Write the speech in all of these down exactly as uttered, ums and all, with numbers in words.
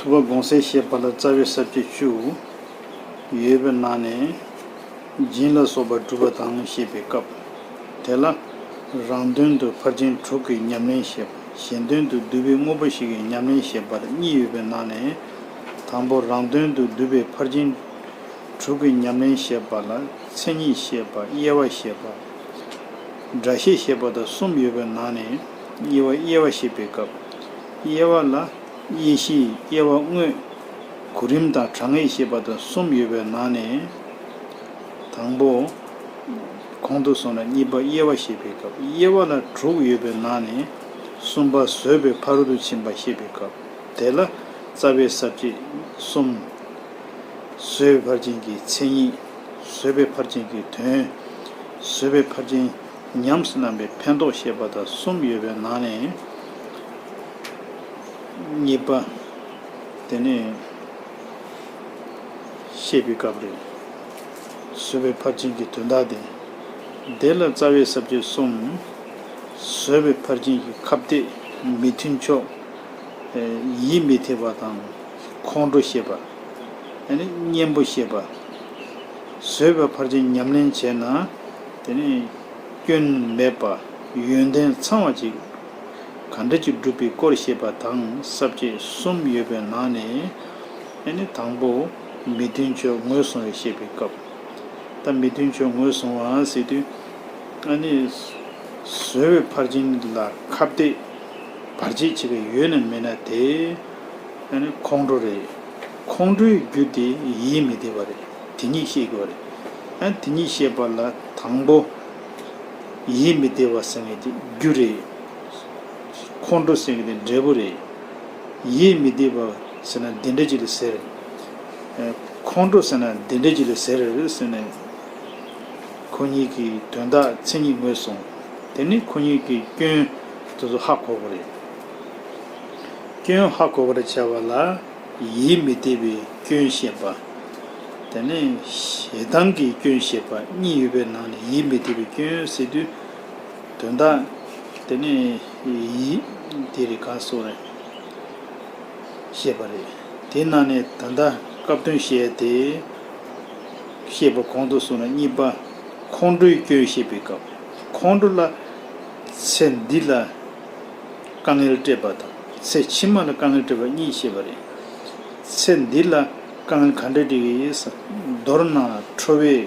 སྒྲུབ་པ་དགོངས་གསལ་བཤད་པ་ལ་རྩ་བའི་ས་བཅད་བཅུ་ཡོད་པའི་ནང་ནས། སྦྱིན་ལ་སོགས་པ་སྒྲུབ་པ་དང་བཤད་པའི་སྐབས་དེ་ལ། རང་དོན་དུ་ཕར་ཕྱིན་དྲུག་གི་ཉམས་ལེན་བཤད་པ། གཞན་དོན་དུ་བསྡུས་པའི་དངོས་པོ་བཞི་གི་ཉམས་ལེན་བཤད་པ་གཉིས་ཡོད་པའི་ནང་ནས། དང་པོ་རང་དོན་དུ་བསྡུས་པའི་ཕར་ཕྱིན་དྲུག་གི་ཉམས་ལེན་བཤད་པ་ལ་མཚན་ཉིད་བཤད་པ། དབྱེ་བ་བཤད་པ། སྒྲ་བཤད་བཤད་པ་དང་གསུམ་ཡོད་པའི་ནང་ནས། དབྱེ་བ་དབྱེ་བ་བཤད་པའི་སྐབས། དབྱེ་བ་ལ། དབྱེ་གཞི། དབྱེ་བ་དངོས། གོ་རིམ་དང་གྲངས་ངེས་བཤད་པ་དང་གསུམ་ཡོད་པའི་ནང་ནས། དང་པོ། གོང་དུ་སོང་ལ་གཉིས་པ་དབྱེ་བ་བཤད་པའི་སྐབས། དབྱེ་བ་ལ་དྲུག་ཡོད་པའི་ནང་ནས། གསུམ་པ་བཟོད་པའི་ཕ་རོལ་ཏུ་ཕྱིན་པ་བཤད་པའི་སྐབས། དེ་ལ་རྩ་བའི་ས་བཅད་གསུམ། བཟོད་པའི་ཕར་ཕྱིན་གྱི་མཚན་ཉིད། བཟོད་པའི་ཕར་ཕྱིན་གྱི་དོན། བཟོད་པའི་ཕར་ཕྱིན་ཉམས་སུ་བླངས་པའི་ཕན་ཐོགས་བཤད་པ་དང་གསུམ་ཡོད་པའི་ནང་ནས། གཉིས་པ། དེ་ནས་བཤད་པའི་སྐབས་རེད། བཟོད་པའི་ཕར་ཕྱིན་གྱི་དོན་དག་དེ། དེ་ལ་རྩ་བའི་ས་བཅད་གསུམ། བཟོད་པའི་ཕར་ཕྱིན་གྱི་ཁ་གཏད། མི་མཐུན་ཕྱོགས། ཡིད་མི་བདེ་བ་དང་། ཁོང་ཁྲོ་བཤད་པ། ཨ་ནི་གཉེན་པོ་བཤད་པ། བཟོད་པའི་ཕར་ཕྱིན་ཉམས་ལེན་བྱས་ན། དེ་ནི་སྐྱོན་མེད་པ། ཡོན་ཏན་ཚང་བ་ཅིག་ག་འདྲ་ཅིག་འགྲུབ་པའི་སྐོར་བཤད་པ་དང་ས་བཅད་གསུམ་ཡོད་པའི་ནང་ནས། ཨ་ནི་དང་པོ་མི་མཐུན་ཕྱོགས་ངོས་བཟུང་བའི་བཤད་པའི་སྐབས། ད་མི་མཐུན་ཕྱོགས་ངོས་བཟུང་བ་ཟེར་དུས། ཨ་ནི་བཟོད་པའི་ཕར་ཕྱིན་ལ་ཁ་གཏད་བར་ཆད་བྱེད་པའི་ཡོད་ན་མེད་ན་དེ། ཨ་ནི་ཁོང་ཁྲོ་རེད། ཁོང་ཁྲོའི་རྒྱུ་དེ་ཡིད་མི་བདེ་བ་རེད། དེ་ཉིད་ཤེས་དགོས་རེད། ཨ་དེ་ཉིད་ཤེས་པ་ལ་དང་པོ། ཡིད་མི་བདེ་བ་ཟེར་མཁན་དེ་རྒྱུ་རེད། ཁོང་ཁྲོ་ཟེར་མཁན་དེ་འབྲས་བུ་རེད། ཡིད་མི་བདེ་བ་ཟེར་ན་འདི་འདྲ་ཅིག་ལ་ཟེར། ཨ་ཁོང་ཁྲོ་ཟེར་ན་འདི་འདྲ་ཅིག་ལ་ཟེར་ཟེར་ནས། ཁོ་གཉིས་ཀྱི་དོན་དག་མཚན་ཉིད་ངོས་བཟུང་། དེ་ནི་ཁོ་གཉིས་ཀྱི་སྐྱོན་དེ་ཚོ་ཧ་གོ་དགོས་རེད། སྐྱོན་ཧ་གོ་བར་བྱ་བ་ལ་ཡིད་མི་བདེ་བའི་སྐྱོན་བཤད་པ། དེ་ནས་ཞེ་སྡང་གི་སྐྱོན་བཤད་པ་གཉིས་ཡོད་པའི་ནང་ནས་ཡིད་མི་བདེ་བའི་སྐྱོན་ཟེར་དུས། དོན་དག་དེ་ནས་ཡིད་དེ་རིགས་གང་སོགས་རེད། བཤད་པ་རེད། དེའི་ནང་ནས་ད་ལྟ་སྐབས་དོན་བཤད་དེ། བཤད་པ་གོང་དུ་སོང་ན་གཉིས་པ། ཁོང་ཁྲོའི་སྐྱོན་བཤད་པའི་སྐབས། ཁོང་ཁྲོ་ལ་ཚེ་འདི་ལ་དཀའ་ངལ་སྤྲད་པ་དང་ཚེ་ཕྱི་མ་ལ་དཀའ་ངལ་སྤྲད་པ་གཉིས་བཤད་པ་རེད། ཚེ་འདི་ལ་དཀའ་ངལ་ག་འདྲ་སྤྲད་ཀྱི་ཡིན་ཟེར། མདོར་ན་ཁྲོ་བས་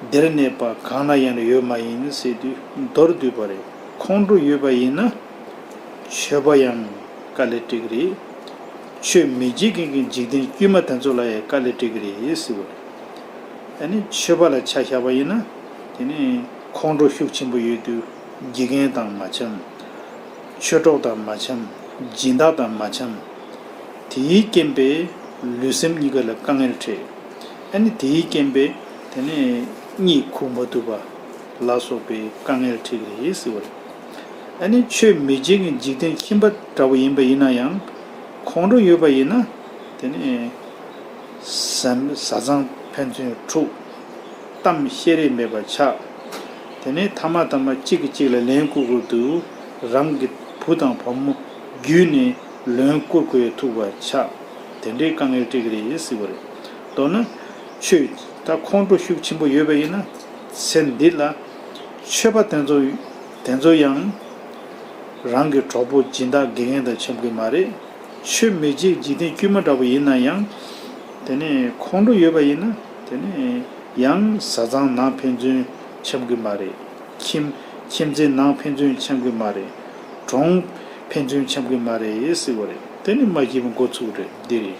བདེར་གནས་པ་གང་ན་ཡང་ཡོད་མ་ཡིན་ཟེར་དུས་མདོར་བསྡུས་པ་རེད། ཁོང་ཁྲོ་ཡོད་པ་ཡིན་ན། ཆོས་པ་ཡང་དཀའ་ལས་སྤྲད་ཀྱི་རེད། ཆོས་མི་བྱེད་མཁན་གྱི་འཇིག་རྟེན་དཀྱུས་མ་དེ་ཚོ་ལ་ཡང་དཀའ་ལས་སྤྲད་ཀྱི་རེད་ཟེར་བ་རེད། ཨ་ནི་ཆོས་པ་ལ་ཆ་བཞག་པ་ཡིན་ན། དེ་ནི་ཁོང་ཁྲོ་ཤུགས་ཆེན་པོ་ཡོད་དུས་དགེ་རྒན་དང་མ་འཆམ། ཆོས་གྲོགས་དང་མ་འཆམ། སྦྱིན་བདག་དང་མ་འཆམ། དེའི་རྐྱེན་པས་ལུས་སེམས་གཉིས་ཀ་ལ་དཀའ་ངལ་འཕྲད། ཨ་ནི་དེའི་རྐྱེན་པས་དེ་ནས་གཉིད་ཁུག་མ་ཐུབ་པ་ལ་སོགས་པའི་དཀའ་ངལ་འཕྲད་ཀྱི་རེད་ཟེར་བ་རེད། ཨ་ནི་ཆོས་མི་བྱེད་མཁན་འཇིག་རྟེན་ཁྱིམ་པ་འདྲ་བོ་ཡིན་པ་ཡིན་ན་ཡང་། ཁོང་ཁྲོ་ཡོད་པ་ཡིན་ན། དེ་ནས་བཟའ་བཟའ་ཚང་ཕན་ཚུན་འཁྲུག་གཏམ་བཤད་རེས་མེད་པར་ཆགས། དེ་ནས་ཐ་མ་ཐ་མ་གཅིག་གིས་གཅིག་ལ་ལན་བསྐུར་དགོས་དུས། རང་གི་བུ་དང་བུ་མོ་བརྒྱུད་ནས་ལན་བསྐུར་དགོས་ཐུག་པར་ཆགས། དེ་འདྲའི་དཀའ་ངལ་སྤྲད་ཀྱི་རེད་ཟེར་བ་རེད། མདོར་ན། ཆོས། ད་ཁོང་ཁྲོ་ཤུགས་ཆེན་པོ་ཡོད་པ་ཡིན་ན། ཚེ་འདི་ལ་ཆོས་པ་དེ་ཚོ་དེ་ཚོ་ཡང་རང་གི་གྲོགས་པོ་སྦྱིན་བདག་དགེ་རྒན་དང་འཆམ་གྱི་མ་རེད། ཆོས་མི་བྱེད་འཇིག་རྟེན་དཀྱུས་མ་འདྲ་པོ་ཡིན་ན་ཡང་། དེ་ནས་ཁོང་ཁྲོ་ཡོད་པ་ཡིན་ན། དེ་ནས་ཡང་བཟའ་ཚང་ནང་ཕན་ཚུན་འཆམ་གྱི་མ་རེད། ཁྱིམ་ཁྱིམ་མཚེས་ནང་ཕན་ཚུན་འཆམ་གྱི་མ་རེད། གྲོང་ཕན་ཚུན་འཆམ་གྱི་མ་རེད་ཟེར་བ་རེད། དེ་ནི་མ་སྐྱིད་པའི་འགོ་ཚུགས་རེད། འདི་རེད།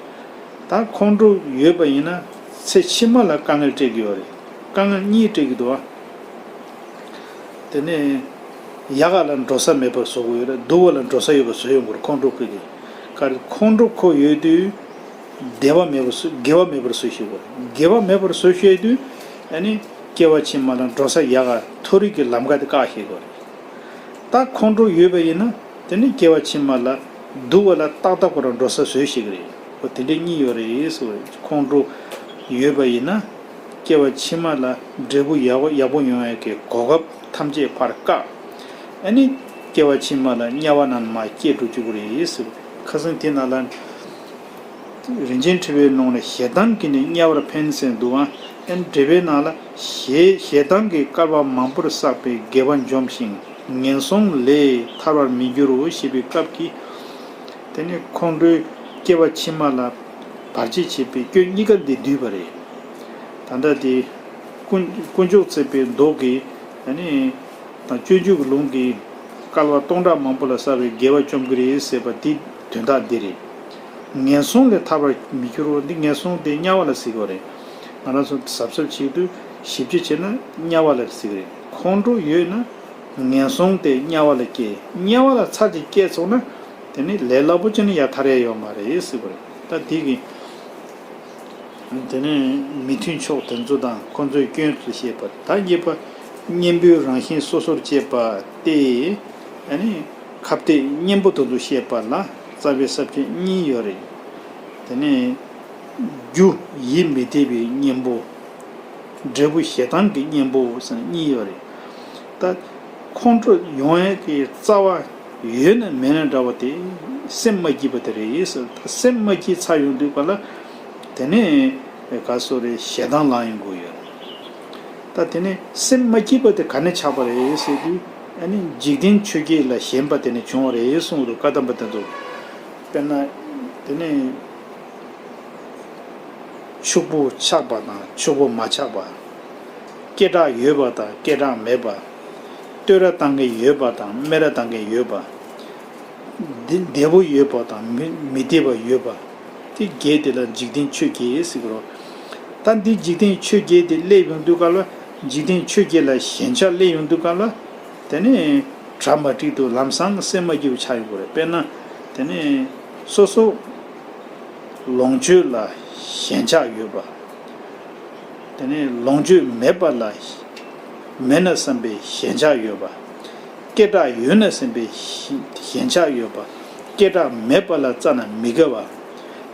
ད་ཁོང་ཁྲོ་ཡོད་པ་ཡིན་ན་ཚེ་ཕྱི་མ་ལ་དཀའ་ངལ་སྤྲད་ཀྱི་ཡོད་རེད། དཀའ་ངལ་གཉིས་སྤྲད་ཀྱི་འདུག་ཨ། དེ་ནས་ཡག་ག་ལ་འགྲོ་ས་མེད་པར་བཟོ་དགོས་ཡོད་རེད། སྡུག་པ་ལ་འགྲོ་ས་ཡོད་པར་བཟོས་ཡོང་དགོས་རེད། ཁོང་ཁྲོ་ཁོ་གིས། ག་རེ་ཁོང་ཁྲོ་ཁོ་ཡོད་དུས་བདེ་བ་མེད་པར་བཟོ། དགེ་བ་མེད་པར་བཟོ་ཤེས་དགོས་རེད། དགེ་བ་མེད་པར་བཟོ་ཤེས་དུས་ཨ་ནི་སྐྱེ་བ་ཕྱི་མ་ལ་འགྲོ་ས་ཡག་ག་མཐོ་རིས་ཀྱི་ལམ་ཁ་དེ་བཀག་ཤེས་དགོས་རེད། ད་ཁོང་ཁྲོ་ཡོད་པ་ཡིན་ན་དེ་ནི་སྐྱེ་བ་ཕྱི་མ་ལ་སྡུག་པ་ལ་ཏག་ཏག་ཁོ་རང་འགྲོ་ས་བཟོས་ཤེས་ཀྱི་རེད། འོ་དེ་འདྲའི་གཉིས་ཡོད་རེད་ཟེར་བ་རེད། ཁོང་ཁྲོ་ཡོད་པ་ཡིན་ན་སྐྱེ་བ་ཕྱི་མ་ལ་འབྲས་བུ་ཡག་པོ་ཡག་པོ་ཡོང་ཡག་གི་གོ་སྐབས་ཐམས་ཅད་ཕར་བཀག་ཨ་ནི་སྐྱེ་བ་ཕྱི་མ་ལ་དམྱལ་བ་ནང་མར་སྐྱེ་འགྲོ་བཅུག་གི་རེད་ཟེར་བ་རེད། ཁ་སང་དེ་ནང་ལ། རིན་ཆེན་ཕྲེང་བའི་ནང་ནས་ཞེ་སྡང་གིས་ནི་དམྱལ་བར་འཕེན་ཟེར་འདུག་ཨ། ཨན་འགྲེལ་པའི་ནང་ལ་ཞེ་ཞེ་སྡང་གིས་བསྐལ་པ་མང་པོར་བསགས་པའི་དགེ་བ་འཇོམས་ཤིང་ངན་སོང་ལས་ཐར་བར་མི་འགྱུར་རོ་ཞེས་པའི་སྐབས་ཀྱི། དེ་ནས་ཁོང་ཁྲོའི་སྐྱེ་བ་ཕྱི་མ་ལ་བར་ཆད་བྱེད་པའི་སྐྱོན་གཉིས་ཀ་འདི་བསྡུས་པ་རེད། ད་ལྟ་དེ་དཀོན་དཀོན་མཆོག་བརྩེགས་པའི་མདོ་གི་ཨ་ནི། དང་སྤྱོད་འཇུག་གི་ལུང་གིས་བསྐལ་པ་སྟོང་ཕྲག་མང་པོ་ལ་བསགས་པའི་དགེ་བ་བཅོམ་གྱི་རེད་ཟེར་བ་འདི་དོན་དག་འདི་རེད། ངན་སོང་ལས་ཐར་བར་མི་འགྱུར་རོ། འདི་ངན་སོང་དེ་དམྱལ་བ་ལ་ཟེར་གྱི་རེད། ང་རང་ཚོ་གཟབ་གཟབ་བྱེད་དུས་ཞིབ་དཔྱད་བྱས་ན་དམྱལ་བ་ལ་ཟེར་གྱི་རེད། ཁོང་ཁྲོ་ཡོད་ན་ངན་སོང་དེ་དམྱལ་བ་ལ་སྐྱེ། དམྱལ་བ་ལ་ཚར་གཅིག་སྐྱེས་སོང་ན་དེ་ནི་ལས་སླ་པོ་བྱས་ནས་ཡར་ཐར་ཡ་ཡོད་མ་རེད་ཟེར་གྱི་རེད། ད་འདི་གི་དེ་ནས་མི་མཐུན་ཕྱོགས་དེ་ཚོ་དང་ཁོ་ཚོའི་སྐྱོན་དུ་བཤད་པ། ད་གཉིས་པ་གཉེན་པོའི་རང་བཞིན་སོ་སོར་བཅད་པ་སྟེ། ཨ་ནི་ཁ་གཏད་གཉེན་པོ་དེ་ཚོ་བཤད་པ་ལ་རྩ་བའི་ས་བཅད་གཉིས་ཡོད་རེད། དེ་ནས་རྒྱུ་ཡིད་མི་བདེ་བའི་གཉེན་པོ། འབྲས་བུ་ཞེ་སྡང་གི་གཉེན་པོ་ཟེར་ནས་གཉིས་ཡོད་རེད། ད་ཁོང་ཁྲོ་ཡོང་ཡས་ཀྱི་རྩ་བ་ཡོད་ན་མེད་ན་འདྲ་བ་དེ་སེམས་མ་སྐྱིད་པ་དེ་རེད་ཟེར། ད་སེམས་མ་སྐྱིད་ཚར་ཡོང་དུས་ག་ལ་དེ་ནས་ག་སོ་རེ་ཞེ་སྡང་ལངས་ཡོང་གི་ཡོད། ད་དེ་ནས་སེམས་མ་སྐྱིད་པ་དེ་ག་ནས་ཆགས་པ་རེད་ཟེར་དུས་ཨ་ནི་འཇིག་རྟེན་ཆོས་བརྒྱད་ལ་ཞེན་པ་དེ་ནས་བྱུང་བ་རེད་གསུངས་འདུག། བཀའ་གདམས་པ་དེ་ཚོ་དཔེར་ན་དེ་ནས། ཕྱུག་པོ་ཆགས་པ་དང་ཕྱུག་པོ་མ་ཆགས་པ། སྐད་གྲགས་ཡོད་པ་དང་སྐད་གྲགས་མེད་པ། བསྟོད་ར་བཏང་མཁན་ཡོད་པ་དང་སྨད་ར་བཏང་མཁན་ཡོད་པ། བདེ་བདེ་པོ་ཡོད་པ་དང་མི་མི་བདེ་བ་ཡོད་པ། དེ་བརྒྱད་དེ་ལ་འཇིག་རྟེན་ཆོས་བརྒྱད་ཟེར་གི་རོ། ད་འདི་འཇིག་རྟེན་ཆོས་བརྒྱད་དེ་སླེབས་ཡོང་དུས་སྐབས་ལ་འཇིག་རྟེན་ཆོས་བརྒྱད་ལ་ཞེན་ཆགས་སླེབས་ཡོང་དུས་སྐབས་ལ། དེ་ནས་གྲ་མ་འགྲིག་ཏུ་ལམ་སང་སེམས་མ་སྐྱིད་པ་ཆགས་ཡོང་གི་རེད། དཔེར་ན་དེ་ནས་སོ་སོ། ལོངས་སྤྱོད་ལ་ཞེན་ཆགས་ཡོད་པ། དེ་ནས་ལོངས་སྤྱོད་མེད་པ་ལ་མེད་ན་བསམ་པའི་ཞེན་ཆགས་ཡོད་པ། སྐད་གྲགས་ཡོད་ན་བསམ་པའི་ཞེན་ཆགས་ཡོད་པ། སྐད་གྲགས་མེད་པ་ལ་རྩ་ན་མི་དགའ་བ།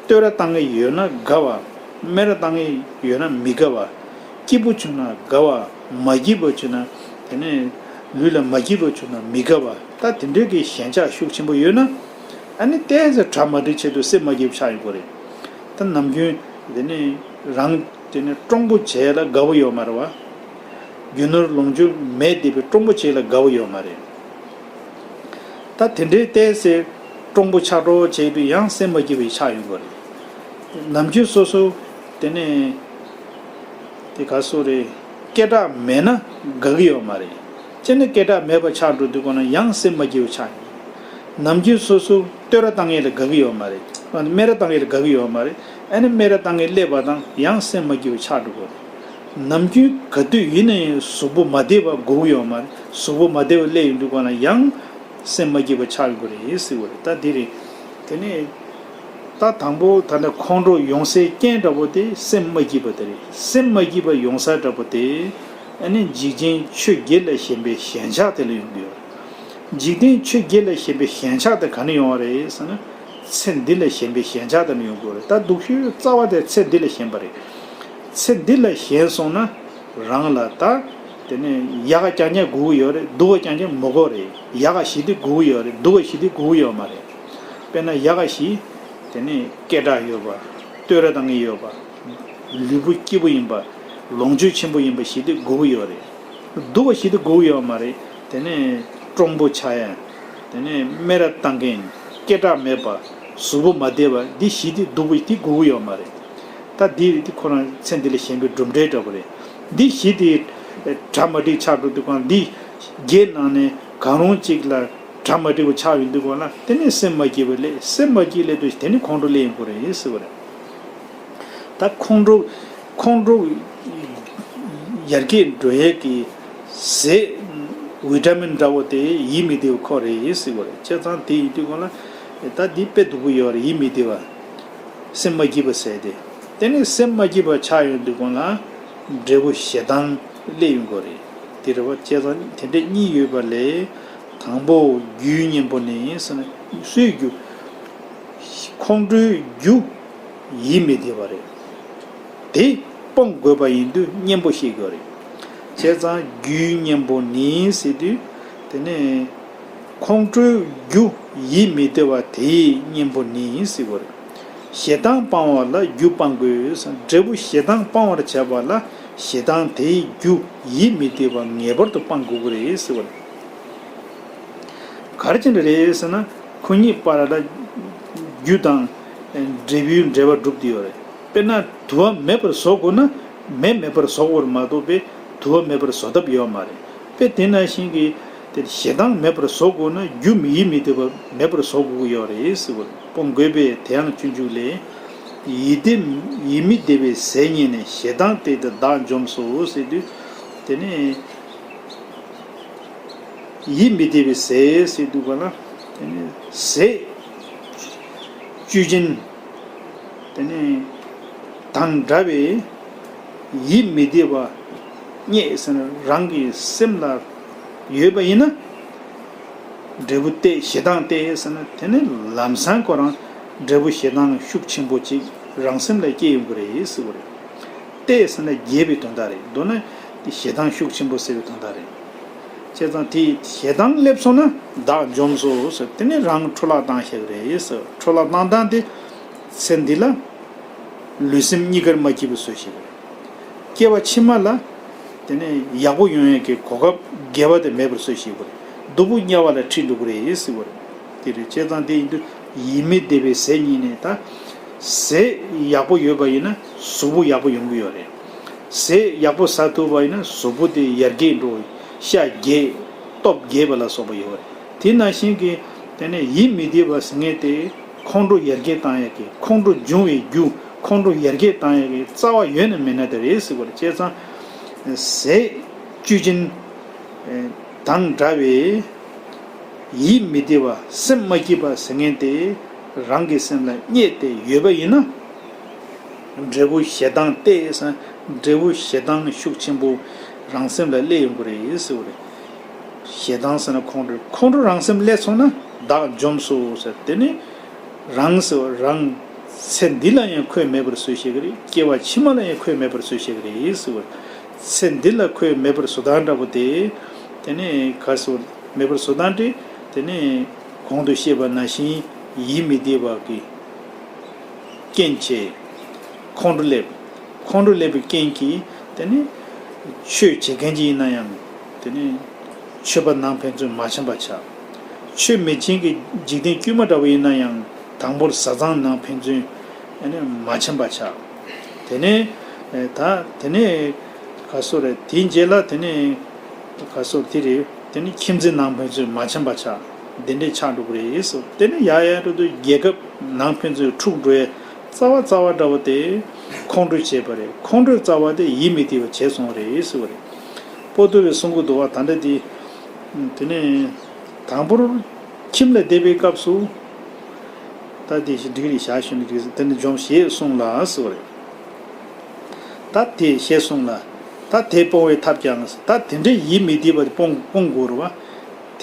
བསྟོད་ར་བཏང་གི་ཡོད་ན་དགའ་བ། སྨད་ར་བཏང་གི་ཡོད་ན་མི་དགའ་བ། སྐྱིད་པོ་བྱུང་ན་དགའ་བ། མ་སྐྱིད་པ་བྱུང་ན་དེ་ནས་ལུས་ལ་མ་སྐྱིད་པ་བྱུང་ན་མི་དགའ་བ། ད་དེ་འདྲའི་གི་ཞེན་ཆགས་ཤུགས་ཆེན་པོ་ཡོད་ན། ཨ་ནི་ཏོག་ཙམ་གྲ་མ་འགྲིག་ཆེད་དུ་སེམས་མ་སྐྱིད་པ་ཆགས་ཡོང་གི་རེད། ད་ནམ་རྒྱུན་དེ་ནི་རང་དེ་ནི་སྤྲང་པོ་བྱས་ལ་དགའ་བོ་ཡོད་མ་རེད་བ། རྒྱུ་ནོར་ལོངས་སྤྱོད་མེད་བསྡད་པའི་སྤྲང་པོ་བྱས་ལ་དགའ་བོ་ཡོད་མ་རེད། ད་དེ་འདྲའི་ཏོག་ཙམ་སྤྲང་པོ་ཆགས་འགྲོ་བྱས་དུས་ཡང་སེམས་མ་སྐྱིད་པ་ཆགས་ཡོང་གི་རེད། ནམ་རྒྱུན་སོ་སོ་དེ་ནི། དེ་ག་སོ་རེད། སྐད་གྲགས་མེད་ན་དགའ་གི་ཡོད་མ་རེད། སྤྱིར་ན་སྐད་གྲགས་མེད་པ་ཆགས་འགྲོ་དུས་གོ་ན་ཡང་སེམས་མ་སྐྱིད་པ་ཆགས་ཡོང་། ནམ་རྒྱུན་སོ་སོ་བསྟོད་ར་བཏང་ཡས་ལ་དགའ་གི་ཡོད་མ་རེད། སྨད་ར་བཏང་ཡས་ལ་དགའ་གི་ཡོད་མ་རེད། ཨ་ནི་སྨད་ར་བཏང་ཡས་སླེབས་པ་དང་ཡང་སེམས་མ་སྐྱིད་པ་ཆགས་འགྲོ་གི་རེད། ནམ་རྒྱུན་ག་དུས་ཡིན་ན་ཡང་གཟུགས་པོ་མ་བདེ་བ་དགོས་ཀྱི་ཡོད་མ་རེད། གཟུགས་པོ་མ་བདེ་བ་སླེབས་ཡོང་དུས་གོ་ན་ཡང་སེམས་མ་སྐྱིད་པ་ཆགས་ཡོང་གི་རེད་ཟེར་བ་རེད། ད་འདི་རེད། དེ་ནས། ད་དང་པོ་ད་ནི་ཁོང་ཁྲོ་ཡོང་སའི་རྐྱེན་འདྲ་པོ་དེ་སེམས་མ་སྐྱིད་པ་དེ་རེད། སེམས་མ་སྐྱིད་པ་ཡོང་ས་འདྲ་པོ་དེ་ཨ་ནི་འཇིག་རྟེན་ཆོས་བརྒྱད་ལ་ཞེན་པའི་ཞེན་ཆགས་དེ་ལ་ཡོང་གི་ཡོད་རེད། འཇིག་རྟེན་ཆོས་བརྒྱད་ལ་ཞེན་པའི་ཞེན་ཆགས་དེ་ག་ནས་ཡོང་བ་རེད་ཟེར་ན། ཚེ་འདི་ལ་ཞེན་པའི་ཞེན་ཆགས་དེ་ནས་ཡོང་གི་ཡོད་རེད། ད་སྡུག་ཤོས་རྩ་བ་དེ་ཚེ་འདི་ལ་ཞེན་པ་རེད། ཚེ་འདི་ལ་ཞེན་སོང་ན། རང་ལ་ད། དེ་ནས་ཡག་ག་རྐྱང་རྐྱང་དགོས་ཀྱི་ཡོད་རེད། སྡུག་ག་རྐྱང་རྐྱང་མི་དགོས་རེད། ཡག་ག་ཞིག་དེ་དགོས་ཀྱི་ཡོད་རེད། སྡུག་ག་ཞིག་དེ་དགོས་ཀྱི་ཡོད་མ་རེད། དཔེར་ན་ཡག་ག་ཞིག་དེ་ནས་སྐད་གྲགས་ཡོད་པ། བསྟོད་ར་བཏང་གི་ཡོད་པ། ལུས་པོ་སྐྱིད་པོ་ཡིན་པ། ལོངས་སྤྱོད་ཆེན་པོ་ཡིན་པ་ཞིག་དེ་དགོས་ཀྱི་ཡོད་རེད། སྡུག་ག་ཞིག་དེ་དགོས་ཀྱི་ཡོད་མ་རེད། དེ་ནས་སྤྲང་པོ་ཆགས་ཡ། དེ་ནས་སྨད་ར་བཏང་མཁན། སྐད་གྲགས་མེད་པ། གཟུགས་པོ་མ་བདེ་བ་འདི་ཞིག་དེ་སྡུག་པོ་དེ་དགོས་ཀྱི་ཡོད་མ་རེད། ད་འདི་འདི་ཁོ་རང་ཚེ་འདི་ལ་ཞེན་པའི་གྲུབ་འབྲས་འདྲ་པོ་རེད། འདི་བཞི་དེ་གྲ་མ་འགྲིག་ཆགས་འགྲོ་དུས་གང་འདི་བརྒྱད་ནང་ནས་གང་རུང་གཅིག་ལ་གྲ་མ་འགྲིག་པ་ཆགས་ཡོང་དུས་གང་ལ་དེ་ནས་སེམས་མ་སྐྱིད་པ་སླེབས། སེམས་མ་སྐྱིད་སླེབས་དུས་དེ་ནས་ཁོང་ཁྲོ་སླེབས་ཡོང་གི་རེད་ཟེར་བ་རེད། ད་ཁོང་ཁྲོ་ཁོང་ཁྲོ་ཡར་རྒྱས་འགྲོ་ཡས་ཀྱི་ཟས་ཝི་ཊ་མིན་འདྲ་བོ་དེ་ཡིད་མི་བདེ་བ་ཁོ་རེད་ཟེར་བ་རེད། བྱས་ཙང་དེ་ཡིན་དུས་གང་ལ་ད་འདི་དཔེ་སྡུག་པོ་ཡོད་རེད། ཡིད་མི་བདེ་བ། སེམས་མ་སྐྱིད་པ་ཟེར་ཏེ། དེ་ནས་སེམས་མ་སྐྱིད་པ་ཆགས་ཡོང་དུས་གང་ལ་འབྲས་བུ་ཞེ་སྡང་སླེབས་ཡོང་གི་རེད། དེ་རེད་བ། བྱས་ཙང་དེ་འདྲ་གཉིས་ཡོད་པ་ལས་དང་པོ་རྒྱུའི་གཉེན་པོ་ནི་ཟེར་ན་སུའི་རྒྱུ། ཁོང་ཁྲོའི་རྒྱུ་ཡིད་མི་བདེ་བ་རེད། དེ་སྤོང་དགོས་པ་ཡིན་དུས་གཉེན་པོ་ཤེས་དགོས་རེད། བྱས་ཙང་རྒྱུའི་གཉེན་པོ་ནི་ཟེར་དུས་དེ་ནས། ཁོང་ཁྲོའི་རྒྱུ་ཡིད་མི་བདེ་བ་དེའི་གཉེན་པོ་ནི་ཟེར་བ་རེད། ཞེ་སྡང་སྤང་བ་ལ་རྒྱུ་སྤང་དགོས། འབྲས་བུ་ཞེ་སྡང་སྤང་བར་བྱ་བ་ལ་ཞེ་སྡང་དེའི་རྒྱུ་ཡིད་མི་བདེ་བ་ངེས་པར་དུ་སྤང་དགོས་ཀྱི་རེད་ཟེར་བ་རེད། ག་རེ་བྱས་ནས་རེད་ཟེར་ན། ཁོ་གཉིས་བར་ལ་རྒྱུ་དང་འབྲས་བུའི་འབྲེལ་བ་གྲུབ་བསྡད་ཡོད་རེད། དཔེར་ན་དུ་བ་མེད་པར་བཟོ་དགོས་ན་མེ་མེད་པར་བཟོ་དགོས་རེད་མ་གཏོགས་པའི་དུ་བ་མེད་པར་བཟོ་ཐབས་ཡོད་མ་རེད། དཔེ་དེ་ནང་བཞིན་གྱི་དེ་ཞེ་སྡང་མེད་པར་བཟོ་དགོས་ན་རྒྱུ་མི་ཡིད་མི་བདེ་བ་མེད་པར་བཟོ་དགོས་ཀྱི་ཡོད་རེད་ཟེར་བ་རེད། སྤོང་དགོས་པས་དེ་ཡང་སྤྱོད་འཇུག་ལས། ཡིད་བདེ་ཡིད་མི་བདེ་བའི་ཟས་རྙེད་ནས་ཞེ་སྡང་སྟེ་དེ་བདག་འཇོམས་སོ་ཟེར་དུས། དེ་ནས་ཡིད་མི་བདེ་བའི་ཟས་ཟེར་དུས་ག་ལ། དེ་ནས་ཟས་བཅུད་ཅན། དེ་ནས་དང་འདྲ་བའི་ཡིད་མི་བདེ་བ་རྙེད་ཟེར་ན་རང་གི་སེམས་ལ་ཡོད་པ་ཡིན་ན། འབྲས་བུ་སྟེ་ཞེ་སྡང་སྟེ་ཟེར་ན་དེ་ནི་ལམ་སང་ཁོ་རང་འབྲས་བུ་ཞེ་སྡང་ཤུགས་ཆེན་པོ་ཅིག་རང་སེམས་ལ་སྐྱེ་ཡོང་གི་རེད་ཟེར་བ་རེད། སྟེ་ཟེར་ན་རྒྱས་པའི་དོན་དག་རེད། མདོར་ན་དེ་ཞེ་སྡང་ཤུགས་ཆེན་པོ་ཟེར་བའི་དོན་དག་རེད། བྱས་ཙང་དེ་ཞེ་སྡང་སླེབས་སོང་ན་བདག་འཇོམས་སོ་ཟེར། དེ་ནི་རང་འཕྲོ་བརླག་བཏང་ཤེས་ཀྱི་རེད་ཟེར། འཕྲོ་བརླག་བཏང་སྟངས་དེ་ཚེ་འདི་ལ་ལུས་སེམས་གཉིས་ཀར་མ་སྐྱིད་པ་བཟོ་ཤེས་ཀྱི་རེད། སྐྱེ་བ་ཕྱི་མ་ལ་དེ་ནས་ཡག་པོ་ཡོང་ཡས་ཀྱི་གོ་སྐབས་དགེ་བ་དེ་མེད་པར་བཟོ་ཤེས་ཀྱི་རེད། སྡུག་པོ་དམྱལ་བ་ལ་ཁྲིད་འགྲོ་གི་རེད་ཟེར་བ་རེད། དེ་རེད། བྱས་ཙང་དེ་ཡིན་དུས་ཡིད་མི་བདེ་བའི་ཟས་རྙེད་ནས་ད། ཟས་ཡག་པོ་ཡོད་པ་ཡིན་ན་གཟུགས་པོ་ཡག་པོ་ཡོང་གི་ཡོད་རེད། ཟས་ཡག་པོ་ཟ་ཐུབ་པ་ཡིན་ན་གཟུགས་པོ་དེ་ཡར་རྒྱས་འགྲོ། ཤ་རྒྱས། སྟོབས་རྒྱས་པ་ལ་སོགས་པ་ཡོད་རེད། དེ་ནང་བཞིན་གྱི་དེ་ནས་ཡིད་མི་བདེ་བ་ཟེར་མཁན་དེ་ཁོང་ཁྲོ་ཡར་རྒྱས་བཏང་ཡག་གི་ཁོང་ཁྲོ་འབྱུང་བའི་རྒྱུ་ཁོང་ཁྲོ་ཡར་རྒྱས་བཏང་ཡག་གི་རྩ་བ་ཡོད་ན་མེད་ན་དེ་རེད་ཟེར་བ་རེད། བྱས་ཙང་ཟས་བཅུད་ཅན་དང་འདྲ་བའི་ཡིད་མི་བདེ་བ་སེམས་མ་སྐྱིད་པ་ཟེར་མཁན་དེ་རང་གི་སེམས་ལ་རྙེད་དེ་ཡོད་པ་ཡིན་ན། འབྲས་བུ་ཞེ་སྡང་སྟེ་ཟེར། འབྲས་བུ་ཞེ་སྡང་ཤུགས་ཆེན་པོ་རང་སེམས་ལ་སླེབས་ཡོང་གི་རེད་ཟེར་བ་རེད། ཞེ་སྡང་ཟེར་ན་ཁོང་ཁྲོ་ཁོང་ཁྲོ་རང་སེམས་སླེབས་སོང་ན་བདག་འཇོམས་སོ་ཟེར། དེ་ནི་རང་ཟེར་བ་རང་ཚེ་འདི་ལ་ཡང་ཁོས་མེད་པར་བཟོ་ཤེས་ཀྱི་རེད། སྐྱེ་བ་ཕྱི་མ་ལ་ཡང་ཁོས་མེད་པར་བཟོ་ཤེས་ཀྱི་རེད་ཟེར་བ་རེད། ཚེ་འདི་ལ་ཁོས་མེད་པར་བཟོ་སྟངས་འདྲ་པོ་དེ། དེ་ནི་ག་ཟེར་བ་མེད་པར་བཟོ་སྟངས་དེ། དེ་ནི་གོང་དུ་བཤད་པ་ནང་བཞིན་ཡིད་མི་བདེ་བ་གི་རྐྱེན་བྱས། ཁོང་ཁྲོ་སླེབས། ཁོང་ཁྲོ་སླེབས་པའི་རྐྱེན་གྱིས་དེ་ནི་ཆོས་བྱེད་མཁན་ཅིག་ཡིན་ན་ཡང་དེ་ནི་ཆོས་པ་ནང་ཕན་ཚུན་མ་འཆམ་པ་ཆགས། ཆོས་མི་བྱེད་མཁན་འཇིག་རྟེན་དཀྱུས་མ་འདྲ་བོ་ཡིན་ན་ཡང་དང་པོར་བཟའ་ཚང་ནང་ཕན་ཚུན་དེ་ནི་མ་འཆམ་པ་ཆགས། དེ་ནས་ད་དེ་ནས་ག་སོ་རེད། དེའི་རྗེས་ལ་དེ་ནས་ག་སོ་དེ་རེད། དེ་ནི་ཁྱིམ་མཚེས་ནང་ཕན་ཚུན་མ་འཆམ་པ་ཆགས། འདི་འདྲས་ཆགས་འགྲོ་གི་རེད་ཟེར། དེ་ནི་ཡ་ཡ་འགྲོ་དུས་རྒྱལ་ཁབ་ནང་ཕན་ཚུན་འཁྲུག་འགྲོ་ཡ་རྩ་བ་རྩ་བ་འདྲ་བོ་དེ་ཁོང་ཁྲོ་བྱས་པ་རེད། ཁོང་ཁྲོའི་རྩ་བ་དེ་ཡིད་མི་བདེ་བ་བྱས་སོང་བ་རེད་ཟེར་བ་རེད། པོ་ཏོ་བས་གསུང་གི་འདུག་བ། ད་ལྟ་དེ་དེ་ནི་དང་པོར་ཁྱིམ་ལ་བསྡད་པའི་སྐབས་སུ་ད་དེ་ཞིག་འགྲིག་རེད་བཞག་ཞུ་ནི་འགྲིག་ཟེར། དེ་ནི་འཇོམས་ཞེས་གསུངས་ལ་ཟེར་བ་རེད། ད་དེ་ཞེས་གསུངས་ལ། ད་དེ་སྤོང་བའི་ཐབས་ཀྱང་། ད་དེ་འདྲའི་ཡིད་མི་བདེ་བ་དེ་སྤོང་སྤོང་དགོས་རེད་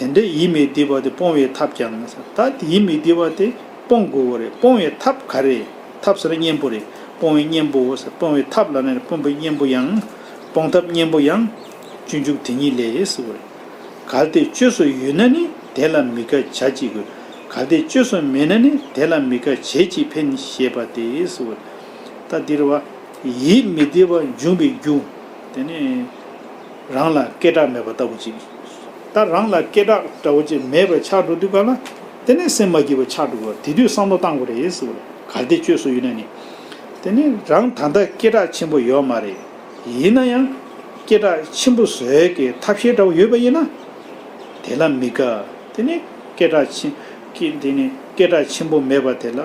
བ། དེ་འདྲའི་ཡིད་མི་བདེ་བ་དེ་སྤོང་བའི་ཐབས་ཀྱང་། ད་དེ་ཡིད་མི་བདེ་བ་དེ་སྤོང་དགོས་པ་རེད། སྤོང་བའི་ཐབས་ག་རེ། ཐབས་ཟེར་ན་གཉེན་པོ་རེད། སྤོང་བའི་གཉེན་པོ། སྤོང་བའི་ཐབས་ལ་ནི་སྤོང་བའི་གཉེན་པོ་ཡང་། སྤོང་ཐབས་གཉེན་པོ་ཡང་། སྤྱོད་འཇུག་དེ་ཉིད་ལས་ཟེར་བ་རེད། གལ་ཏེ་བཅོས་སུ་ཡོད་ན་ནི་དེ་ལ་མི་དགའ་བྱ་ཅི་དགོས། གལ་ཏེ་བཅོས་སུ་མེད་ན་ནི་དེ་ལ་མི་དགའ་བྱས་ཅི་ཕན་ཞེས་པ་སྟེ་ཟེར་བ། ད་འདིར་བ། ཡིད་མི་བདེ་བ་འབྱུང་བའི་རྒྱུ། དེ་ནི་རང་ལ་སྐད་གྲགས་མེད་པ་ལྟ་བུ་ཅིག་ད་རང་ལ་སྐད་གྲགས་འདྲ་བོ་ཅིག་མེད་པ་ཆགས་འགྲོ་དུས་ག་ལ། དེ་ནི་སེམས་མ་སྐྱིད་པ་ཆགས་འགྲོ་གི་རེད། དེ་དུས་བསམ་བློ་བཏང་དགོས་རེད་ཟེར་བ། གལ་ཏེ་བཅོས་སུ་ཡོད་ན་ནི། དེ་ནི་རང་ད་ལྟ་སྐད་གྲགས་ཆེན་པོ་ཡོད་མ་རེད། ཡིན་ན་ཡང་། སྐད་གྲགས་ཆེན་པོ་བཟོ་ཡས་ཀྱི་ཐབས་ཤེས་འདྲ་བོ་ཡོད་པ་ཡིན་ན། དེ་ལ་མི་དགའ། དེ་ནི་སྐད་གྲགས་ཆེ། སྐད་དེ་ནི་སྐད་གྲགས་ཆེན་པོ་མེད་པ་དེ་ལ།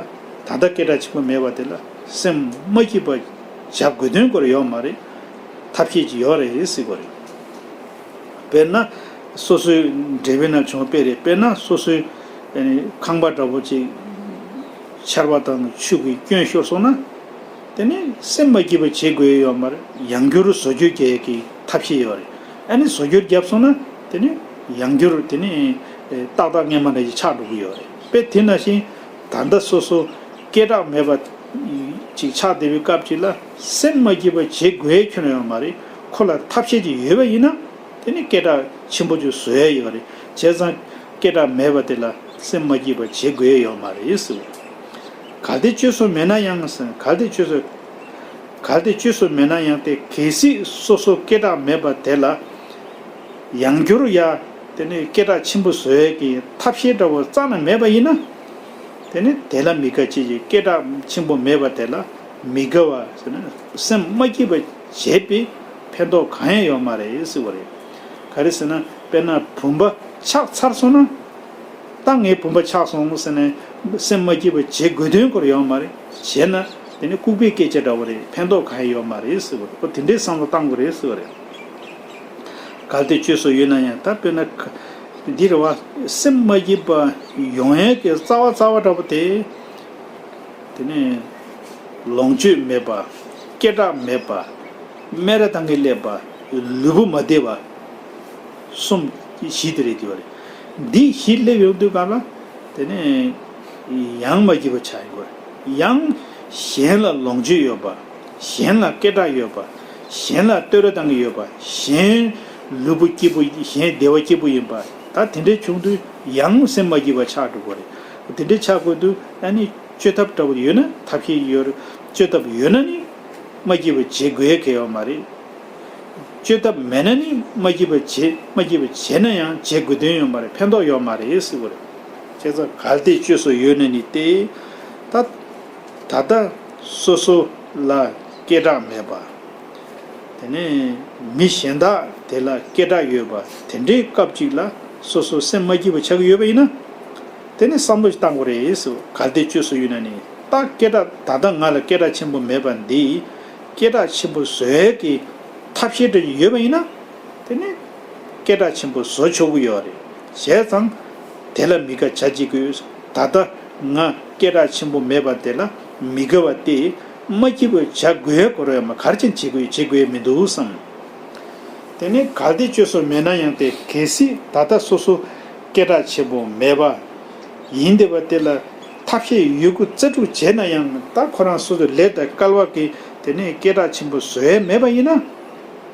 ད་ལྟ་སྐད་གྲགས་ཆེན་པོ་མེད་པ་དེ་ལ་སེམས་མ་སྐྱིད་པ་བྱ་དགོས་དོན་སྐོར་ཡོད་མ་རེད། ཐབས་ཤེས་ཅིག་ཡོད་རེད་ཟེར་དགོས་རེད། དཔེར་ན། སོ་སོའི་འབྲས་བུ་ན་བྱུང་དཔེ་རེད། དཔེར་ན་སོ་སོའི་ཁང་པ་འདྲ་བོ་ཅིག་ཆར་པ་དང་ཆུ་གིས་སྐྱོན་ཤོར་སོང་ན། དེ་ནི་སེམས་མ་སྐྱིད་པ་བྱེད་དགོས་ཡོད་མ་རེད། ཡང་བསྐྱར་བཟོ་བཅོས་རྒྱག་ཡས་ཀྱི་ཐབས་ཤེས་ཡོད་རེད། ཨ་ནི་བཟོ་བཅོས་བརྒྱབ་སོང་ན་དེ་ནི་ཡང་བསྐྱར་དེ་ནི་ཏག་ཏག་སྔོན་མ་འདྲ་ཞིག་ཆགས་འགྲོ་གི་ཡོད་རེད། དཔེ་དེ་ནང་བཞིན་ད་ལྟ་སོ་སོ་སྐད་གྲགས་མེད་པ་ཅིག་ཆགས་བསྡད་པའི་སྐབས་ཅིག་ལ་སེམས་མ་སྐྱིད་པ་བྱེད་དགོས་ཁྱོན་ཡོད་མ་རེད། ཁོ་ལ་ཐབས་ཤེས་ཅིག་ཡོད་པ་ཡིན་ན། དེ་ནི་སྐད་གྲགས་ཆེན་པོ་ཅིག་བཟོ་ཡ་ཡོད་རེད། བྱས་ཙང་སྐད་གྲགས་མེད་པ་དེ་ལ་སེམས་མ་སྐྱིད་པ་བྱེད་དགོས་ཡ་ཡོད་མ་རེད་ཟེར་བ། གལ་ཏེ་བཅོས་སུ་མེད་ན་ཡང་ཟེར། གལ་ཏེ་བཅོས་སུ། གལ་ཏེ་བཅོས་སུ་མེད་ན་ཡང་སྟེ། གལ་སྲིད་སོ་སོ་སྐད་གྲགས་མེད་པ་དེ་ལ་ཡང་བསྐྱར་ཡ། དེ་ནས་སྐད་གྲགས་ཆེན་པོ་བཟོ་ཡས་ཀྱི་ཐབས་ཤེས་འདྲ་བོ་རྩ་ནས་མེད་པ་ཡིན་ན། དེ་ནི་དེ་ལ་མི་དགའ་བྱེད་ཀྱི། སྐད་གྲགས་ཆེན་པོ་མེད་པ་དེ་ལ་མི་དགའ་བ་ཟེར་ན། སེམས་མ་སྐྱིད་པ་བྱེད་པའི་ཕན་ཐོགས་གང་ཡང་ཡོད་མ་རེད་ཟེར་བ་རེད། ག་རེ་ཟེར་ན། དཔེར་ན་བུམ་པ་ཆག་ཚར་སོང་ན། ད་ངའི་བུམ་པ་ཆག་སོང་ཟེར་ནས་སེམས་མ་སྐྱིད་པ་བྱེད་དགོས་དོན་སྐོར་ཡོད་མ་རེད། བྱས་ན་དེ་ནི་ལྐུགས་པའི་སྐད་ཆ་འདྲ་བོ་རེད། ཕན་ཐོགས་གང་ཡང་ཡོད་མ་རེད་ཟེར་བ་རེད། ཨོ་དེ་འདྲའི་བསམ་བློ་བཏང་དགོས་རེད་ཟེར་བ་རེད། གལ་ཏེ་བཅོས་སུ་ཡོད་ན་ཡང་། ད་དཔེར་ན་འདི་རེད་བ། སེམས་མ་སྐྱིད་པ་ཡོང་ཡས་ཀྱི་རྩ་བ་རྩ་བ་འདྲ་བོ་དེ། དེ་ནས་ལོངས་སྤྱོད་མེད་པ། སྐད་གྲགས་མེད་པ། སྨད་ར་གཏོང་གིན་སླེབས་པ། ལུས་པོ་མ་བདེ་བ། གསུམ། བཞི་དེ་རེད་དེ་བ་རེད། འདི་བཞི་སླེབས་ཡོང་དུས་སྒང་ལ། དེ་ནས་ཡང་མ་སྐྱིད་པ་ཆགས་ཡོང་གི་རེད། ཡང་གཞན་ལ་ལོངས་སྤྱོད་ཡོད་པ། གཞན་ལ་སྐད་གྲགས་ཡོད་པ། གཞན་ལ་བསྟོད་ར་གཏོང་གི་ཡོད་པ། གཞན་ལུས་པོ་སྐྱིད་པོ། གཞན་བདེ་བ་སྐྱིད་པོ་ཡིན་པ། ད་དེ་འདྲས་བྱུང་དུས་ཡང་སེམས་མ་སྐྱིད་པ་ཆགས་འགྲོ་གི་རེད། དེ་འདྲས་ཆགས་དགོས་དུས་ཨ་ནི་བཅོས་ཐབས་འདྲ་བོ་ཡོད་ན། ཐབས་ཤེས་ཡོད། བཅོས་ཐབས་ཡོད་ན་ནི་མ་སྐྱིད་པ་བྱེད་དགོས་ཡ་གང་ཡང་ཡོད་མ་རེད། བཅོས་ཐབས་མེད་ན་ནི་མ་སྐྱིད་པ་བྱེད། མ་སྐྱིད་པ་བྱས་ན་ཡང་བྱེད་དགོས་དོན་ཡོད་མ་རེད། ཕན་ཐོགས་ཡོད་མ་རེད་ཟེར་བ་རེད། བྱས་ཙང་གལ་ཏེ་བཅོས་སུ་ཡོད་ན་ནི་སྟེ། ད་ད་ལྟ་སོ་སོ་ལ་སྐད་གྲགས་མེད་པ། དེ་ནས་མི་གཞན་དག་དེ་ལ་སྐད་གྲགས་ཡོད་པ། དེ་འདྲའི་སྐབས་ཅིག་ལ་སོ་སོ་སེམས་མ་སྐྱིད་པ་ཆགས་ཀྱི་ཡོད་པ་ཡིན་ན། དེ་ནི་བསམ་བློ་ཞིག་བཏང་དགོས་རེད་ཟེར། གལ་ཏེ་བཅོས་སུ་ཡོད་ན་ནི། ད་སྐད་གྲགས། ད་ལྟ་ང་ལ་སྐད་གྲགས་ཆེན་པོ་མེད་པ་འདི་སྐད་གྲགས་ཆེན་པོ་བཟོ་ཡས་ཀྱི་ཐབས་ཤེས་འདྲ་ཞིག་ཡོད་པ་ཡིན་ན། དེ་ནི་སྐད་གྲགས་ཆེན་པོ་བཟོ་ཆོག་གི་ཡོད་རེད། བྱས་ཙང་དེ་ལ་མི་དགའ་བྱ་བྱེད་དགོས། ད་ལྟ་ང་སྐད་གྲགས་ཆེན་པོ་མེད་པ་དེ་ལ་མི་དགའ་བ་དེ་མ་སྐྱིད་པ་བྱ་དགོས་ཡ་སྐོར་ཡང་མ། ག་རེ་བྱས་ནས་བྱེད་དགོས། བྱེད་དགོས་ཡ་མི་འདུག་བསམ། དེ་ནས་གལ་ཏེ་བཅོས་སུ་མེད་ན་ཡང་སྟེ། གལ་སྲིད་ད་ལྟ་སོ་སོ་སྐད་གྲགས་ཆེན་པོ་མེད་པ་ཡིན་བསྡད་པ་དེ་ལ་ཐབས་ཤེས་ཡོད་རྒུ་རྩལ་སྤྲུགས་བྱས་ན་ཡང་། ད་ཁོ་རང་སོ་སོའི་ལས་དང་སྐལ་བ་གིས་དེ་ནས་སྐད་གྲགས་ཆེན་པོ་བཟོ་ཡས་མེད་པ་ཡིན་ན།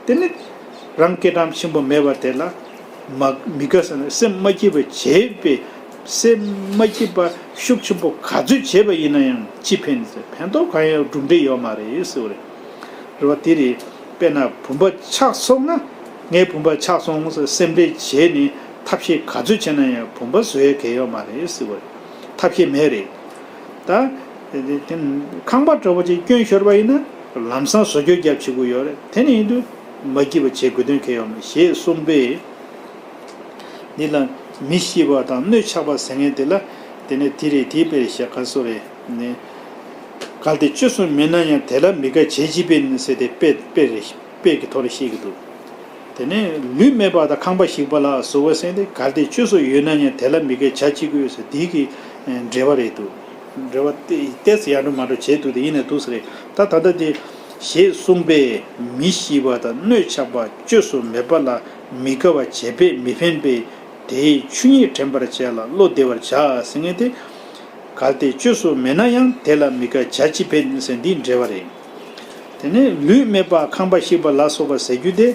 དེ་ནི་རང་སྐད་གྲགས་ཆེན་པོ་མེད་པ་དེ་ལ་མ། མི་དགའ་ཟེར་ན། སེམས་མ་སྐྱིད་པ་བྱེད་པའི། སེམས་མ་སྐྱིད་པ་ཤུགས་ཆེན་པོ་ག་ཚོད་བྱས་པ་ཡིན་ན་ཡང་ཅི་ཕན་ཟེར། ཕན་ཐོགས་གང་ཡང་། གྲུབ་འབྲས་ཡོད་མ་རེད་ཟེར་བ་རེད། རེད་བ། དེ་རེད། དཔེར་ན་བུམ་པ་ཆག་སོང་ན། ངའི་བུམ་པ་ཆག་སོང་ཟེར་སེམས་ཁྲལ་བྱས་ནས་ཐབས་ཤེས་ག་ཚོད་བྱས་ན་ཡང་བུམ་པ་བཟོ་ཡས་གང་ཡང་ཡོད་མ་རེད་ཟེར་བ་རེད། ཐབས་ཤེས་མེད་རེད། ད་དེ་ཁང་པ་འདྲ་བོ་ཅིག་སྐྱོན་ཤོར་བ་ཡིན་ན་ལམ་སང་བཟོ་བཅོས་རྒྱབ་བྱེད་དགོས་ཡོད་རེད། དེ་ནི་ཡིན་དུས་མ་སྐྱིད་པ་བྱེད་དགོས་དོན་གང་ཡང་ཡོད་མ་རེད་ཞེས་གསུངས་པས། འདི་ལ་མི་ཤི་བ་དང་སྣོད་ཆགས་པ་ཟེར་མཁན་དེ་ལ། དེ་ནས་དེ་རེད། དེའི་དཔེར་བཤད། ག་སོ་རེད་ནས། གལ་ཏེ་བཅོས་སུ་མེད་ན་ཡང་། དེ་ལ་མི་དགའ་བྱས་ཅི་ཕན་ཟེར་ཏེ་དཔེ། དཔེ་རེད། དཔེ་གི་ཐོག་ལ་བཤད་ཀྱི་འདུག་དེ་ནས་ལུས་མེད་པ་དང་ཁང་པ་ཞིག་པ་ལ་སོགས་པ་ཟེར་ཏེ། གལ་ཏེ་བཅོས་སུ་ཡོད་ན་ཡང་། དེ་ལ་མི་དགའ་བྱ་ཅི་དགོས་ཟེར། འདི་གི་འགྲེལ་པ་རེད་འདུག་འགྲེལ་པ་དེ་ཏོག་ཙམ་ཡར་འགྲོ་མར་འགྲོ་བྱས་འདུག་དེ་ཡིན་ན་འདུག་ས་རེད། ད་ད་ལྟ་དེ་ཞེས་གསུངས་པས། མི་ཤི་བ་དང་སྣོད་ཆགས་པ་བཅོས་སུ་མེད་པ་ལ་མི་དགའ་བ་བྱས་པས་མི་ཕན་པས། དེའི་ཆོས་ཉིད་དྲན་པར་བྱས་ལ་བློ་བདེ་བར་བྱ་ཟེར་མཁན་དེ། གལ་ཏེ་བཅོས་སུ་མེད་ན་ཡང་། དེ་ལ་མི་དགའ་བྱ་ཅི་ཕན་ཟེར་འདིའི་འགྲེལ་པ་རེད། དེ་ནས་ལུས་མེད་པ་ཁང་པ་ཞིག་པ་ལ་སོགས་པ་ཟེར་རྒྱུ་དེ།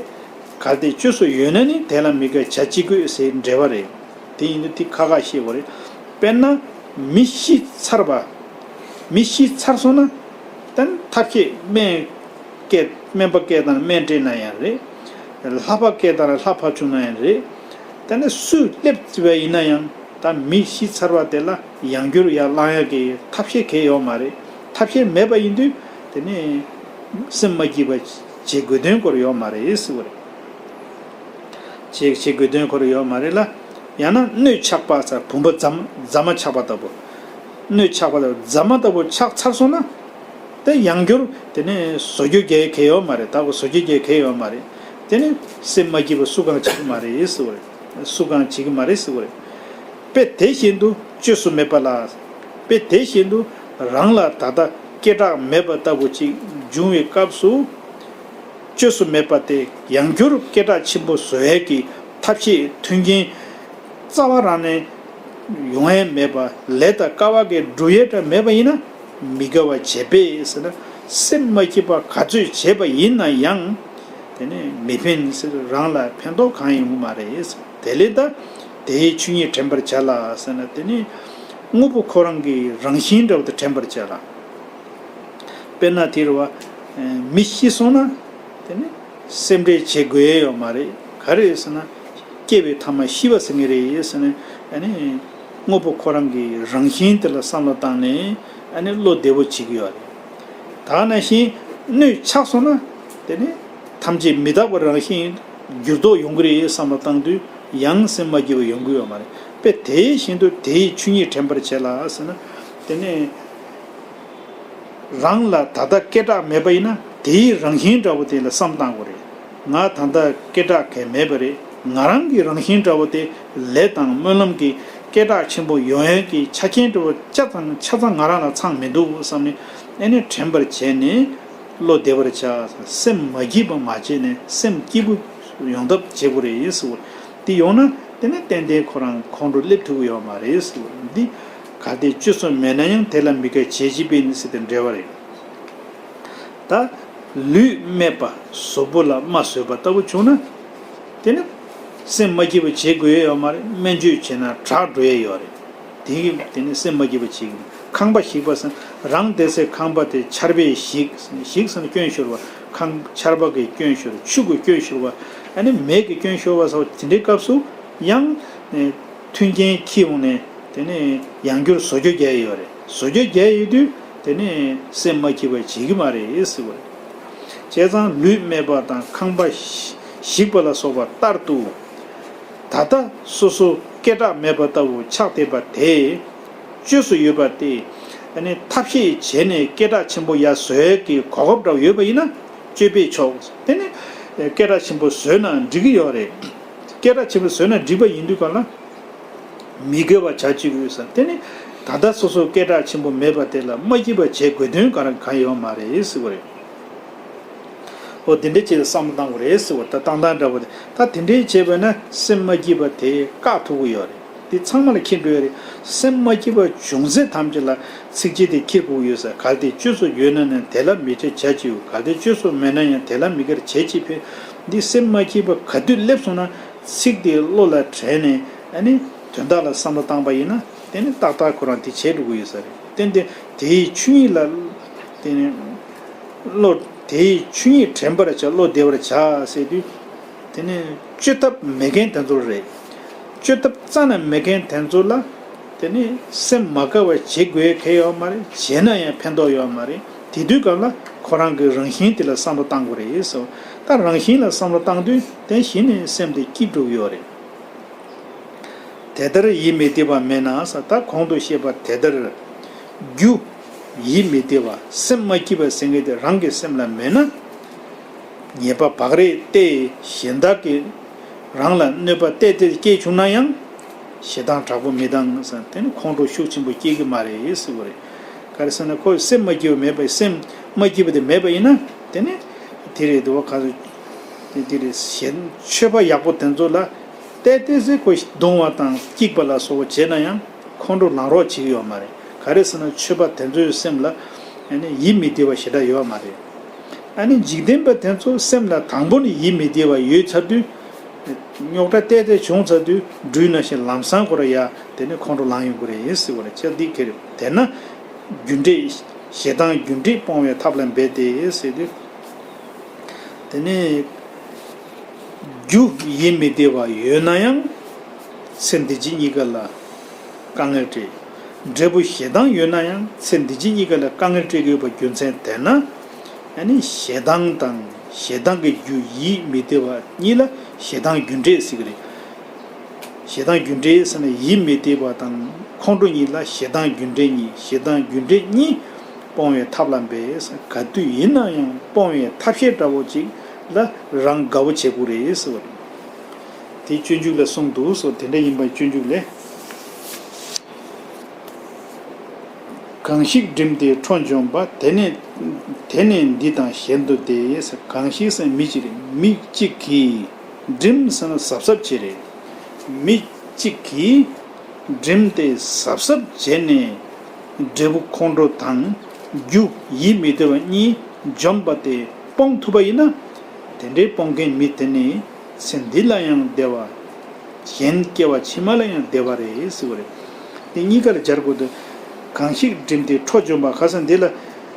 གལ་ཏེ་བཅོས་སུ་ཡོད་ན་ནི། དེ་ལ་མི་དགའ་བྱ་ཅི་དགོས་ཟེར་འགྲེལ་པ་རེད། དེ་ཡིན་དུས་དེ་ཁ་ཁ་ཤས་པོ་རེད། དཔེར་ན་མི་ཤི་ཚར་བ། མི་ཤི་ཚར་སོང་ན། ད་ཐབས་ཤེས་སྨན་སྐད། སྨན་པ་སྐད་བཏང་ནས་སྨན་སྤྲད་ན་ཡང་རེད། ལྷ་པ་སྐད་བཏང་ནས་ལྷ་ཕབ་བཅུག་ན་ཡང་རེད། ད་ནི་སུས་སླེབས་བརྩིས་པ་ཡིན་ན་ཡང་། ད་མི་ཤི་ཚར་བ་དེ་ལ་ཡང་བསྐྱར་ཡར་བསླང་ཡག་གི་ཐབས་ཤེས་གང་ཡང་ཡོད་མ་རེད། ཐབས་ཤེས་མེད་པ་ཡིན་དུས་དེ་ནི་སེམས་མ་སྐྱིད་པ་བྱེད་དགོས་དོན་སྐོར་ཡོད་མ་རེད་ཟེར་བ་རེད། བྱེད། བྱེད་དགོས་དོན་སྐོར་ཡོད་མ་རེད་ལ། ཡང་ན་སྣོད་ཆགས་པ་ཟེར། བུམ་པ་རྫ་མ། རྫ་མ་ཆགས་པ་ལྟ་བུ། སྣོད་ཆགས་པ་ལྟ་བུ། རྫ་མ་ལྟ་བུ་ཆགས་ཚར་སོང་ན། དེ་ཡང་བསྐྱར་དེ་ནས་བཟོ་བཅོས་རྒྱག་ཡག་གང་ཡང་ཡོད་མ་རེད། ད་གོ་བཟོ་བཅོས་རྒྱག་ཡག་གང་ཡང་ཡོད་མ་རེད། དེ་ནི་སེམས་མ་སྐྱིད་པ་སུ་གང་བྱེད་ཀྱི་མ་རེད་ཟེར་བ་རེད། སུ་གང་བྱེད་ཀྱི་མ་རེད་ཟེར་བ་རེད། དཔེ་དེ་བཞིན་དུ་བཅོས་སུ་མེད་པ་ལ། དཔེ་དེ་བཞིན་དུ་རང་ལ་ད་ལྟ་སྐད་གྲགས་མེད་པ་ལྟ་བུ་ཅིག་འབྱུང་བའི་སྐབས་སུ། བཅོས་སུ་མེད་པ་དེ་ཡང་བསྐྱར་སྐད་གྲགས་ཆེན་པོ་བཟོ་ཡས་ཀྱི་ཐབས་ཤེས་མཐུན་རྐྱེན་རྩ་བ་རང་ནས་ཡོང་ཡས་མེད་པ། ལས་དང་སྐལ་བ་གིས་སྒྲུབ་ཡས་འདྲ་མེད་པ་ཡིན་ན། མི་དགའ་བ་བྱས་པས་ཟེར་ན། སེམས་མ་སྐྱིད་པ་ག་ཚོད་བྱས་པ་ཡིན་ན་ཡང་། དེ་ནི་མི་ཕན་ཟེར། རང་ལ་ཕན་ཐོགས་གང་ཡང་ཡོང་གི་མ་རེད། དེ་ལས་ད་དེའི་ཆོས་ཉིད་དྲན་པར་བྱ་ལ་ཟེར་ན། དེ་ནི་ དངོས་པོ་ཁོ་རང་གི་རང་བཞིན་འདྲ་བོ་དེ་དྲན་པར་བྱས་ལ། དཔེར་ན་དེ་རེད་བ། མི་ཤི་སོང་ན། དེ་ནི་སེམས་ཁྲལ་བྱེད་དགོས་ཡས་ཡོད་མ་རེད། ག་རེ་རེད་ཟེར་ན། སྐྱེ་བའི་ཐ་མ་ཤི་བ་ཟེར་ངེས་རེད་ཟེར་ནས། ཨ་ནི། དངོས་པོ་ཁོ་རང་གི་རང་བཞིན་དེ་ལ་བསམ་བློ་བཏང་ནས། ཨ་ནི་བློ་བདེ་བོ་བྱེད་ཀྱི་ཡོད་རེད། ད་ནང་བཞིན་གནོད་ཆགས་སོང་ན། དེ་ནི་ཐམས་ཅད་མི་རྟག་པ་རང་བཞིན་འགྱུར་ལྡོག་ཡོང་གི་རེད་བསམ་བློ་བཏང་དུས་ཡང་སེམས་མ་སྐྱིད་པ་ཡོང་གི་ཡོད་མ་རེད། དཔེ་དེ་བཞིན་དུ་དེའི་ཆོས་ཉིད་དྲན་པར་བྱས་ལ་ཟེར་ན། དེ་ནི་རང་ལ་ད་ལྟ་སྐད་གྲགས་མེད་པ་ཡིན་ན་དེའི་རང་བཞིན་འདྲ་བོ་དེ་ལ་བསམ་བཏང་དགོས་རེད། ང་ད་ལྟ་སྐད་གྲགས་གང་མེད་པ་རེད། ང་རང་གི་རང་བཞིན་འདྲ་བོ་དེ་ལས་དང་སྨོན་ལམ་གྱི་སྐད་གྲགས་ཆེན་པོ་ཡོང་ཡག་གི་ཆ་རྐྱེན་འདྲ་བོ་ཆ་ཚང་ཆ་ཚང་ང་རང་ལ་ཚང་མི་འདུག་བསམ་ནས། ཨ་ནི་དྲན་པར་བྱས་ནས་བློ་བདེ་བར་བྱ། སེམས་མ་སྐྱིད་པ་མ་བྱས་ནས་སེམས་སྐྱིད་པོ་ཡོང་ཐབས་བྱེད་དགོས་རེད་ཟེར་བ། དེ་ཡོང་ན་དེ་ནི་ཏན་ཏན་ཁོ་རང་ཁོང་ཁྲོ་སླེབས་ཐུབ་ཀྱི་ཡོད་མ་རེད་ཟེར་བ། འདི་གལ་ཏེ་བཅོས་སུ་མེད་ན་ཡང་དེ་ལ་མི་དགའ་བྱས་ཅི་ཕན་ཟེར་དེ་འགྲེལ་བ་རེད། ད་ལུས་སྨད་པ་གཟུགས་པོ་ལ་རྨ་བཟོས་པ་ལྟ་བུ་བྱུང་ན། དེ་ནི་སེམས་མ་སྐྱིད་པ་བྱེད་དགོས་ཡས་ཡོད་མ་རེད། སྨན་བཅོས་བྱས་ན་དྲག་འགྲོ་ཡས་ཡོད་རེད། དེ་གི་དེ་ནི་སེམས་མ་སྐྱིད་པ་བྱེད་ཀྱི་མེད། ཁང་པ་བཤིག་པ་ཟེར་རང་བསྡད་སའི་ཁང་པ་དེ་ཆར་པས་བཤིག་བཤིག་ཟེར་ན་སྐྱོན་ཤོར་བ། ཁང་ཆར་པ་གིས་སྐྱོན་ཤོར། ཆུ་གིས་སྐྱོན་ཤོར་བ། ཨ་ནི་མེ་གིས་སྐྱོན་ཤོར་བ་ཟེར་བ་དེ་འདྲའི་སྐབས་སུ་ཡང་ནས་མཐུན་རྐྱེན་འཁྱེར་འོང་ནས་དེ་ནས་ཡང་བསྐྱར་བཟོ་བཅོས་རྒྱག་ཡས་ཡོད་རེད། བཟོ་བཅོས་རྒྱག་ཡས་ཡོད་དུས་དེ་ནས་སེམས་མ་སྐྱིད་པ་བྱེད་ཀྱི་མ་རེད་ཟེར་བ་རེད། བྱས་ཙང་ལུས་སྨད་པ་དང་ཁང་པ་བཤིག་པ་ལ་སོགས་པ་ལྟར་དུ། ད་ལྟ་སོ་སོ་སྐད་གྲགས་མེད་པ་ལྟ་བུ་ཆགས་བསྡད་པ་དེ། བཅོས་སུ་ཡོད་པ་སྟེ། ཨ་ནི་ཐབས་ཤེས་བྱས་ནས་སྐད་གྲགས་ཆེན་པོ་ཡར་བཟོ་ཡས་ཀྱི་གོ་སྐབས་འདྲ་བོ་ཡོད་པ་ཡིན་ན་བཅོས་པས་ཆོག། དེ་ནི་སྐད་གྲགས་ཆེན་པོ་བཟོས་ན་འགྲིག་གི་ཡོད་རེད། སྐད་གྲགས་ཆེན་པོ་བཟོས་ན་འགྲིག་པ་ཡིན་དུས་གང་ལ། མི་དགའ་བ་བྱ་བཅུག་ཡོད་ས་དེ་ནི་ད་ལྟ་སོ་སོ་སྐད་གྲགས་ཆེན་པོ་མེད་པ་དེ་ལ་མ་སྐྱིད་པ་བྱེད་དགོས་དོན་གང་རང་གང་ཡོད་མ་རེད་ཟེར་བ་རེད། ཨོ་དེ་འདྲའི་ཆེད་དུ་བསམ་བློ་བཏང་དགོས་རེད་ཟེར་བ། ད་བཏང་སྟངས་འདྲ་པོ་དེ་ད་དེ་འདྲའི་བྱས་པ་ན་སེམས་མ་སྐྱིད་པ་དེ་བཀག་ཐུབ་ཀྱི་ཡོད་རེད། དེ་ཚང་མ་ལ་འཁྱེར་འགྲོ་ཡ་རེད། སེམས་མ་སྐྱིད་པ་བྱུང་ཚེ་ཐམས་ཅད་ལ་ཚིགས་བཅད་དེ་འཁྱེར་དགོས་ཀྱི་ཡོད་ས། གལ་ཏེ་བཅོས་སུ་ཡོད་ན་ནི་དེ་ལ་མི་དགའ་བྱ་བཅུག། གལ་ཏེ་བཅོས་སུ་མེད་ན་ཡང་དེ་ལ་མི་དགའ་བྱས་ཅི་ཕན། འདི་སེམས་མ་སྐྱིད་པ་ག་དུས་སླེབས་སོང་ན། ཚིག་དེ་བློ་ལ་དྲན་ནས་ཨ་ནི་དོན་དག་ལ་བསམ་བློ་བཏང་པ་ཡིན་ན་དེ་ནི་ཏག་ཏག་ཁོ་རང་དེ་བྱས་འགྲོ་གི་ཡོད་ས་རེད། ཏན་ཏན་དེའི་ཆོས་ཉིད་ལ་དེ་ནི་བློ་དེའི་ཆོས་ཉིད་དྲན་པར་བྱ། བློ་བདེ་བར་བྱ་ཟེར་དུས་དེ་ནི་བཅོས་ཐབས་མེད་མཁན་དེ་ཚོ་རེད། བཅོས་ཐབས་རྩ་ནས་མེད་མཁན་དེ་ཚོ་ལ་དེ་ནི་སེམས་མ་དགའ་བ་བྱེད་དགོས་གལ་ཡོད་མ་རེད། བྱས་ན་ཡང་ཕན་ཐོགས་ཡོད་མ་རེད། དེ་དུས་སྐབས་ལ་ཁོ་རང་གི་རང་བཞིན་དེ་ལ་བསམ་བློ་བཏང་དགོས་རེད་ཟེར། ད་རང་བཞིན་ལ་བསམ་བློ་བཏང་དུས་དེ་གཞི་ནས་སེམས་དེ་སྐྱིད་འགྲོ་གི་ཡོད་རེད། དེ་ལྟར་ཡིད་མི་བདེ་བ་མེད་ན་ཟེར། ད་གོང་དུ་བཤད་པ་དེ་ལྟར་རྒྱུ་ཡིད་མི་བདེ་བ་སེམས་མ་སྐྱིད་པ་ཟེར་མཁན་དེ་རང་གི་སེམས་ལ་མེད་ན། ཉེས་པ་བག་རེ་སྟེ་གཞན་དག་གིས་རང་ལ་གནོད་པ་ཏོག་ཙམ་སྐྱེས་བྱུང་ན་ཡང་ཞེ་སྡང་དྲག་པོ་མི་ལྡང་ཟེར། དེ་ནི་ཁོང་ཁྲོ་ཤུགས་ཆེན་པོ་སྐྱེ་གི་མ་རེད་ཟེར་བ་རེད། ག་རེ་ཟེར་ན་ཁོ་སེམས་མ་སྐྱིད་པ་མེད་པ། སེམས་མ་སྐྱིད་པ་དེ་མེད་པ་ཡིན་ན་དེ་ནི་དེ་རེད་འདུག་བ། ག་རེ་དེ་རེད། གཞན་ཆོས་པ་ཡག་པོ་དེ་ཚོ་ལ་ཏོག་ཙམ་ཁོ་གདུང་བ་དང་སྐྱིད་པ་ལ་སོགས་པ་བྱས་ན་ཡང་ཁོང་ཁྲོ་ལངས་རོགས་བྱེད་ཀྱི་ཡོད་མ་རེད། ག་རེ་ཟེར་ན་ཆོས་པ་དེ་ཚོའི་སེམས་ལ་ཨ་ནི་ཡིད་མི་བདེ་བ་ཞེ་དྲག་ཡོད་མ་རེད། ཨ་ནི་འཇིག་རྟེན་པ་དེ་ཚོ་སེམས་ལ་དང་པོ་ནས་ཡིད་མི་བདེ་བ་ཡོད་ཚར་དུས། རྙོག་དྲ་ཏོག་ཙམ་བྱུང་ཚར་དུས་སྦྲུལ་ནང་བཞིན་ལམ་སང་ཁོ་ར་ཡ་དེ་ནས་ཁོང་ཁྲོ་ལངས་ཡོང་གི་རེད་ཟེར་བ་རེད། ཅག་འདི་ཁེ་རེད། དེས་ན་རྒྱུ་འབྲས་ཞེ་སྡང་རྒྱུ་འབྲས་སྤོང་བའི་ཐབས་ལ་འབད་དེ་ཟེར་དུས། དེ་ནས་རྒྱུ་ཡིད་མི་བདེ་བ་ཡོད་ན་ཡང་ཚེ་འདི་ཕྱི་གཉིས་ཀ་ལ་དཀའ་ངལ་འཕྲད། འབྲས་བུ་ཞེ་སྡང་ཡོད་ན་ཡང་ཚེ་འདི་ཕྱི་གཉིས་ཀ་ལ་དཀའ་ངལ་འཕྲད་ཀྱི་ཡོད་པ་རྒྱུ་མཚན་དེས་ན། ཨ་ནི་ཞེ་སྡང་དང་ཞེ་སྡང་གི་རྒྱུ་ཡིད་མི་བདེ་བ་གཉིས་ལ་ཞེ་སྡང་རྒྱུ་འབྲས་ཟེར་གྱི་རེད། ཞེ་སྡང་རྒྱུ་འབྲས་ཟེར་ན་ཡིད་མི་བདེ་བ་དང་ཁོང་ཁྲོ་གཉིས་ལ་ཞེ་སྡང་རྒྱུ་འབྲས་གཉིས། ཞེ་སྡང་རྒྱུ་འབྲས་གཉིས་སྤོང་བའི་ཐབས་ལ་འབད། ག་དུས་ཡིན་ན་ཡང་སྤོང་བའི་ཐབས་ཤེས་འདྲ་བོ་ཅིག་ལ་རང་དགའ་བོ་བྱེད་དགོས་རེད་ཟེར་བ་རེད། དེ་སྤྱོད་འཇུག་ལ་གསུངས་འདུག་སོ། དེ་འདྲ་ཡིན་པའི་སྤྱོད་འཇུག་ལས། གང་ཞིག་བསྒྲིམས་ཏེ་ཁྲོ་འཇོམས་པ། དེ་ནི་དེ་ནི་འདི་དང་གཞན་དུ་སྟེ། གང་ཞིག་ཟེར་མི་གཅིག་རེད། མི་གཅིག་གིས་བསྒྲིམས་ཟེར་ན་གཟབ་གཟབ་བྱེད་རེད། མི་གཅིག་གིས་བསྒྲིམས་ཏེ་གཟབ་གཟབ་བྱས་ནས་འབྲས་བུ་ཁོང་ཁྲོ་དང་རྒྱུ་ཡིད་མི་བདེ་བ་གཉིས་འཇོམས་པ་དེ་སྤོང་ཐུབ་པ་ཡིན་ན། དེ་འདྲའི་སྤོང་མཁན་མི་དེ་ནི་ཚེ་འདི་ལ་ཡང་བདེ་བ། གཞན་སྐྱེ་བ་ཕྱི་མ་ལ་ཡང་བདེ་བ་རེད་ཟེར་བ་རེད། དེ་གཉིས་ཀ་ལ་སྦྱར་དགོས་འདུག་གང་ཞིག་བསྒྲིམས་ཏེ་ཁྲོ་འཇོམས་པ། ག་ས་འདི་ལ་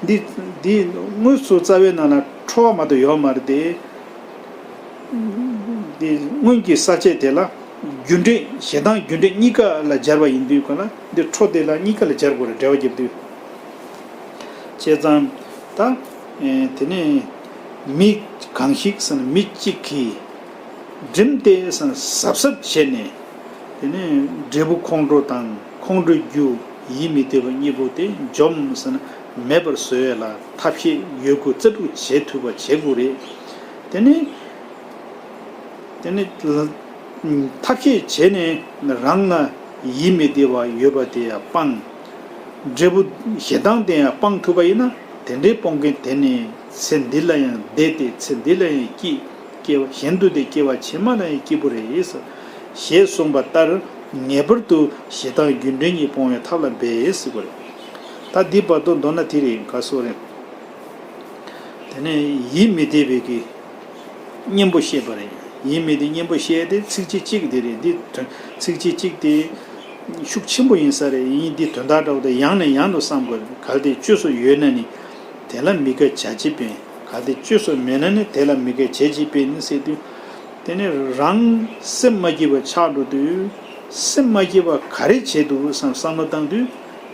འདི་འདི་དངོས་སུ་རྩ་བའི་ནང་ལ་ཁྲོ་བ་མ་གཏོགས་ཡོད་མ་རེད་དེ། འདི་སྔོན་གྱི་ས་བཅད་དེ་ལ་རྒྱུ་འབྲས་ཞེ་སྡང་རྒྱུ་འབྲས་གཉིས་ཀ་ལ་སྦྱར་བ་ཡིན་དུས་ག་ལ་འདི་ཁྲོ་དེ་ལ་གཉིས་ཀ་ལ་སྦྱར་དགོས་རེད། འགྲེལ་བ་རྒྱབ་དུས། བྱས་ཙང་ད་དེ་ནས་མི་གང་ཞིག་ཟེར་ན་མི་གཅིག་གིས་བསྒྲིམས་ཏེ་ཟེར་ན་གཟབ་གཟབ་བྱས་ནས། དེ་ནས་འབྲས་བུ་ཁོང་ཁྲོ་དང་ཁོང་ཁྲོའི་རྒྱུ་ཡིད་མི་བདེ་བ་གཉིས་པོ་དེ་འཇོམས་ཟེར་ན་མེད་པར་བཟོ་ཡས་ལ་ཐབས་ཤེས་ཡོད་རྒུ་རྩལ་སྤྲུགས་བྱེད་ཐུབ་པ་བྱེད་དགོས་རེད། དེ་ནས་དེ་ནས་ཐབས་ཤེས་བྱས་ནས་རང་ལ་ཡིད་མི་བདེ་བ་ཡོད་པ་དེ་ཡང་སྤང་། འབྲས་བུ་ཞེ་སྡང་དེ་ཡང་སྤང་ཐུབ་པ་ཡིན་ན་དེ་འདྲའི་སྤོང་མཁན་དེ་ནི་ཚེ་འདི་ལ་ཡང་བདེ་སྟེ་ཚེ་འདི་ལ་ཡང་སྐྱིད། སྐྱེ་བ་གཞན་དུ་སྟེ་སྐྱེ་བ་ཕྱི་མ་ལ་ཡང་སྐྱིད་པོ་རེད། ཞེས་གསུངས་པ་ལྟར་ངེས་པར་དུ་ཞེ་སྡང་རྒྱུ་འབྲས་གཉིས་སྤོང་བའི་ཐབས་ལ་འབད་ཟེར་བ་རེད། ད་འདི་བར་དུ་མདོར་ན་དེ་རེད། ག་སོ་རེད། དེ་ནས་ཡིད་མི་བདེ་བའི་གི་གཉེན་པོ་བཤད་པ་རེད། ཡིད་མི་བདེ་གཉེན་པོ་བཤད་དེ་ཚིགས་བཅད་གཅིག་དེ་རེད། འདི་དོན་ཚིགས་བཅད་གཅིག་དེ་ཤུགས་ཆེན་པོ་ཡིན་ས་རེད། ཡིན་འདི་དོན་དག་འདྲ་བོ་དེ་ཡང་ནས་ཡང་དུ་བསམ་དགོས། གལ་ཏེ་བཅོས་སུ་ཡོད་ན་ནི་དེ་ལ་མི་དགའ་བྱ་བྱེད་པས། གལ་ཏེ་བཅོས་སུ་མེད་ན་ནི་དེ་ལ་མི་དགའ་བྱ་བྱེད་པས་ནི་ཟེར་དུས། དེ་ནས་རང་སེམས་མ་སྐྱིད་པ་ཆགས་འགྲོ་དུས་སེམས་མ་སྐྱིད་པ་ག་རེ་བྱས་འདུག་བསམ་བསམ་བློ་བཏང་དུས་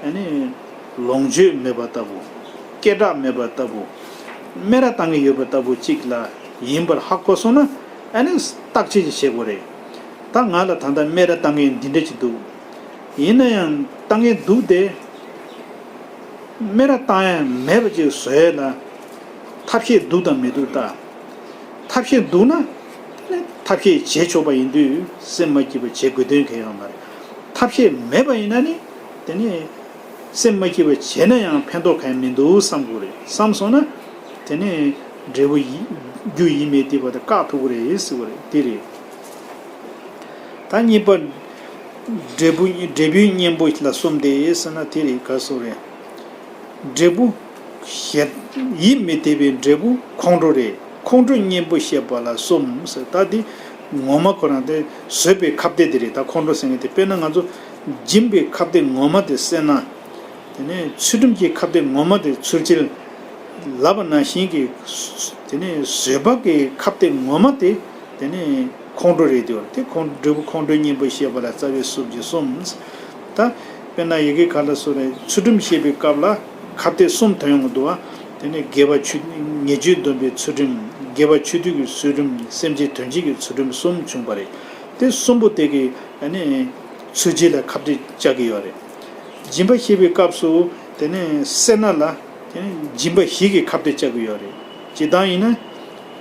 ཨ་ནི། ལོངས་སྤྱོད་མེད་པ་ལྟ་བུ། སྐད་གྲགས་མེད་པ་ལྟ་བུ། སྨད་ར་བཏང་གི་ཡོད་པ་ལྟ་བུ་གཅིག་ལ་ཡིན་པར་ཧ་གོ་སོང་ན་ཨ་ནི་བརྟག་དཔྱད་ཅིག་བྱེད་དགོས་རེད། ད་ང་ལ་ད་ལྟ་སྨད་ར་བཏང་མཁན་འདི་འདྲ་ཅིག་འདུག་ཡིན་ན་ཡང་བཏང་མཁན་འདུག་སྟེ། སྨད་ར་བཏང་ཡ་མེད་པ་ཅིག་བཟོ་ཡ་ལ་ཐབས་ཤེས་འདུག་དང་མི་འདུག་ལྟ། ཐབས་ཤེས་འདུག་ན་ཐབས་ཤེས་བྱེད་ཆོག་པ་ཡིན་དུས་སེམས་མ་སྐྱིད་པ་བྱེད་དགོས་དོན་གང་ཡང་ཡོད་མ་རེད། ཐབས་ཤེས་མེད་པ་ཡིན་ན་ནི་དེ་ནི། སེམས་མ་སྐྱིད་པ་བྱས་ན་ཡང་ཕན་ཐོགས་གང་ཡང་མི་འདུག་བསམ་དགོས་རེད། བསམ་སོང་ན་དེ་ནས་འབྲས་བུ་ཡི་རྒྱུ་ཡིད་མི་བདེ་བ་དེ་བཀག་ཐུབ་ཀྱི་རེད་ཟེར་བ་རེད། དེ་རེད། ད་གཉིས་པ། འབྲས་བུ་འབྲས་བུའི་གཉེན་པོ་ལ་གསུམ་སྟེ་ཟེར་ན་དེ་རེད། ག་སོ་རེད། འབྲས་བུ་ཞེ། ཡིད་མི་བདེ་བའི་འབྲས་བུ་ཁོང་ཁྲོ་རེད། ཁོང་ཁྲོའི་གཉེན་པོ་བཤད་པ་ལ་གསུམ་ཟེར། ད་འདི་ངོ་མ་ཁོ་རང་དེ་བཟོད་པའི་ཁ་གཏད་དེ་རེད། ད་ཁོང་ཁྲོ་ཟེར་མཁན་དེ་དཔེར་ན་ང་ཚོ་སྦྱིན་པའི་ཁ་གཏད་ངོ་མ་དེ་སེར་སྣ། དེ་ནས་ཚུལ་ཁྲིམས་ཀྱི་ཁ་གཏད་ངོ་མ་དེ་ཚུལ་འཆལ། ལབ་པ་ནང་བཞིན་གྱི། དེ་ནས་བཟོད་པ་གི་ཁ་གཏད་ངོ་མ་དེ། དེ་ནས་ཁོང་ཁྲོ་རེད་དེ། དེ་ཁོང་འབྲས་བུ་ཁོང་ཁྲོའི་གཉེན་པོ་བཤད་པ་ལ་རྩ་བའི་གསུམ་གྱི་གསུམ། ད་དཔེར་ན་ཡི་གེ་ག་ལ་སོ་རེ་ཚུལ་ཁྲིམས་བཤད་པའི་སྐབས་ལ་ཁ་གཏད་གསུམ་ཐོན་ཡོང་གི་འདུག་བ། དེ་ནས་དགེ་བ་ཆོས་ཉེས་སྤྱོད་སྡོམ་པའི་ཚུལ་ཁྲིམས། དགེ་བ་ཆོས་སྡུད་ཀྱི་ཚུལ་ཁྲིམས། སེམས་ཅན་དོན་བྱེད་ཀྱི་ཚུལ་ཁྲིམས་གསུམ་བྱུང་བ་རེད། དེ་གསུམ་པོ་དེ་གི་ཨ་ནི་ཚུལ་འཆལ་ལ་ཁ་གཏད་བཅག་གི་ཡོད་རེད། སྦྱིན་པ་བཤད་པའི་སྐབས་སུ་དེ་ནས་སེར་སྣ་ལ། དེ་ནས་སྦྱིན་པ་བཞི་གི་ཁ་གཏད་བཅག་གི་ཡོད་རེད། སྤྱིར་བཏང་ཡིན་ན།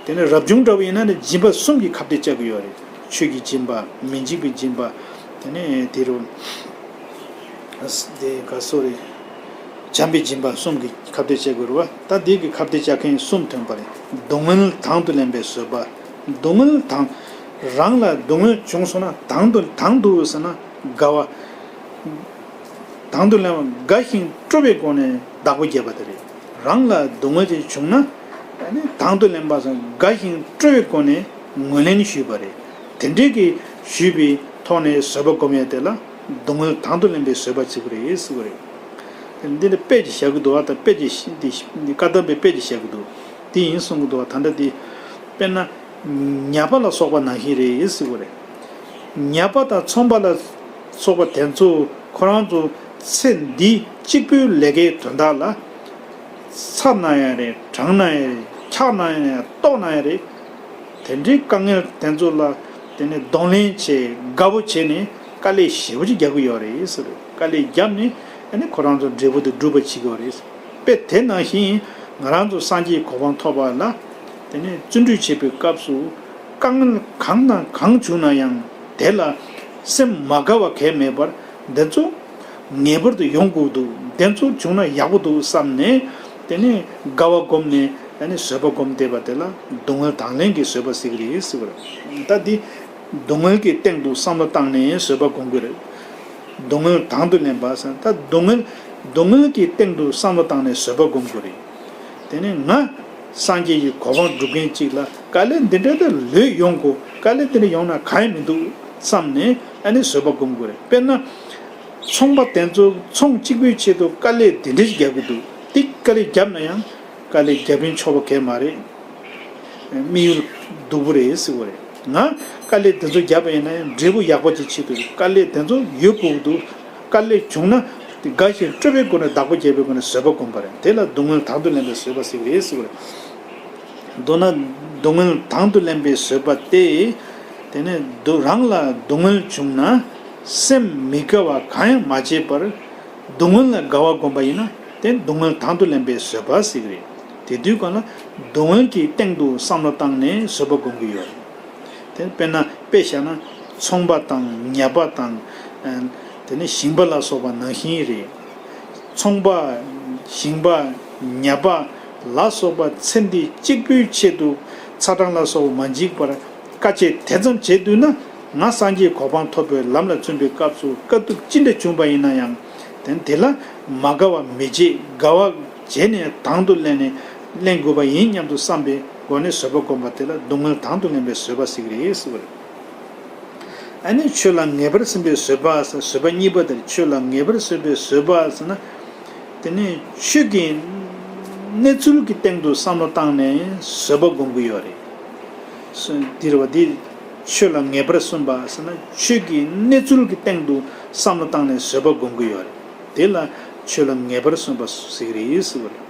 དེ་ནས་རབ་བྱུང་འདྲ་བོ་ཡིན་ན་ནི་སྦྱིན་པ་གསུམ་གྱི་ཁ་གཏད་བཅག་གི་ཡོད་རེད། ཆོས་ཀྱི་སྦྱིན་པ། མི་འཇིགས་པའི་སྦྱིན་པ། དེ་ནས་དེ་རུ། དེ་ག་སོ་རེད། བྱམས་པའི་སྦྱིན་པ་གསུམ་གྱི་ཁ་གཏད་བཅག་གི་ཡོད་རེད་བ། ད་དེ་གི་ཁ་གཏད་བཅག་མཁན་གསུམ་ཐོན་པ་རེད། སྡུག་བསྔལ་དང་དུ་ལེན་པའི་བཟོད་པ། སྡུག་བསྔལ་དང་། རང་ལ་སྡུག་བསྔལ་བྱུང་སོང་ན་དང་དུ་དང་དུ་ཟེར་ན་དགའ་བ། དང་དུ་ལེན་པ་དགའ་ཞིང་སྤྲོ་བའི་སྒོ་ནས་བདག་པོ་བརྒྱབ་པ་དེ་རེད། རང་ལ་སྡུག་བསྔལ་ཅིག་བྱུང་ན་ཨ་ནི་དང་དུ་ལེན་པ་སོགས་དགའ་ཞིང་སྤྲོ་བའི་སྒོ་ནས་ངོས་ལེན་ཞུས་པ་རེད། དེ་འདྲའི་གི་ཞུས་པའི་ཐོག་ནས་བཟོད་པ་སྒོམ་ཡ་དེ་ལ་སྡུག་བསྔལ་དང་དུ་ལེན་པའི་བཟོད་པ་བྱེད་དགོས་རེད་ཟེར་བ་རེད། འདི་ལ་དཔེ་ཅིག་བཞག་གི་འདུག་བ། ད་དཔེ་ཅིག་འདི་བཀའ་གདམས་པའི་དཔེ་ཅིག་བཞག་གི་འདུག་དེ་ཡིན་གསུང་གི་འདུག་བ། ད་ལྟ་འདི་དཔེར་ན། ཉ་པ་ལ་སོགས་པ་ནང་བཞིན་རེད་ཟེར་བ་རེད། ཉ་པ་དང་ཚོང་པ་ལ་སོགས་པ་དེ་ཚོ་ཁོ་རང་ཚོ་ཚེ་འདི་གཅིག་པུའི་ལས་ཀའི་དོན་དག་ལ། ཚ་ན་ཡང་རེད། གྲང་ན་ཡང་རེད། འཁྱག་ན་ཡང་རེད། ལྟོགས་ན་ཡང་རེད། དེ་འདྲའི་དཀའ་ངལ་དེ་ཚོ་ལ་དེ་ནས་གདོང་ལེན་བྱས། དགའ་པོ་བྱས་ནས་དཀའ་ལས་ཞེ་པོ་ཅིག་རྒྱག་གི་ཡོད་རེད་ཟེར། དཀའ་ལས་བརྒྱབ་ནས་ཨ་ནི་ཁོ་རང་ཚོ་འབྲས་བུ་དེ་སྒྲུབ་པ་བྱེད་ཀྱི་ཡོད་རེད། དཔེ་དེ་ནང་བཞིན་ང་རང་ཚོ་སངས་རྒྱས་གོ་འཕང་ཐོབ་པ་ལ། དེ་ནས་བརྩོན་འགྲུས་བྱེད་པའི་སྐབས་སུ་དཀའ་ངལ་གང་དང་གང་བྱུང་ན་ཡང་དེ་ལ་སེམས་མ་དགའ་བ་གང་ཡང་མེད་པར། འདི་ཚོ་ངེས་པར་དུ་ཡོང་དགོས་འདུག་འདི་ཚོ་བྱུང་ན་ཡག་པོ་འདུག་བསམ་ནས། དེ་ནས་དགའ་བ་བསྒོམས་ནས། དེ་ནས་བཟོད་པ་བསྒོམས་བསྡད་པ་དེ་ལ་སྡུག་བསྔལ་དང་ལེན་གྱི་བཟོད་པ་ཟེར་གྱི་རེད་ཟེར་བ་རེད། ད་འདི་སྡུག་བསྔལ་གྱི་སྟེང་དུ་བསམ་བློ་བཏང་ནས་བཟོད་པ་བསྒོམ་དགོས་རེད། སྡུག་བསྔལ་དང་དུ་ལེན་པ་ཟེར། ད་སྡུག་བསྔལ་སྡུག་བསྔལ་གྱི་སྟེང་དུ་བསམ་བློ་བཏང་ནས་བཟོད་པ་བསྒོམ་དགོས་རེད། དེ་ནས་ང་སངས་རྒྱས་ཀྱི་གོ་འཕང་སྒྲུབ་མཁན་ཅིག་ལ་དཀའ་ལས་འདི་འདྲ་དེ་ལོས་ཡོང་དགོས། དཀའ་ལས་འདི་འདྲ་ཡོང་ན་གང་ཡང་མི་འདུག་བསམ་ནས་ཨ་ནི་བཟོད་པ་བསྒོམ་དགོས་རེད། དཔེར་ན། ཚོང་པ་དེ་ཚོ་ཚོང་གཅིག་པུའི་ཆེད་དུ་དཀའ་ལས་དེ་འདྲ་ཞིག་རྒྱག་གི་འདུག་དེ་དཀའ་ལས་བརྒྱབ་ན་ཡང་དཀའ་ལས་བརྒྱབ་རིན་ཆོག་པ་གང་ཡང་མ་རེད། དམིགས་ཡུལ་སྡུག་པོ་རེད་ཟེར་བ་རེད། ང་དཀའ་ལས་དེ་ཚོ་བརྒྱབ་པ་ཡིན་ན་ཡང་འབྲས་བུ་ཡག་པོ་ཅིག་ཆེད་དུ་དཀའ་ལས་དེ་ཚོ་ཡོད་དགོས་ཀྱི་འདུག་དཀའ་ལས་བྱུང་ན་དེ་དགའ་ཞིང་སྤྲོ་བའི་སྒོ་ནས་བདག་པོ་བརྒྱབ་པའི་སྒོ་ནས་བཟོད་པ་སྒོམ་པ་རེད། དེ་ལ་སྡུག་བསྔལ་དང་དུ་ལེན་པའི་བཟོད་པ་ཟེར་གྱི་རེད་ཟེར་བ་རེད། མདོར་ན་སྡུག་བསྔལ་དང་དུ་ལེན་པའི་བཟོད་པ་སྟེ། དེ་ནས་སྡུག་རང་ལ་སྡུག་བསྔལ་བྱུང་ན་སེམས་མི་དགའ་བ་གང་ཡང་མ་བྱས་པར་སྡུག་བསྔལ་ལ་དགའ་བ་བསྒོམ་པ་ཡིན་ན་དེ་སྡུག་བསྔལ་དང་དུ་ལེན་པའི་བཟོད་པ་ཟེར་གྱི་རེད། དེ་དུས་གང་ལ་སྡུག་བསྔལ་གྱི་སྟེང་དུ་བསམ་བློ་བཏང་ནས་བཟོད་པ་སྒོམ་གྱི་ཡོད་རེད། དེ་དཔེར་ན་དཔེ་བཞག་ན་ཚོང་པ་དང་ཉ་པ་དང་། དེ་ནས་ཞིང་པ་ལ་སོགས་པ་ནང་བཞིན་རེད། ཚོང་པ། ཞིང་པ། ཉ་པ། ལ་སོགས་པ་ཚེ་འདི་གཅིག་པུའི་ཆེད་དུ་ཚ་གྲང་ལ་སོགས་པ་མ་འཇིགས་པར་དཀའ་སྤྱད་དེ་ཙམ་བྱེད་འདུག་ན་ང་སངས་རྒྱས་གོ་འཕང་ཐོབ་པའི་ལམ་ལ་བརྩོན་པའི་སྐབས་སུ་དཀའ་སྡུག་ཅི་འདྲ་བྱུང་བ་ཡིན་ན་ཡང་། དེ་དེ་ལ་མ་དགའ་བ་མི་བྱེད། དགའ་བ་བྱས་ནས་དང་དུ་ལེན་ནས་ལེན་དགོས་པ་ཡིན་སྙམ་དུ་བསམ་པའི་སྒོ་ནས་བཟོད་པ་བསྒོམ་པ་དེ་ལ་སྡུག་བསྔལ་དང་དུ་ལེན་པའི་བཟོད་པ་ཟེར་གྱི་རེད་ཟེར་བ་རེད། ཨ་ནི་ཆོས་ལ་ངེས་པར་སེམས་པའི་བཟོད་པ་ཟེར། བཟོད་པ་གཉིས་པ་དེར་ཆོས་ལ་ངེས་པར་སེམས་པའི་བཟོད་པ་ཟེར་ན། དེ་ནི་ཆོས་ཀྱི་གནས་ཚུལ་གྱི་སྟེང་དུ་བསམ་བློ་བཏང་ནས་བཟོད་པ་སྒོམ་གྱི་ཡོད་རེད། འདིར་བ་འདི་ཆོས་ལ་ངེས་པར་སེམས་པ་ཟེར་ན་ཆོས་ཀྱི་གནས་ཚུལ་གྱི་སྟེང་དུ་བསམ་བློ་བཏང་ནས་བཟོད་པ་སྒོམ་གྱི་ཡོད་རེད། དེ་ལ་ཆོས་ལ་ངེས་པར་སེམས་པ་ཟེར་གྱི་རེད་ཟེར་བ་རེད།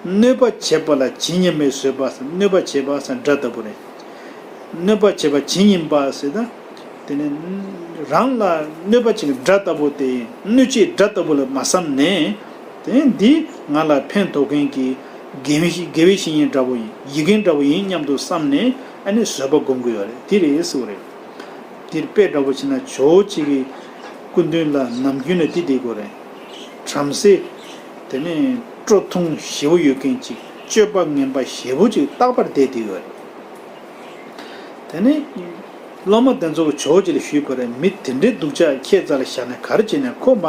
གནོད་པ་བྱེད་པ་ལ་ཇི་སྙེད་མའི་བཟོད་པ་ཟེར། གནོད་པ་བྱེད་པ་ཟེར་དགྲ་ལྟ་བུ་རེད། གནོད་པ་བྱེད་པ་ཇི་སྙེད་པ་ཟེར་ད། དེ་ནི་རང་ལ་གནོད་པ་བྱེད་དགྲ་ལྟ་བུ་དེ་གནོད་བྱེད་དགྲ་ལྟ་བུ་ལ་མ་བསམ་ནས། དེ་འདི་ང་ལ་ཕན་ཐོགས་མཁན་གྱི་དགེ་བའི་དགེ་བའི་བཤེས་གཉེན་འདྲ་བོ་ཡིན། ཡི་གེ་འདྲ་བོ་ཡིན་སྙམ་དུ་བསམ་ནས་ཨ་ནི་བཟོད་པ་སྒོམ་གྱི་ཡོད་རེད། དེ་རེད་ཟེར་བ་རེད། འདིར་དཔེ་འདྲ་བོ་བྱས་ན་ཇོ་བོ་གཅིག་གི་སྐུ་མདུན་ལ་ནམ་རྒྱུན་ལ་འདི་བསྡད་དགོས་རེད། བྲམ་ཟེ། དེ་ནས་ཁྲོ་ཐུང་ཞེ་པོ་ཡོད་མཁན་ཅིག་སྤྱོད་པ་ངན་པ་ཞེ་པོ་ཅིག་རྟག་པར་བསྡད་བསྡད་ཡོད་རེད། དེ་ནས་སློབ་མ་དེ་ཚོ་ཇོ་བོ་རྗེ་ལ་ཞུས་པ་རེད། མི་དེ་འདྲའི་སྡུག་ཅག་ཁྱེད་རྩ་ལ་བཞག་ན་ག་རེ་བྱས་ནས་ཁོ་མ་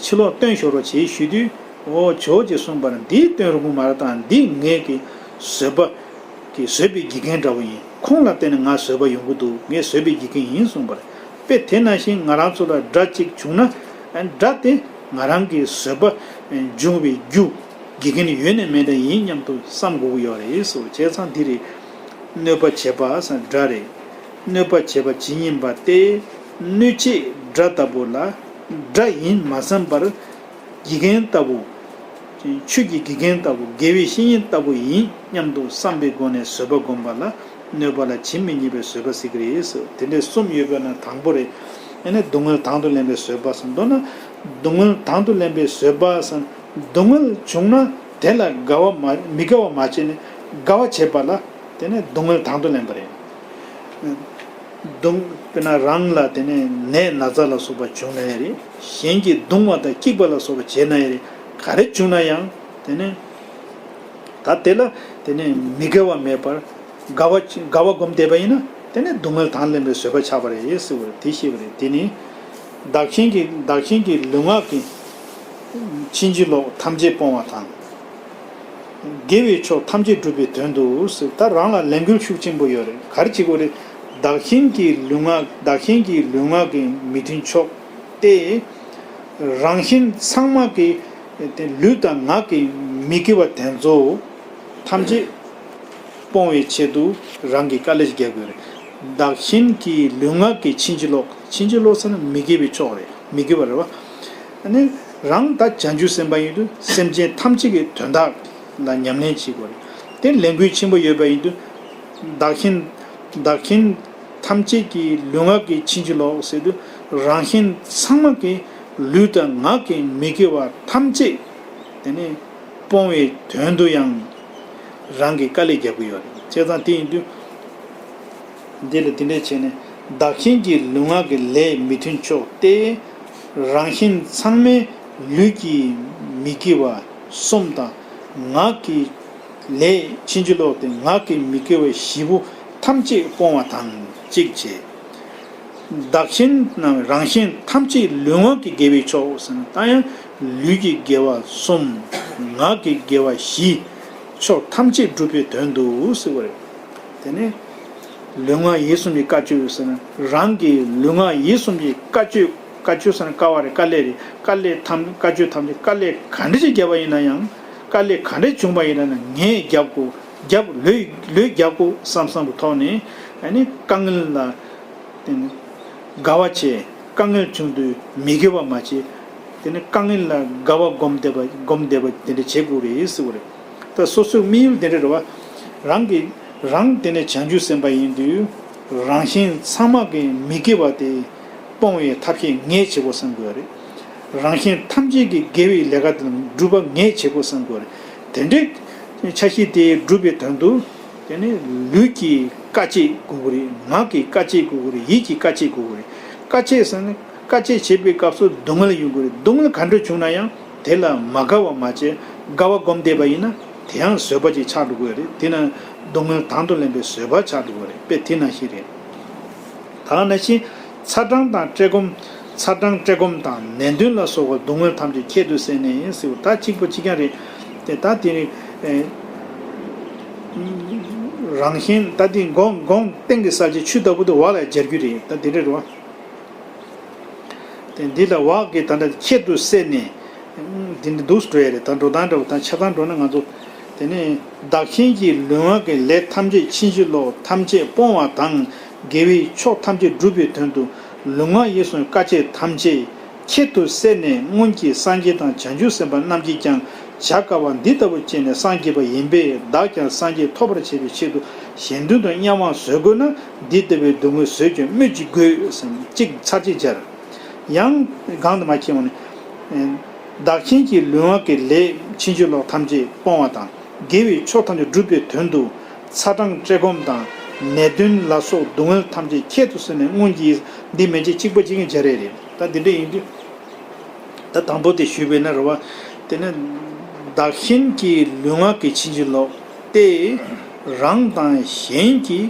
ཕྱི་ལོགས་བཏོན་ཤོག་རོགས་བྱེད་ཞུས་དུས། འོ་ཇོ་བོ་རྗེས་གསུངས་པར་འདིའི་དོན་རུང་མ་ར་དང་འདི་ངེད་ཀྱི་བཟོད་པ་གི་བཟོད་པའི་དགེ་རྒན་འདྲ་བོ་ཡིན། ཁོང་ལ་བརྟེན་ནས་ང་བཟོད་པ་ཡོང་གི་འདུག་ངས་བཟོད་པའི་དགེ་རྒན་ཡིན་གསུངས་པར། དཔེ་དེ་ནང་བཞིན་ང་རང་ཚོ་ལ་དགྲ་གཅིག་བྱུང་ན། དགྲ་དེ་ང་རང་གི་བཟོད་པ་འབྱུང་བའི་རྒྱུ་དགེ་རྒན་ཡོད་ནས་མེད་ནས་ཡིན་སྙམ་དུ་བསམ་དགོས་ཀྱི་ཡོད་རེད་ཟེར། བྱས་ཙང་འདི་རེད། གནོད་པ་བྱེད་པ་ཟེར་དགྲ་རེད། གནོད་པ་བྱེད་པ་ཇི་སྙེད་པ་སྟེ། གནོད་བྱེད་དགྲ་ལྟ་བུ་ལ་དགྲ་ཡིན་མ་བསམ་པར། དགེ་རྒན་ལྟ་བུ། ཆོས་ཀྱི་དགེ་རྒན་ལྟ་བུ། དགེ་བའི་བཤེས་གཉེན་ལྟ་བུ་ཡིན་སྙམ་དུ་བསམ་པའི་སྒོ་ནས་བཟོད་པ་བསྒོམ་པ་ལ་གནོད་པ་ལ་ཇི་སྙེད་པའི་བཟོད་པ་ཟེར་གྱི་རེད་ཟེར། དེ་འདྲའི་གསུམ་ཡོད་པ་ན་དང་པོ་རེད། ཨ་ནི་སྡུག་བསྔལ་དང་དུ་ལེན་པའི་བཟོད་པ་ཟེར། མདོར་ན་སྡུག་བསྔལ་དང་དུ་ལེན་པའི་བཟོད་པ་ཟེར། སྡུག་བསྔལ་བྱུང་ན་དེ་ལ་དགའ་བ་མ་མི་དགའ་བ་མ་བྱས་ནས་དགའ་བ་བྱེད་པ་ལ་དེ་ནི་སྡུག་བསྔལ་དང་དུ་ལེན་པ་རེད། སྡུག་དཔེར་ན་རང་ལ་དེ་ནས་ནད་ན་ཚ་ལ་སོགས་པ་བྱུང་ན་ཡང་རེད། གཞན་གྱིས་གདུང་བ་དང་སྐྱིད་པ་ལ་སོགས་པ་བྱས་ན་ཡང་རེད། ག་རེ་བྱུང་ན་ཡང་དེ་ནས་ད་དེ་ལ་དེ་ནས་མི་དགའ་བ་མེད་པར་དགའ་བ་དགའ་བ་སྒོམ་བསྡད་པ་ཡིན་ན་དེ་ནས་སྡུག་བསྔལ་དང་ལེན་པའི་བཟོད་པ་ཆགས་པ་རེད་ཟེར་བ་རེད། དེ་ཤེས་པ་རེད། དེ་ནི་བདག་གཞན་གྱི་བདག་གཞན་གྱི་ལུས་ངག་གི་ཕྱིན་ཅི་ལོག་ཐམས་ཅད་སྤོང་བ་དང་། དགེ་བའི་ཕྱོགས་ཐམས་ཅད་སྒྲུབ་པའི་དོན་དུ་ཟེར། ད་རང་ལ་ལས་འགུལ་ཤུགས་ཆེན་པོ་ཡོད་རེད། ག་རེ་བྱེད་དགོས་རེད། བདག་གཞན་གྱི་ལུས་ངག་བདག་གཞན་གྱི་ལུས་ངག་གི་མི་མཐུན་ཕྱོགས་ཏེ། རང་གཞན་ཚང་མ་གི་དེ་ལུས་དང་ངག་གི་མི་དགེ་བ་དེ་ཚོ་ཐམས་ཅད་སྤོང་བའི་ཆེད་དུ་རང་གི་དཀའ་ལས་ཤིག་རྒྱག་དགོས་རེད། བདག་གཞན་གྱི་ལུས་ངག་གི་ཕྱིན་ཅི་ལོག་ཕྱིན་ཅི་ལོག་ཟེར་ན་མི་དགེ་བའི་ཕྱོགས་རེད། མི་དགེ་བ་རེད་བ། ཨ་ནི་རང་ད་བྱང་ཆུབ་སེམས་དཔའ་ཡིན་དུས་སེམས་ཅན་ཐམས་ཅད་ཀྱི་དོན་དག་ལ་ཉམས་ལེན་བྱེད་དགོས་རེད། དེ་ལས་འགུལ་ཆེན་པོ་ཡོད་པ་ཡིན་དུས་བདག་གཞན་བདག་གཞན་ཐམས་ཅད་ཀྱི་ལུས་ངག་གི་ཕྱིན་ཅི་ལོག་ཟེར་དུས་རང་གཞན་ཚང་མ་གི་ལུས་དང་ངག་གི་མི་དགེ་བ་ཐམས་ཅད་དེ་ནི་སྤོང་བའི་དོན་དུ་ཡང་རང་གི་དཀའ་ལས་རྒྱག་གི་ཡོད་རེད། བྱས་ཙང་དེ་ཡིན་དུས། འདི་ལ་འདི་འདྲས་བྱས་ནས་བདག་གཞན་གྱི་ལུས་ངག་གི་ལས་མི་མཐུན་ཕྱོགས་ཏེ། རང་གཞན་ཚང་མའི་ལུས་ཀྱི་མི་དགེ་བ་གསུམ་དང་ངག་གི་ལས་ཕྱིན་ཅི་ལོག་སྟེ་ངག་གི་མི་དགེ་བ་བཞི་པོ་ཐམས་ཅད་སྤོང་བ་དང་གཅིག་བྱས། བདག་གཞན་ནམ་རང་གཞན་ཐམས་ཅད་ལུས་ངག་གི་དགེ་བའི་ཕྱོགས་ཟེར་ན་ད་ཡང་ལུས་ཀྱི་དགེ་བ་གསུམ། ངག་གི་དགེ་བ་བཞི། ཕྱོགས་ཐམས་ཅད་སྒྲུབ་པའི་དོན་དུ་ཟེར་བ་རེད། དེ་ནས་ལུས་ངག་ཡིད་གསུམ་གྱི་བཀའ་ཆོས་ཟེར་ན་རང་གི་ལུས་ངག་ཡིད་གསུམ་གྱི་བཀའ་ཆོས་ བཀའ་ཆོས་ཟེར་ན་དཀའ་བ་རེད། དཀའ་ལས་རེད། དཀའ་ལས་ཐམས་བཀའ་ཆོས་ཐམས་ཅད་དཀའ་ལས་ག་འདྲ་ཞིག་བརྒྱབ་པ་ཡིན་ན་ཡང་། དཀའ་ལས་ག་འདྲ་བྱུང་བ་ཡིན་ན་ཡང་ངས་རྒྱབ་དགོས། རྒྱབ་ལོས་ལོས་རྒྱབ་དགོས་བསམ་བསམ་གྱི་ཐོག་ནས། ཨ་ནི་དཀའ་ངལ་ལ་དེ་ནི་དགའ་བ་བྱས། དཀའ་ངལ་བྱུང་དུས་མི་དགེ་བ་མ་བྱས། དེ་ནི་དཀའ་ངལ་ལ་དགའ་བ་སྒོམ་བསྡད་པ་སྒོམ་བསྡད་པ་དེ་འདྲ་བྱེད་དགོས་རེད་ཟེར་བ་རེད། ད་སོ་སོའི་དམིགས་ཡུལ་དེ་འདྲ་རེད་བ། རང་གི་རང་དེ་ནི་བྱང་ཆུབ་སེམས་དཔའ་ཡིན་དུས། རང་གཞན་ཚང་མ་གི་མི་དགེ་བ་དེ་སྤོང་བའི་ཐབས་ཤེས་ངས་བྱེད་དགོས་བསམ་དགོས་རེད། རང་གཞན་ཐམས་ཅད་ཀྱི་དགེ་བའི་ལས་ཀ་དེ་སྒྲུབ་པ་ངས་བྱེད་དགོས་བསམ་དགོས་རེད། དེ་འདྲའི་འཆར་གཞི་དེ་སྒྲུབ་པའི་དོན་དུ། དེ་ནི་ལུས་ཀྱི་དཀའ་སྤྱད་དགོས་ཀྱི་རེད། ངག་གི་དཀའ་སྤྱད་དགོས་ཀྱི་རེད། ཡིད་ཀྱི་དཀའ་སྤྱད་དགོས་ཀྱི་རེད། དཀའ་སྤྱད་ཟེར་ན་དཀའ་སྤྱད་བྱེད་པའི་སྐབས་སུ་སྡུག་བསྔལ་ཡོང་གི་རེད། སྡུག་བསྔལ་ག་འདྲ་བྱུང་ན་ཡང་དེ་ལ་མ་དགའ་བ་མ་བྱས། དགའ་བ་སྒོམ་བསྡད་པ་ཡིན་ན་དེ་ཡང་བཟོད་པ་ཅིག་ཆགས་འགྲོ་གི་རེད། དེ་ན་སྡུག་བསྔལ་དང་དུ་ལེན་པའི་བཟོད་པ་ཆགས་འགྲོ་གི་རེད། དཔེ་དེ་ནང་བཞིན་རེད། ད་ག་ནང་བཞིན་ཚ་གྲང་དང་བཀྲེས་སྐོམ། ཚ་གྲང་བཀྲེས་སྐོམ་དང་ནད་གདོན་ལ་སོགས་པ་སྡུག་བསྔལ་ཐམས་ཅད་ཁྱད་དུ་བསད་ནས་ཟེར་བ་ད་གཅིག་པ་གཅིག་རྐྱང་རེད། དེ་ད་དེ་ནི་ཨེ་རང་གཞན་ད་དེ་དགོངས་དགོངས་གཏན་གྱི་གསལ་བྱེད་ཆུ་ལྟ་བུ་དེ་འོག་ལ་སྦྱར་རྒྱུ་རེད། ད་དེ་འདྲ་རེད་བ། དེ་འདི་ལ་འོག་གི་ད་ལྟ་ཁྱད་དུ་བསད་ནས། འདི་འདི་འདུག་སེ་འགྲོ་ཡ་རེད། ད་འགྲོ་སྟངས་འདྲ་བོ་དང་ཆ་ཚང་འགྲོ་ན་ང་ཚོ། དེ་ནས་བདག་གཞན་གྱི་ལུས་ངག་གི་ལས་ཐམས་ཅད་ཕྱིན་ཅི་ལོག་ཐམས་ཅད་སྤོང་བ་དང་། དགེ་བའི་ཕྱོགས་ཐམས་ཅད་སྒྲུབ་པའི་དོན་དུ། ལུས་ངག་ཡིད་གསུམ་དཀའ་སྤྱད་ཐམས་ཅད་ཁྱད་དུ་བསད་ནས། སྔོན་གྱི་སངས་རྒྱས་དང་བྱང་ཆུབ་སེམས་དཔའ་རྣམས་ཀྱིས་ཀྱང་བྱ་དཀའ་བ་འདི་ལྟ་བུ་སྤྱད་ནས་སངས་རྒྱས་པ་ཡིན་པས། བདག་ཀྱང་སངས་རྒྱས་ཐོབ་པར་བྱེད་པའི་ཆེད་དུ་གཞན་དོན་དུ་དམྱལ་བ་བཟོད་དགོས་ན། འདི་ལྟ་བུའི་སྡུག་བསྔལ་བཟོད་ཀྱང་སྨོས་ཅི་དགོས་ཟེར། གཅིག་ཚར་གཅིག་སྦྱར། ཡང་གང་དུ་མ་ཁྱེར་འོང་ནས། བདག་གཞན་གྱི་ལུས་ངག་གི་ལས་ཕྱིན་ཅི་ལོག་ཐམས་ཅད་སྤོང་བ་དང་། དགེ་བའི་ཕྱོགས་ཐམས་ཅད་སྒྲུབ་པའི་དོན་དུ། ཚ་གྲང་བཀྲེས་སྐོམ་དང་ནད་གདོན་ལ་སོགས་སྡུག་བསྔལ་ཐམས་ཅད་ཁྱད་དུ་བསད་ནས། སྔོན་གྱི་འདི་མན་ཆད་གཅིག་པ་གཅིག་རྐྱང་སྦྱར་ཡ་རེད། ད་འདི་འདྲ་ཡིན་དུས། ད་དང་པོ་དེ་ཞུས་པས་ན་རེད་བ། དེ་ནི་བདག་གཞན་གྱི་ལུས་ངག་གི་ཕྱིན་ཅི་ལོག་སྟེ། རང་དང་གཞན་གྱི་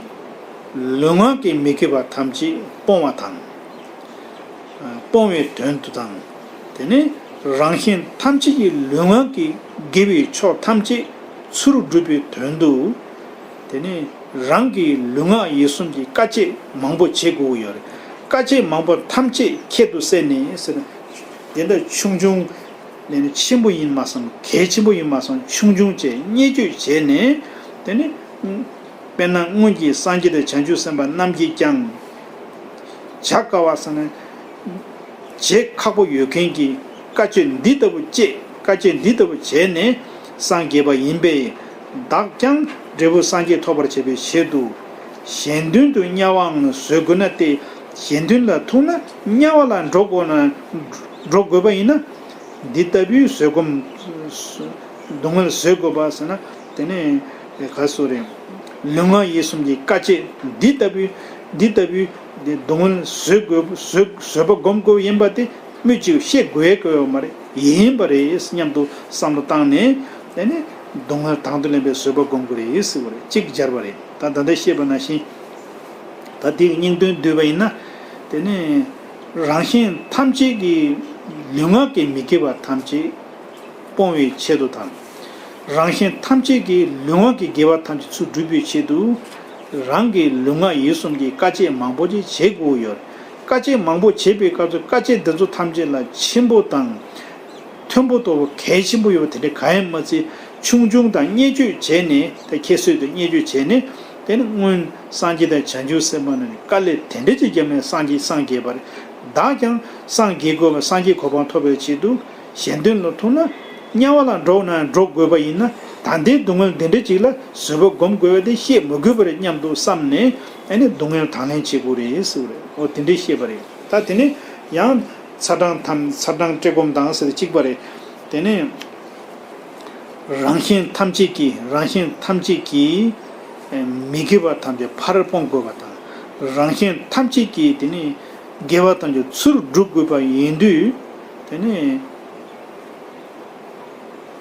ལུས་ངག་གི་མི་དགེ་བ་ཐམས་ཅད་སྤོང་བ་དང་། སྤོང་བའི་དོན་དུ་དང་། དེ་ནས་རང་གཞན་ཐམས་ཅད་ཀྱི་ལུས་ངག་གི་དགེ་བའི་ཕྱོགས་ཐམས་ཅད་ཚུར་སྒྲུབ་པའི་དོན་དུ། དེ་ནས་རང་གི་ལུས་ངག་ཡིད་གསུམ་གྱི་དཀའ་སྤྱད་མང་པོ་བྱེད་དགོས་ཀྱི་ཡོད་རེད། དཀའ་སྤྱད་མང་པོ་ཐམས་ཅད་ཁྱད་དུ་བསད་ནས་ཟེར་ན། དེ་འདྲ་ཆུང་ཆུང་ནས་ནི་ཆེན་པོ་ཡིན་མ་སོང་། གལ་ཆེན་པོ་ཡིན་མ་སོང་། ཆུང་ཆུང་བཅས་བརྙས་བཅོས་བྱས་ནས། དེ་ནི་དཔེར་ན་སྔོན་གྱི་སངས་རྒྱས་དང་བྱང་ཆུབ་སེམས་དཔའ་རྣམས་ཀྱིས་ཀྱང་། བྱ་དཀའ་བ་ཟེར་ན། བྱེད་ཁག་པོ་ཡོད་མཁན་གྱི་དཀའ་སྤྱད་འདི་ལྟ་བུ་སྤྱད། དཀའ་སྤྱད་འདི་ལྟ་བུ་བྱས་ནས་སངས་རྒྱས་པ་ཡིན་པས། བདག་ཀྱང་འབྲས་བུ་སངས་རྒྱས་ཐོབ་པར་བྱེད་པའི་ཆེད་དུ། གཞན་དོན་དུ་དམྱལ་བའང་བཟོད་དགོས་ན་སྟེ། གཞན་དོན་ལ་ཐུག་ན་དམྱལ་བ་ལ་འགྲོ་དགོས་ན། འགྲོ་དགོས་པ་ཡིན་ན། འདི་ལྟ་བུའི་བཟོད་སྒོམ། སྡུག་བསྔལ་བཟོད་དགོས་པ་ཟེར་ན། དེ་ནས་ག་སོ་རེད། ལུས་ངག་ཡིད་གསུམ་གྱི་དཀའ་སྤྱད་འདི་ལྟ་བུའི། འདི་ལྟ་བུའི་སྡུག་བསྔལ་བཟོད་དགོས། བཟོད་བཟོད་པ་སྒོམ་དགོས་ཡིན་པ་དེ་སྨོས་ཅི་ཤེས་དགོས་ཡ་དགོས་ཡོད་མ་རེད། ཡིན་པ་རེད་སྙམ་དུ་བསམ་བློ་བཏང་ནས། དེ་ནས་སྡུག་བསྔལ་དང་དུ་ལེན་པའི་བཟོད་པ་སྒོམ་དགོས་རེད་ཟེར་བ་རེད། གཅིག་སྦྱར་བ་རེད། ད་ད་ལྟ་བཤད་པ་ནང་བཞིན། ད་དེའི་སྙིང་དོན་བསྡུས་པ་ཡིན་ན། དེ་ནས་རང་གཞན་ཐམས་ཅད་ཀྱི་ལུས་ངག་གི་མི་དགེ་བ་ཐམས་ཅད་སྤོང་བའི་ཆེད་དུ་དང་། རང་གཞན་ཐམས་ཅད་ཀྱི་ལུས་ངག་གི་དགེ་བ་ཐམས་ཅད་ཚུར་སྒྲུབ་པའི་ཆེད་དུ། རང་གི་ལུས་ངག་ཡིད་གསུམ་གྱི་དཀའ་སྤྱད་མང་པོ་ཅིག་བྱེད་དགོས་ཡོད། དཀའ་སྤྱད་མང་པོ་བྱེད་པའི་སྐབས་སུ་དཀའ་སྤྱད་འདི་ཚོ་ཐམས་ཅད་ལ་ཆེན་པོ་དང་། མཐོན་པོ་ལྟ་བུ་གལ་ཆེན་པོ་ཡོད་པ་དེ་འདྲ་གང་ཡང་མ་བརྩི། ཆུང་ཆུང་དང་བརྙས་བཅོས་བྱས་ནས། དེ་ཁྱད་གསོད་དང་བརྙས་བཅོས་བྱས་ནས། དེ་ནི་སྔོན་སངས་རྒྱས་དང་བྱང་ཆུབ་སེམས་དཔའ་རྣམས་ནི་དཀའ་ལས་དེ་འདྲ་ཅིག་བརྒྱབ་ནས་སངས་རྒྱས་སངས་རྒྱས་པ་རེད། བདག་ཀྱང་སངས་རྒྱས་དགོས་པ། སངས་རྒྱས་གོ་འཕང་ཐོབ་པའི་ཆེད་དུ་གཞན་དོན་ལ་ཐུག་ན་དམྱལ་བ་ལ་འགྲོ་ན་འགྲོ་དགོས་པ་ཡིན་ན། ད་ལྟའི་སྡུག་བསྔལ་འདི་འདྲ་ཅིག་ལ་བཟོད་པ་སྒོམ་དགོས་པ་དེ་བཤད་མི་དགོས་པ་རེད་སྙམ་དུ་བསམ་ནས། ཨ་ནི་སྡུག་བསྔལ་དང་ལེན་བྱེད་དགོས་རེད་ཟེར་བ་རེད། འོ་དེ་འདྲ་བཤད་པ་རེད། ད་དེ་ནས་ཡང་། ཚ་གྲང་དང་། ཚ་གྲང་བཀྲེས་སྐོམ་དང་ཟེར་ཏེ་གཅིག་པ་རེད། དེ་ནས་རང་གཞན་ཐམས་ཅད་ཀྱི། རང་གཞན་ཐམས་ཅད་ཀྱི་མི་དགེ་བ་ཐམས་ཅད་ཕར་སྤོང་དགོས་པ་དང་། རང་གཞན་ཐམས་ཅད་ཀྱི་དེ་ནས་དགེ་བ་ཐམས་ཅད་ཚུར་སྒྲུབ་དགོས་པ་ཡིན་དུས། དེ་ནས།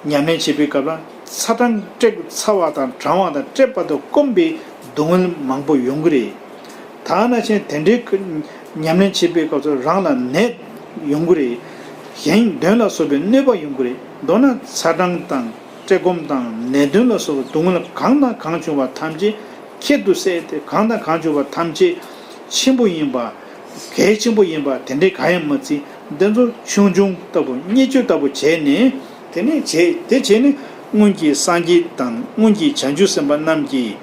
ཉམས་ལེན་བྱེད་པའི་སྐབས་ལ་ཚ་གྲང་བཀྲེས། ཚ་བ་དང་གྲང་བ་དང་བཀྲེས་པ་དང་སྐོམ་པའི་སྡུག་བསྔལ་མང་པོ་ཡོང་གི་རེད། ད་ནང་བཞིན་དེ་འདྲའི་ཉམས་ལེན་བྱེད་པའི་སྐབས་སུ་རང་ལ་ནད་ཡོང་གི་རེད། གཞན་གདོན་ལ་སོགས་པའི་གནོད་པ་ཡོང་གི་རེད། མདོར་ན་ཚ་གྲང་དང་བཀྲེས་སྐོམ་དང་ནད་གདོན་ལ་སོགས་པའི་སྡུག་བསྔལ་གང་དང་གང་བྱུང་བ་ཐམས་ཅད་ཁྱད་དུ་བསད་དེ། གང་དང་གང་བྱུང་བ་ཐམས་ཅད་ཆེན་པོ་ཡིན་པ། གལ་ཆེན་པོ་ཡིན་པ་དེ་འདྲའི་གང་ཡང་མ་བརྩི། འདི་ཚོ་ཆུང་ཆུང་ལྟ་བུ་བརྙས་བཅོས་ལྟ་བུ་བྱས་ནས། དེ་ནས་བྱས་དེ་བྱས་ནས་སྔོན་གྱི་སངས་རྒྱས་དང་སྔོན་གྱི་བྱང་ཆུབ་སེམས་དཔའ་རྣམས་ཀྱིས་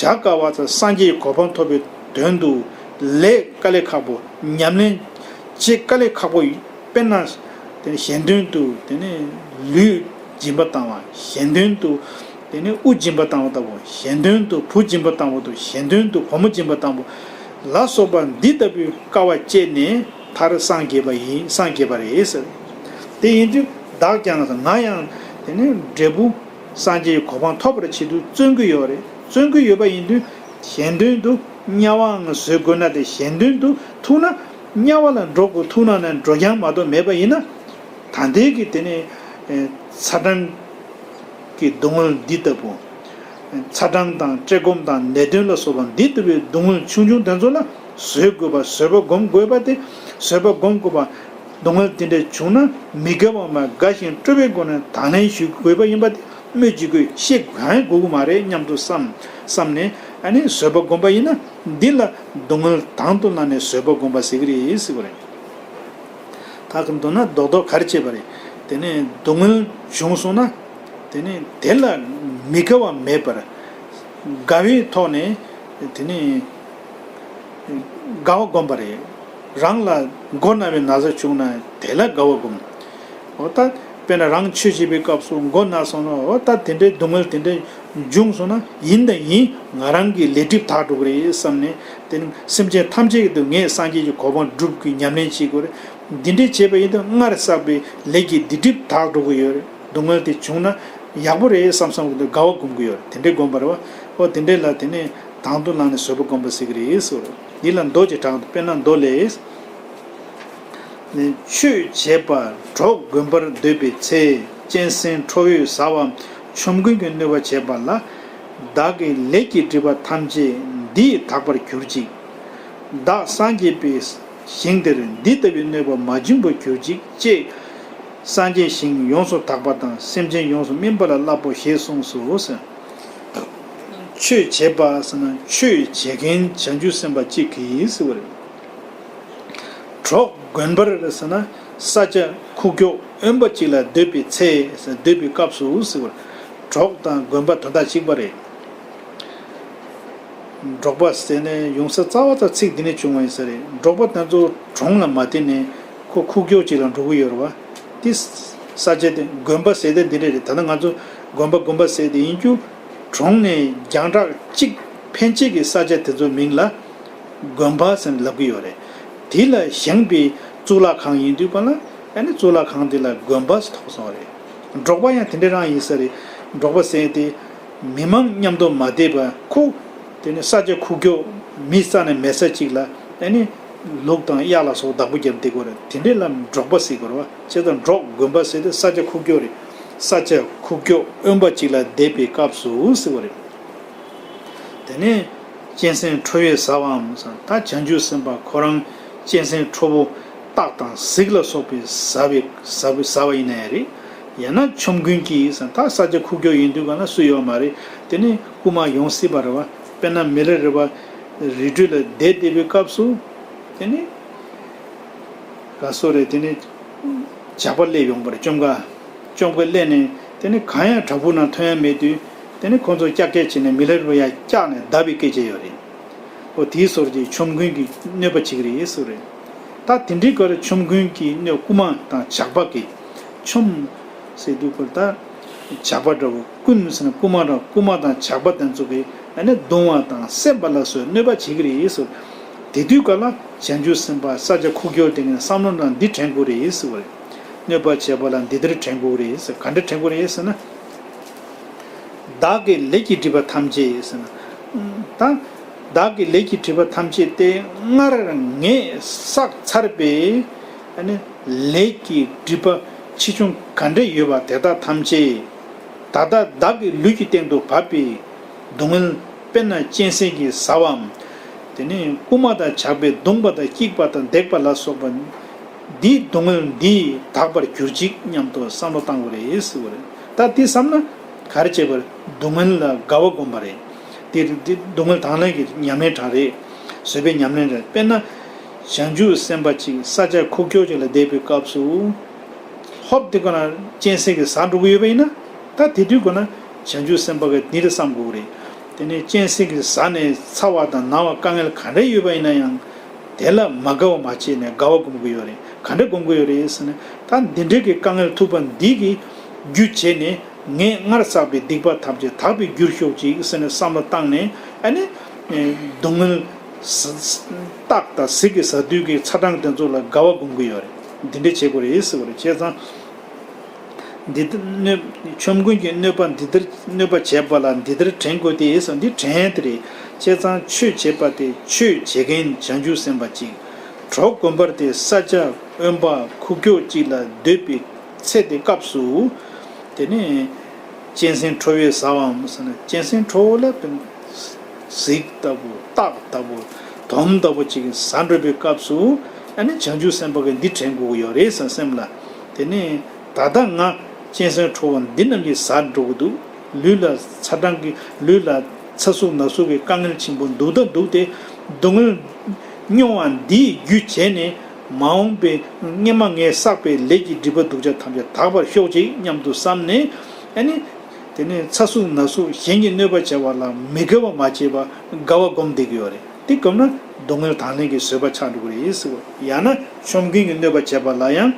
བྱ་དཀའ་བ་དང་སངས་རྒྱས་གོ་འཕང་ཐོབ་པའི་དོན་དུ་ལས་དཀའ་ལས་ཁག་པོ། ཉམས་ལེན་བྱེད་དཀའ་ལས་ཁག་པོ། དཔེར་ན། དེ་ནས་གཞན་དོན་དུ་དེ་ནས་ལུས་སྦྱིན་པ་བཏང་བ། གཞན་དོན་དུ་དེ་ནས་དབུ་སྦྱིན་པ་བཏང་བ་ལྟ་བུ། གཞན་དོན་དུ་བུ་སྦྱིན་པ་བཏང་བ་དང་། གཞན་དོན་དུ་བུ་མོ་སྦྱིན་པ་བཏང་བ་ལ་སོགས་པ་འདི་ལྟ་བུའི་དཀའ་བ་སྤྱད་ནས་མཐར་སངས་རྒྱས་པ་ཡིན། སངས་རྒྱས་པ་རེད་ཟེར། དེ་ཡིན་དུས་བདག་ཀྱང་ང་ཡང་དེ་ནས་འབྲས་བུ་སངས་རྒྱས་ཀྱི་གོ་འཕང་ཐོབ་པར་བྱེད་དུ་བརྩོན་གྱི་ཡོད་རེད། བརྩོན་གྱི་ཡོད་པ་ཡིན་དུས། གཞན་དོན་དུ་དམྱལ་བའང་བཟོད་དགོས་ན། དེ་གཞན་དོན་དུ་ཐུག་ན་དམྱལ་བ་ལ་འགྲོ་དགོས། ཐུག་ན་ནས་འགྲོ་རྐྱང་མ་གཏོགས་མེད་པ་ཡིན་ན། ད་ལྟའི་གི་དེ་ནས་ཚ་གྲང་གི་སྡུག་བསྔལ་འདི་ལྟ་བུ། ཚ་གྲང་དང་བཀྲེས་སྐོམ་དང་ནད་གདོན་ལ་སོགས་པ་འདི་ལྟ་བུའི་སྡུག་བསྔལ་ཆུང་ཆུང་དེ་ཚོ་ལ་བཟོད་དགོས་པ། བཟོད་པ་སྒོམ་དགོས་པ་དེ། བཟོད་པ་སྒོམ་དགོས་པ། སྡུག་བསྔལ་དེ་འདྲ་བྱུང་ན་མི་དགེ་བ་མ་དགའ་ཞིང་སྤྲོ་བའི་སྒོ་ནས་དང་ལེན་ཞུ་དགོས་པ་ཡིན་པ་དེ། སྨོས་ཅི་དགོས། བཤད་གང་ཡང་དགོས་ཀྱི་མ་རེད་སྙམ་དུ་བསམ། བསམ་ནས་ཨ་ནི་བཟོད་པ་བསྒོམ་པ་ཡིན་ན། འདི་ལ་སྡུག་བསྔལ་དང་དུ་བླངས་ནས་བཟོད་པ་བསྒོམ་པ་ཟེར་གྱི་རེད་ཟེར་བ་རེད། ད་གི་མདོར་ན་རྡོག་རྡོག་ག་རེ་བྱས་པ་རེད། དེ་ནས་སྡུག་བསྔལ་བྱུང་སོང་ན། དེ་ནས་དེ་ལ་མི་དགའ་བ་མེད་པར། དགའ་བའི་ཐོག་ནས་དེ་ནས་དགའ་བ་བསྒོམ་པ་རེད། རང་ལ་མགོ་ན་བའི་ན་ཚ་བྱུང་ན་དེ་ལ་དགའ་བ་བསྒོམ། འོ་ད་དཔེར་ན་རང་ཆོས་བྱེད་པའི་སྐབས་སུ་མགོ་ན་སོང་ན། འོ་ད་དེ་འདྲའི་སྡུག་བསྔལ་དེ་འདྲའི་བྱུང་སོང་ན། ཡིན་དང་ཡིན། ང་རང་གི་ལས་སྒྲིབ་དག་འགྲོ་གི་རེད་བསམ་ནས། དེ་ནི་སེམས་ཅན་ཐམས་ཅད་ཀྱི་དུ་ངས་སངས་རྒྱས་ཀྱི་གོ་འཕང་སྒྲུབ་ཀྱི་ཉམས་ལེན་བྱེད་དགོས་རེད། འདི་འདྲའི་བྱས་པ་ཡིན་དུས་སྔར་བསགས་པའི་ལས་ཀྱི་སྡིག་སྒྲིབ་དག་འགྲོ་གི་ཡོད་རེད། སྡུག་བསྔལ་དེ་བྱུང་ན་ཡག་པོ་རེད་བསམ་བསམ་གྱི་དུ་དགའ་བ་བསྒོམ་གྱི་ཡོད་རེད། དེ་འདྲའི་བསྒོམ་པ་རེད་བ། འོ་དེ་འདྲའི་ལ་དེ་ནས་དང་དུ་བླངས་ནས་བཟོད་པ་བསྒོམ་པ་ཟེར་གྱི་རེད་ཟེར་བ་རེད། འདི་ལ་མདོ་ཅིག་དྲངས་འདུག་དཔེར་ན་མདོ་ལས། ཆོས་བྱེད་པ་གྲོགས་དགོན་པར་སྡོད་པའི་ཚེ། གཅན་གཟན་ཁྲོ་བོས་ཟ་བའམ་ཆོམ་རྐུན་གྱིས་གནོད་པ་བྱས་པ་ལ། བདག་གི་ལས་ཀྱི་སྒྲིབ་པ་ཐམས་ཅད་འདིས་དག་པར་གྱུར་ཅིག། བདག་སངས་རྒྱས་པའི་ཞིང་དེར་འདི་ལྟ་བུའི་གནོད་པ་མ་བྱུང་བར་གྱུར་ཅིག་ཅེས། སངས་རྒྱས་ཞིང་ཡོངས་སུ་དག་པ་དང་། སེམས་ཅན་ཡོངས་སུ་སྨིན་པ་ལ་བསླབ་པོ་ཞེས་གསུངས་སོ་ཟེར། ཆོས་བྱེད་པ་ཟེར་ན་ཆོས་བྱེད་མཁན་བྱང་ཆུབ་སེམས་དཔའ་གཅིག་གིས་ཟེར་བ་རེད། གྲོགས་དགོན་པར་ཟེར་ན་ས་ཆ་ཁུག་ཀྱོག་དབེན་པ་ཅིག་ལ་སྡོད་པའི་ཚེ། སྡོད་པའི་སྐབས་སུ་ཟེར་བ། གྲོགས་དང་དགོན་པ་དོན་དག་གཅིག་པ་རེད། འབྲོག་པ་ཟེར་ནས་ཡོང་ས་རྩ་བ་ཙམ་ཚིག་འདི་ནས་བྱུང་བ་ཡིན་ས་རེད། འབྲོག་པ་དེ་ཚོ་གྲོང་ལ་མ་བསྡད་ནས་ཁོ་ཁུག་ཀྱོག་ཅིག་ལ་འགྲོ་གི་ཡོད་རེད་བ། དེ་ས་ཆ་དེ་དགོན་པ་ཟེར་དེ་འདི་འདྲ་རེད། ད་ལྟ་ང་ཚོ་དགོན་པ་དགོན་པ་ཟེར་དེ་ཡིན་རྒྱུ། གྲོང་ནས་རྒྱང་གྲགས་གཅིག་ཕན་ཆད་ཀྱི་ས་ཆ་དེ་ཚོའི་མིང་ལ་དགོན་པ་ཟེར་ནས་ལབ་ཀྱི་ཡོད་རེད། དེ་ལ་བཞེངས་པའི་གཙུག་ལག་ཁང་ཡིན་དུས་ག་ལ། ཨ་ནི་གཙུག་ལག་ཁང་དེ་ལ་དགོན་པ་ཟེར་ཐོགས་སོང་བ་རེད། འབྲོག་པ་ཡང་དེ་འདྲ་རང་ཡིན་ས་རེད། འབྲོག་པ་ཟེར་དེ་མི་མང་མཉམ་དུ་མ་བསྡད་པ། ཁོ་དེ་ནི་ས་ཆ་ཁུག་ཀྱོག་མི་རྩ་ནས་མེད་ས་གཅིག་ལ། ཨ་ནི་ལུག་དང་གཡག་ལ་སོགས་བདག་པོ་རྒྱབ་བསྡད་དགོས་རེད། དེ་འདྲ་ལ་འབྲོག་པ་ཟེར་དགོས་རེད་བ། བྱས་ཙང་འབྲོག་དགོན་པ་ཟེར་དེ་ས་ཆ་ཁུག་ཀྱོག་རེད། ས་ཆ་ཁུག་ཀྱོག་དབེན་པ་གཅིག་ལ་བསྡད་པའི་སྐབས་སུ་ཟེར་བ་རེད། དེ་ནས་གཅན་གཟན་ཁྲོ་བོས་ཟ་བའམ་ཟེར། ད་བྱང་ཆུབ་སེམས་དཔའ་ཁོ་རང་གཅན་གཟན་ཁྲོ་བོ་སྟག་དང་གཟིག་ལ་སོགས་པས་ཟ་བའི་ཟ་བའི་ཟ་བ་ཡིན་ན་ཡང་རེད། ཡང་ན་ཆོམ་རྐུན་གྱིས་ཟེར། ད་ས་ཆ་ཁུག་ཀྱོག་ཡིན་དུས་ག་ན་སུ་ཡོད་མ་རེད། དེ་ནས་རྐུན་མ་ཡོང་སྲིད་པ་རེད་བ། དཔེར་ན་མི་ལ་རས་པ་རི་ཁྲོད་ལ་བསྡད་བསྡད་པའི་སྐབས་སུ། དེ་ནས་ག་སོ་རེད། དེ་ནས་ཇག་པ་སླེབས་ཡོང་པར་བཅོམ་ཀ་བཅོམ་ཀ་སླེབས་ནས། དེ་ནས་གང་ཡང་བྲག་ཕུག་ནང་ཐོན་ཡ་མེད་དུས། དེ་ནས་ཁོང་ཚོ་ཀྱག་ཀྱག་བྱས་ནས་མི་ལ་རས་པ་ཡར་བཀྱགས་ནས་བརྡབས་པའི་སྐད་ཆ་ཡོད་རེད། འོ་དེའི་སོར་གྱི་ཆོམ་རྐུན་གྱི་གནོད་པ་བྱེད་ཀྱི་རེད་ཟེར་བ་རེད། ད་དེ་འདྲའི་སྐོར་ཆོམ་རྐུན་གྱི་གནོད། རྐུན་མ་དང་ཇག་པ་གི། ཆོམ་ཟེར་དུས་སྐོར་ད་ཇག་པ་འདྲ་བོ། རྐུན་ཟེར་ན་རྐུན་མ་འདྲ། རྐུན་མ་དང་ཇག་པ་དེ་ཚོ་གི་ཨ་ནི་རྡུང་བ་དང་བསད་པ་ལ་སོགས་གནོད་པ་བྱེད་ཀྱི་རེད་ཟེར། དེ་དུས་ག་ལ་བྱང་ཆུབ་སེམས་དཔའ་ས་ཆ་ཁུག་ཀྱོག་དེ་ནས་བསམ་བློ་ནང་འདི་དྲན་དགོས་རེད་ཟེར་བ་རེད། གནོད་པ་བྱས་པ་ལ་འདི་ལྟར་དྲན་དགོས་རེད་ཟེར། ག་འདྲ་དྲན་དགོས་རེད་ཟེར་ན། བདག་གི་ལས་ཀྱི་སྒྲིབ་པ་ཐམས་ཅད་ཟེར་ན། ད་བདག་གི་ལས་ཀྱི་སྒྲིབ་པ་ཐམས་ཅད་དེ་སྔར་ངས་བསགས་ཚར་བའི་ཨ་ནི་ལས་ཀྱི་སྒྲིབ་པ་ཆེ་ཆུང་ག་འདྲ་ཡོད་པ་དེ་དག་ཐམས་ཅད། ད་ལྟ་བདག་གི་ལུས་ཀྱི་སྟེང་དུ་བབས་པའི་སྡུག་བསྔལ། དཔེར་ན་གཅན་གཟན་གྱིས་ཟ་བའམ། དེ་ནས་རྐུན་མ་དང་ཇག་པས་བརྡུངས་པ་དང་བཀྱིགས་པ་དང་བརྡེགས་པ་ལ་སོགས་པ། འདིའི་སྡུག་བསྔལ་འདིས་དག་པར་གྱུར་ཅིག་སྙམ་དུ་བསམ་བློ་བཏང་དགོས་རེད་ཟེར་བ་རེད། ད་འདི་བསམ་ན་ག་རེ་བྱེད་པར། སྡུག་བསྔལ་ལ་དགའ་བ་བསྒོམ་པ་རེད། དེ་དེ་སྡུག་བསྔལ་དང་ལེན་གྱི་ཉམས་ལེན་གྲངས་རེད། བཟོད་པའི་ཉམས་ལེན་རེད། དཔེར་ན། བྱང་ཆུབ་སེམས་དཔའ་གཅིག་ས་ཆ་ཁུག་ཀྱོག་ཅིག་ལ་བསྡད་པའི་སྐབས་སུ། ཧོབ་དེ་ཁོ་ན་གཅན་གཟན་གྱིས་ཟ་འགྲོ་གི་ཡོད་པ་ཡིན་ན། ད་དེ་དུས་ཁོ་ན་བྱང་ཆུབ་སེམས་དཔའ་གིས་འདི་འདྲ་བསམ་དགོས་རེད། དེ་ནས་གཅན་གཟན་གྱིས་ཟ་ནས་ཚ་བ་དང་ན་བ་དཀའ་ངལ་ག་འདྲ་ཡོད་པ་ཡིན་ན་ཡང་། དེ་ལ་མ་དགའ་བ་མ་བྱས་ནས་དགའ་བ་སྒོམ་གྱི་ཡོད་རེད། ག་འདྲ་སྒོམ་གྱི་ཡོད་རེད་ཟེར་ན། ད་འདི་འདྲའི་གི་དཀའ་ངལ་ཐུག་པ་འདི་གི་རྒྱུ་བྱས་ནས། ངས་སྔར་བསགས་པའི་སྡིག་པ་ཐམས་ཅད་དག་པའི་རྒྱུར་ཤོག་ཅིག་ཟེར་ནས་བསམ་བློ་བཏང་ནས། ཨ་ནི། སྡུག་བསྔལ། ས་ས་སྟག་དང་གཟིག་གིས་ཟ་དུས་ཀྱི་ཚ་གྲང་དེ་ཚོ་ལ་དགའ་བ་སྒོམ་གྱི་ཡོད་རེད། འདི་འདྲ་བྱེད་དགོས་རེད་ཟེར་བ་རེད། བྱས་ཙང་། འདི་ལྟར་གནོད། ཆོམ་རྐུན་གྱི་གནོད་པ་འདི་ལྟར། གནོད་པ་བྱས་པ་ལ་འདི་ལྟར་དྲན་དགོས་ཏེ་ཟེར། འདི་དྲན་དེ་རེད། བྱས་ཙང་ཆོས་བྱེད་པ་དེ་ཆོས་བྱེད་མཁན་བྱང་ཆུབ་སེམས་དཔའ་གཅིག་གྲོགས་བསྒོམ་པར་དེ་ས་ཆ་དབེན་པ་ཁུག་ཀྱོག་ཅིག་ལ་སྡོད་པའི་ཚེ་དེ་སྐབས་སུ། དེ་ནས་གཅན་གཟན་ཁྲོ་བོས་ཟ་བའམ་ཟེར་ན། གཅན་གཟན་ཁྲོ་བོ་ལ་དཔེར་ན་གཟིག་ལྟ་བུ། སྟག་ལྟ་བུ། དོམ་ལྟ་བུ་ཅིག་ཟ་འགྲོ་བའི་སྐབས་སུ། ཨ་ནི་བྱང་ཆུབ་སེམས་དཔའ་གིས་འདི་དྲན་དགོས་ཀྱི་ཡོད་རེད་ཟེར་སེམས་ལ། དེ་ནས་ད་ལྟ་ང་གཅན་གཟན་ཁྲོ་བོ་འདི་རྣམས་ཀྱིས་ཟ་འགྲོ་གི་འདུག་ལུས་ལ་ཚ་གྲང་གི། ལུས་ལ་ཚ་ཟུག་ན་ཟུག་གི་དཀའ་ངལ་ཆེན་པོ་འདུག་ད་འདུག་སྟེ། སྡུག་བསྔལ་མྱོང་བ་འདིའི་རྒྱུ་བྱས་ནས། མ་འོངས་པའི་སྔོན་མ་ངས་བསགས་པའི་ལས་ཀྱི་སྒྲིབ་པ་སྡུག་ཅག་ཐམས་ཅད་དག་པར་ཤོག་ཅིག་སྙམ་དུ་བསམ་ནས། ཨ་ནི། དེ་ནས་ཚ་ཟུག་ན་ཟུག་གཞན་གྱིས་གནོད་པ་བྱས་པ་ལ་མི་དགའ་བ་མ་བྱས་པ་དགའ་བ་སྒོམ་བསྡད་ཀྱི་ཡོད་རེད། དེ་སྒོམ་ན་སྡུག་བསྔལ་དང་ལེན་གྱི་བཟོད་པ་ཆགས་འགྲོ་གི་རེད་ཟེར་བ། ཡང་ན་ཆོམ་རྐུན་གྱིས་གནོད་པ་བྱས་པ་ལ་ཡང་།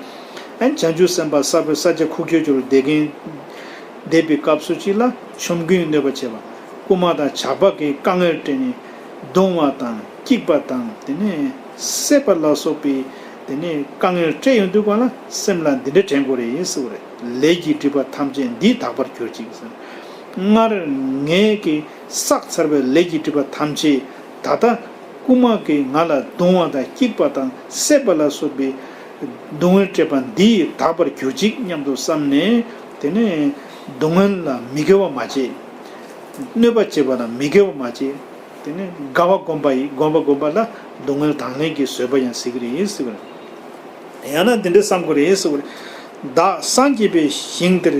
ཨ་ནི་བྱང་ཆུབ་སེམས་དཔའ་ས་བོན་ས་ཆ་ཁུག་ཀྱོག་ཅིག་ལ་བསྡད་མཁན། བསྡད་པའི་སྐབས་སུ་ཅིག་ལ་ཆོམ་རྐུན་གྱིས་གནོད་པ་བྱས་པ། རྐུན་མ་དང་ཇག་པ་གིས་དཀའ་ངལ་སྤྲད་ནས་བརྡུང་བ་དང་སྐྱིག་པ་དང་། དེ་ནས་བསད་པ་ལ་སོགས་པའི། དེ་ནས་དཀའ་ངལ་སྤྲད་ཡོང་དུས་སྒང་ལ་སེམས་ལ་འདི་འདྲ་དྲན་དགོས་རེད་ཟེར་བ་རེད། ལས་ཀྱི་སྒྲིབ་པ་ཐམས་ཅད་འདིས་དག་པར་གྱུར་ཅིག་ཟེར། སྔར་ངས་ཀྱིས་བསགས་ཚར་བའི་ལས་ཀྱི་སྒྲིབ་པ་ཐམས་ཅད་ད་ལྟ་རྐུན་མ་གིས་ང་ལ་བརྡུང་བ་དང་སྐྱིག་པ་དང་བསད་པ་ལ་སོགས་པའི་སྡུག་བསྔལ་སྤྲད་པ་འདིས་དག་པར་གྱུར་ཅིག་སྙམ་དུ་བསམ་ནས། དེ་ནས་སྡུག་བསྔལ་ལ་མི་དགའ་བ་མ་བྱེད། གནོད་པ་བྱེད་པ་ལ་མི་དགའ་བ་མ་བྱེད། དེ་ནས་དགའ་བ་སྒོམ་པ་ཡིས། སྒོམ་པ་སྒོམ་པ་ལ་སྡུག་བསྔལ་དང་ལེན་གྱི་བཟོད་པ་ཡང་ཟེར་གྱི་རེད་ཟེར་བ་རེད། ཡང་ན་འདི་འདྲ་བསམ་དགོས་རེད་ཟེར་བ་རེད། བདག་སངས་རྒྱས་པའི་ཞིང་འདིར་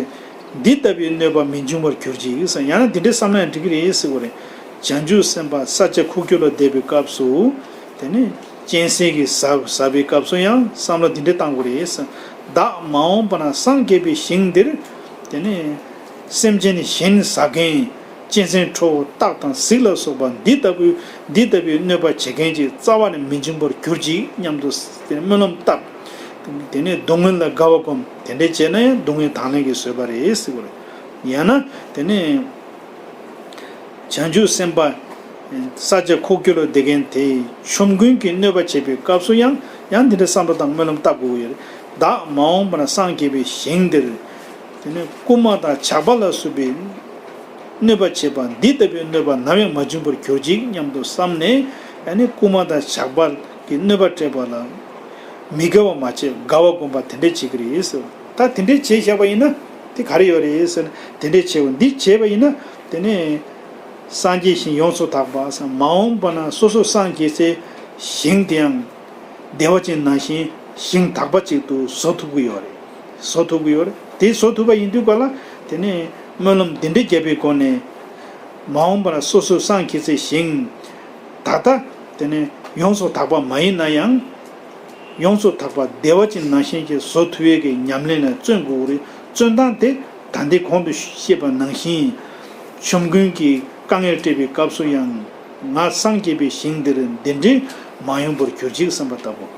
འདི་ལྟ་བུའི་གནོད་པ་མི་འབྱུང་བར་གྱུར་ཅིག་ཟེར། ཡང་ན་འདི་འདྲ་བསམ་ན་ཡང་འགྲིག་གི་རེད་ཟེར་བ་རེད། བྱང་ཆུབ་སེམས་དཔའ་ས་ཆ་ཁུག་ཀྱོག་ལ་བསྡད་པའི་སྐབས་སུ། དེ་ནས་གཅན་གཟན་གྱིས་ཟ་ཟ་བའི་སྐབས་སུ་ཡང་བསམ་བློ་འདི་འདྲ་བཏང་དགོས་རེད་ཟེར། བདག་མ་འོངས་པ་ན་སངས་རྒྱས་པའི་ཞིང་འདིར། དེ་ནས་སེམས་ཅན་གཞན་ཟ་མཁན། གཅན་གཟན་ཁྲོ་བོ་སྟག་དང་གཟིག་ལ་སོགས་པ་འདི་ལྟ་བུའི་འདི་ལྟ་བུའི་གནོད་པ་བྱེད་མཁན་ཅིག་རྩ་བ་ནས་མི་འབྱུང་བར་གྱུར་ཅིག་སྙམ་དུ་སྨོན་ལམ་བཏབ། དེ་ནས་སྡུག་བསྔལ་ལ་དགའ་བ་སྒོམ། དེ་འདྲ་བྱས་ན་ཡང་སྡུག་བསྔལ་དང་ལེན་གྱི་བཟོད་པ་རེད་ཟེར་བ་རེད། ཡང་ན་དེ་ནས་བྱང་ཆུབ་སེམས་དཔའ་ས་ཆ་ཁུག་ཀྱོག་ལ་བསྡད་མཁན་དེས་ཆོམ་རྐུན་གྱིས་གནོད་པ་བྱེད་པའི་སྐབས་སུ་ཡང་ཡང་འདི་འདྲ་བསམ་པ་དང་སྨོན་ལམ་བཏབ་དགོས་ཀྱི་ཡོད་རེད། བདག་མ་འོངས་པ་ན་སངས་རྒྱས་པའི་ཞིང་འདིར། དེ་ནས་རྐུན་མ་དང་ཇག་པ་ལ་སོགས་པའི་གནོད་པ་བྱེད་པ་འདི་ལྟ་བུའི་གནོད་པ་ནམ་ཡང་མ་བྱུང་བར་གྱུར་ཅིག་སྙམ་དུ་བསམ་ནས། ཨ་ནི་རྐུན་མ་དང་ཇག་པ་གིས་གནོད་པ་སྤྲད་པ་ལ་མི་དགའ་བ་མ་བྱེད། དགའ་བ་སྒོམ་པ་དེ་འདྲ་བྱེད་ཀྱི་རེད་ཟེར། ད་དེ་འདྲ་བྱས་བཞག་པ་ཡིན་ན་དེ་ག་རེ་ཡོད་རེད་ཟེར་ན། དེ་འདྲ་བྱས་པ་འདི་བྱས་པ་ཡིན་ན། དེ་ནས་སངས་རྒྱས་ཞིང་ཡོངས་སུ་དག་པ་ཟེར། མ་འོངས་པ་ན་སོ་སོ་སངས་རྒྱས་སའི་ཞིང་དེ་ཡང་བདེ་བ་ཅན་ནང་བཞིན་ཞིང་དག་པ་ཅིག་ཏུ་བཟོ་ཐུབ་ཀྱི་ཡོད་རེད། བཟོ་ཐུབ་ཀྱི་ཡོད་རེད། དེ་བཟོ་ཐུབ་པ་ཡིན་དུས་སྒང་ལ། དེ་ནས་སྨོན་ལམ་འདི་འདྲ་བརྒྱབ་པའི་སྒོ་ནས། མ་འོངས་པ་ན་སོ་སོ་སངས་རྒྱས་སའི་ཞིང་། ད་ལྟ་དེ་ནས་ཡོངས་སུ་དག་པ་མ་ཡིན་ན་ཡང་། ཡོངས་སུ་དག་པ་བདེ་བ་ཅན་ནང་བཞིན་གྱི་བཟོ་ཐུབ་ཡས་ཀྱི་ཉམས་ལེན་ལ་བརྩོན་དགོས་རེད། བརྩོན་སྟངས་དེ་ད་ལྟའི་གོང་དུ་བཤད་པ་ནང་བཞིན། ཆོམ་རྐུན་གྱིས་དཀའ་ངལ་སྤྲད་པའི་སྐབས་སུ་ཡང་། ང་སངས་རྒྱས་པའི་ཞིང་འདིར་འདི་འདྲའི་མ་ཡོང་བར་གྱུར་ཅིག་བསམ་པ་ལྟ་བུ།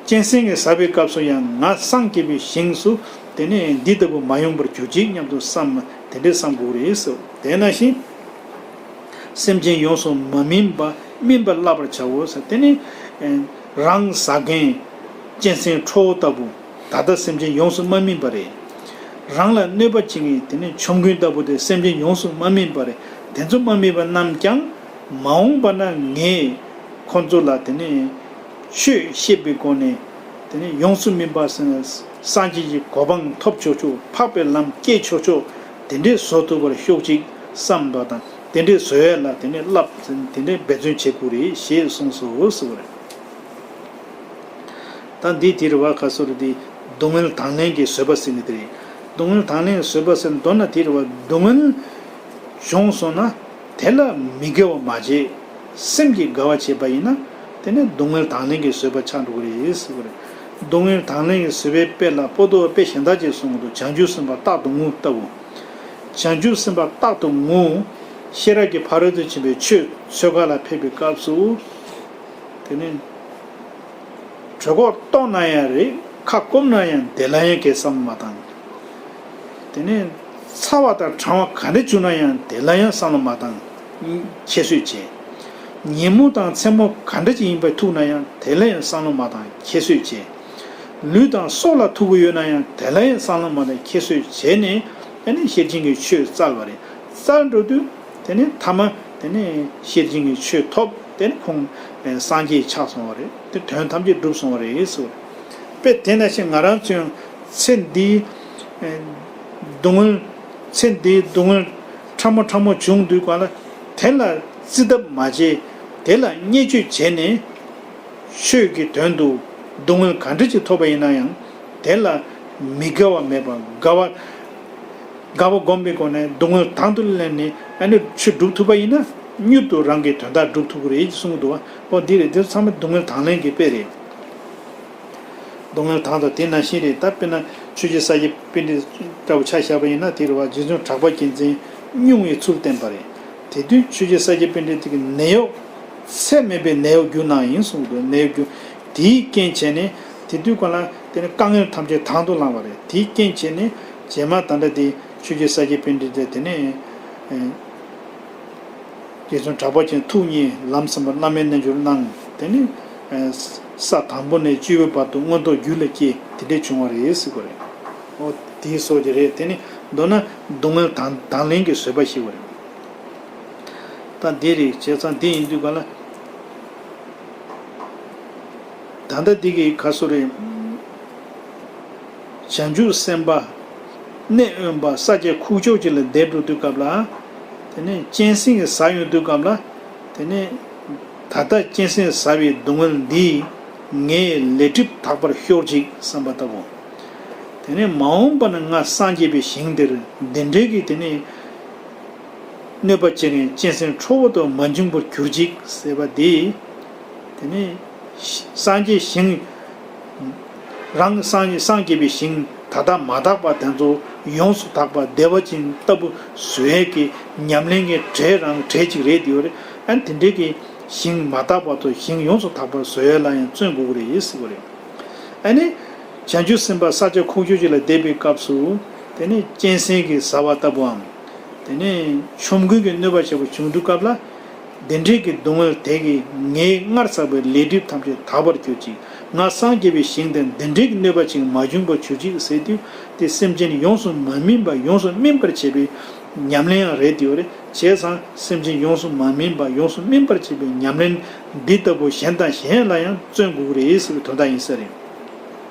གཅན་གཟན་གྱིས་ཟ་བའི་སྐབས་སུ་ཡང་ང་སངས་རྒྱས་པའི་ཞིང་སུ་དེ་ནས་འདི་ལྟ་བུ་མ་ཡོང་བར་གྱུར་ཅིག་སྙམ་དུ་བསམ། དེ་འདྲའི་བསམ་དགོས་རེད་ཟེར། དེ་ནང་བཞིན་སེམས་ཅན་ཡོངས་སུ་མ་སྨིན་པ་སྨིན་པར་བསླབ་པར་བྱའོ་ཟེར། དེ་ནི་རང་ཟ་མཁན་གཅན་གཟན་ཁྲོ་བོ་ལྟ་བུ། ད་ལྟ་སེམས་ཅན་ཡོངས་སུ་མ་སྨིན་པ་རེད། རང་ལ་གནོད་པ་བྱེད་མཁན་དེ་ནི་ཆོམ་རྐུན་ལྟ་བུ་དེ་སེམས་ཅན་ཡོངས་སུ་མ་སྨིན་པ་རེད། དེ་ཚོ་མ་སྨིན་པ་རྣམས་ཀྱང་མ་འོངས་པ་ན་ངས་ཁོ་ཚོ་ལ་དེ་ནི་ཆོས་བཤད་པའི་སྒོ་ནས། དེ་ནས་ཡོངས་སུ་སྨིན་པ་ཟེར་ན། སངས་རྒྱས་ཀྱི་གོ་འཕང་ཐོབ་ཆོག་ཆོག་འཕགས་པའི་ལམ་སྐྱེ་ཆོག་ཆོག་དེ་འདྲའི་བཟོ་ཐུབ་པར་ཤོག་ཅིག་བསམ་པ་དང་། དེ་འདྲའི་བཟོ་ཡས་ལ་དེ་ནས་བསླབ། དེ་འདྲའི་འབད་བརྩོན་བྱེད་དགོས་རེད་ཞེས་གསུངས་སོ་ཟེར་བ་རེད། ད་འདི་དེ་རེད་བ། ཁ་སོ་རེད་དེ། སྡུག་བསྔལ་དང་ལེན་གྱི་བཟོད་པ་ཟེར་ནི་དེ་རེད། སྡུག་བསྔལ་དང་ལེན་གྱི་བཟོད་པ་ཟེར་ན། མདོར་ན་དེ་རེད་བ། སྡུག་བསྔལ་བྱུང་སོང་ན་དེ་ལ་མི་དགའ་བ་མ་བྱེད། སེམས་ཀྱིས་དགའ་བ་བྱེད་པ་ཡིན་ན། དེ་ནས་སྡུག་བསྔལ་དང་ལེན་གྱི་བཟོད་པ་ཆགས་འགྲོ་གི་རེད་ཟེར་གི་རེད། སྡུག་བསྔལ་དང་ལེན་གྱི་བཟོད་པའི་དཔེ་ལ་པོ་ཏོ་དཔེ་གཞན་དག་ཅིག་གསུང་གི་འདུག་བྱང་ཆུབ་སེམས་དཔའ་རྟག་ཏུ་ངུ་ལྟ་བུ། བྱང་ཆུབ་སེམས་དཔའ་རྟག་ཏུ་ངུ། ཤེས་རབ་ཀྱི་ཕ་རོལ་ཏུ་ཕྱིན་པའི་ཆོས་འཚོལ་ག་ལ་ཕེབས་པའི་སྐབས་སུ། དེ་ནས། གྲོད་ཁོག་ལྟོགས་ན་ཡང་རེད། ཁ་སྐོམ་ན་ཡང་དེ་ལ་ཡང་གའི་བསམ་བློ་མ་བཏང་། དེ་ནས་ཚ་བ་དང་གྲང་བ་ག་འདྲ་བྱུང་ན་ཡང་དེ་ལ་ཡང་བསམ་བློ་མ་བཏང་། ཁྱད་གསོད་བྱེད། ཉིན་མོ་དང་མཚན་མོ་ག་འདྲ་ཅིག་ཡིན་པར་ཐུག་ན་ཡང་དེ་ལ་ཡང་བསམ་བློ་མ་བཏང་། ཁྱད་གསོད་བྱེད། ལུས་དང་སྲོག་ལ་ཐུག་གི་ཡོད་ན་ཡང་དེ་ལ་ཡང་བསམ་བློ་མ་བཏང་། ཁྱད་གསོད་བྱས་ནས་ཨ་ནི་ཤེར་ཕྱིན་གྱི་ཆོས་བཙལ་བ་རེད། བཙལ་འགྲོ་དུས། དེ་ནས་ཐ་མ་དེ་ནས་ཤེར་ཕྱིན་གྱི་ཆོས་ཐོབ། དེ་ནས་ཁོང་སངས་རྒྱས་ཆགས་སོང་བ་རེད། དེ་དོན་ཐམས་ཅད་འགྲུབ་སོང་བ་རེད་ཟེར། དཔེ་དེ་ནང་བཞིན་ང་རང་ཚོའི་ཚེ་འདིའི་སྡུག་བསྔལ། ཚེ་འདིའི་སྡུག་བསྔལ་ཕྲ་མོ་ཕྲ་མོ་བྱུང་དུས་གང་ལ་དེ་ལ་བརྩི་ཐབས་མ་བྱས། དེ་ལ་བརྙས་བཅོས་བྱས་ནས། ཆོས་ཀྱི་དོན་དུ་སྡུག་བསྔལ་ག་འདྲ་ཅིག་ཐོབ་པ་ཡིན་ན་ཡང་དེ་ལ་མི་དགའ་བ་མེད་པར་དགའ་བ། དགའ་བ་བསྒོམས་པའི་སྒོ་ནས་སྡུག་བསྔལ་དང་དུ་ལེན་ནས་ཨ་ནི་ཆོས་སྒྲུབ་ཐུབ་པ་ཡིན་ན་མྱུར་དུ་རང་གི་དོན་དག་སྒྲུབ་ཐུབ་ཀྱི་རེད་ཅེས་གསུངས་འདུག་བ། འོ་འདི་རེད། འདི་ཚང་མ་སྡུག་བསྔལ་དང་ལེན་གྱི་དཔེ་རེད། སྡུག་བསྔལ་དང་དུ་དེ་ནང་བཞིན་རེད། ད་དཔེར་ན་ཆོས་རྗེ་ས་སྐྱ་པཎྜི་ཏ་ལྟ་བུ་ཆ་བཞག་པ་ཡིན་ན་དེ་རེད་བ། རྗེ་བཙུན་གྲགས་པ་རྒྱལ་མཚན་སྙུང་བའི་ཚུལ་བསྟན་པ་རེད། དེ་དུས་ཆོས་རྗེ་ས་སྐྱ་པཎྜི་ཏ་གི་ནད་གཡོག་ཚད་མེད་པའི་ནད་གཡོག་གྱུར་ནའང་གསུངས་འདུག་ནད་གཡོག་གྱུར། དེའི་རྐྱེན་བྱས་ནས་དེ་དུས་གང་ལ་དེ་ནི་དཀའ་ངལ་ཐམས་ཅད་དང་དུ་བླངས་པ་རེད། དེའི་རྐྱེན་བྱས་ནས་རྗེས་མ་ད་ལྟ་དེ་ཆོས་རྗེ་ས་སྐྱ་པཎྜི་ཏ་དེ་ནས་རྗེ་བཙུན་གྲགས་པ་ཅན་ཐུགས་མཉེས་ལམ་ཟིན་པར་བླ་མའི་རྣལ་འབྱོར་གནང་། དེ་ནི་ས་དང་པོ་ནས་བཅུ་པའི་བར་དུ་མངོན་རྟོགས་རྒྱུད་ལ་སྐྱེས། དེ་འདྲས་བྱུང་བ་རེད་ཟེར་གི་རེད། འོ་དེའི་སོགས་ཀྱི་རེད། དེ་ནི་མདོར་ན་སྡུག་བསྔལ་དང་དང་ལེན་གྱི་བཟོད་པ་ཞེས་པ་རེད། ད་འདི་རེད། བྱས་ཙང་འདི་ཡིན་དུས་ག་ལ། ད་ལྟ་འདི་གི་ཁ་སོ་རེད། བྱང་ཆུབ་སེམས་དཔའ་གནས་དབེན་པ་ས་ཆ་ཁུག་ཀྱོག་ཅིག་ལ་བསྡད་འགྲོ་དུས་སྐབས་ལ། དེ་ནས་གཅན་གཟན་གྱིས་ཟ་ཡོང་དུས་སྐབས་ལ། དེ་ནས་ད་ལྟ་གཅན་གཟན་ཟ་བའི་སྡུག་བསྔལ་འདིས་ངའི་ལས་སྒྲིབ་དག་པར་ཤོག་ཅིག་བསམ་པ་ལྟ་བུ། དེ་ནས་མ་འོངས་པ་ན་ང་སངས་རྒྱས་པའི་ཞིང་འདིར་འདི་འདྲའི་གི་དེ་ནས་གནོད་པ་བྱེད་མཁན་གཅན་གཟན་ཁྲོ་བོ་དུ་མ་འབྱུང་བར་གྱུར་ཅིག་ཟེར་བ་འདི། དེ་ནས་སངས་རྒྱས་ཞིང་། རང་སངས་སངས་རྒྱས་པའི་ཞིང་ད་ལྟ་མ་དག་པ་དེ་ཚོ་ཡོངས་སུ་དག་པ་བདེ་བ་ཅན་ལྟ་བུ་བཟོ་ཡས་ཀྱི་ཉམས་ལེན་གྱི་གྲས་རང་གྲས་ཅིག་རེད་དེ་ཡོད་རེད། ཨ་ནི་དེ་འདྲའི་གི་ཞིང་མ་དག་པ་ཚོ་ཞིང་ཡོངས་སུ་དག་པ་བཟོ་ཡས་ལ་ཡང་བརྩོན་དགོས་ཀྱི་རེད་ཟེར་གི་རེད། ཨ་ནི། བྱང་ཆུབ་སེམས་དཔའ་ས་ཆ་ཁུག་ཀྱོག་ཅིག་ལ་བསྡད་པའི་སྐབས་སུ། དེ་ནས་གཅན་གཟན་གྱིས་ཟ་བ་ལྟ་བུའམ། དེ་ནས་ཆོམ་རྐུན་གྱིས་གནོད་པ་བྱེད་པ་བྱུང་དུས་སྐབས་ལ། འདི་འདྲའི་གི་སྡུག་བསྔལ་དེ་གིས་ངའི་སྔར་བསགས་པའི་ལས་སྒྲིབ་ཐམས་ཅད་དག་པར་གྱུར་ཅིག་ང་སངས་རྒྱས་པའི་ཞིང་དུ་འདི་འདྲའི་གི་གནོད་པ་ཅིག་མ་བྱུང་བར་གྱུར་ཅིག་ཟེར་དུས། དེ་སེམས་ཅན་ཡོངས་སུ་མ་སྨིན་པ་ཡོངས་སུ་སྨིན་པར་བྱེད་པའི་ཉམས་ལེན་ཡང་རེད་དེ་ཡོད་རེད། བྱས་ཙང་སེམས་ཅན་ཡོངས་སུ་མ་སྨིན་པ་ཡོངས་སུ་སྨིན་པར་བྱེད་པའི་ཉམས་ལེན་འདི་ལྟ་བུ་གཞན་དང་གཞན་ལ་ཡང་བརྩོན་དགོས་ཀྱི་རེད་ཟེར་བའི་དོན་དག་ཡིན་ས་རེད།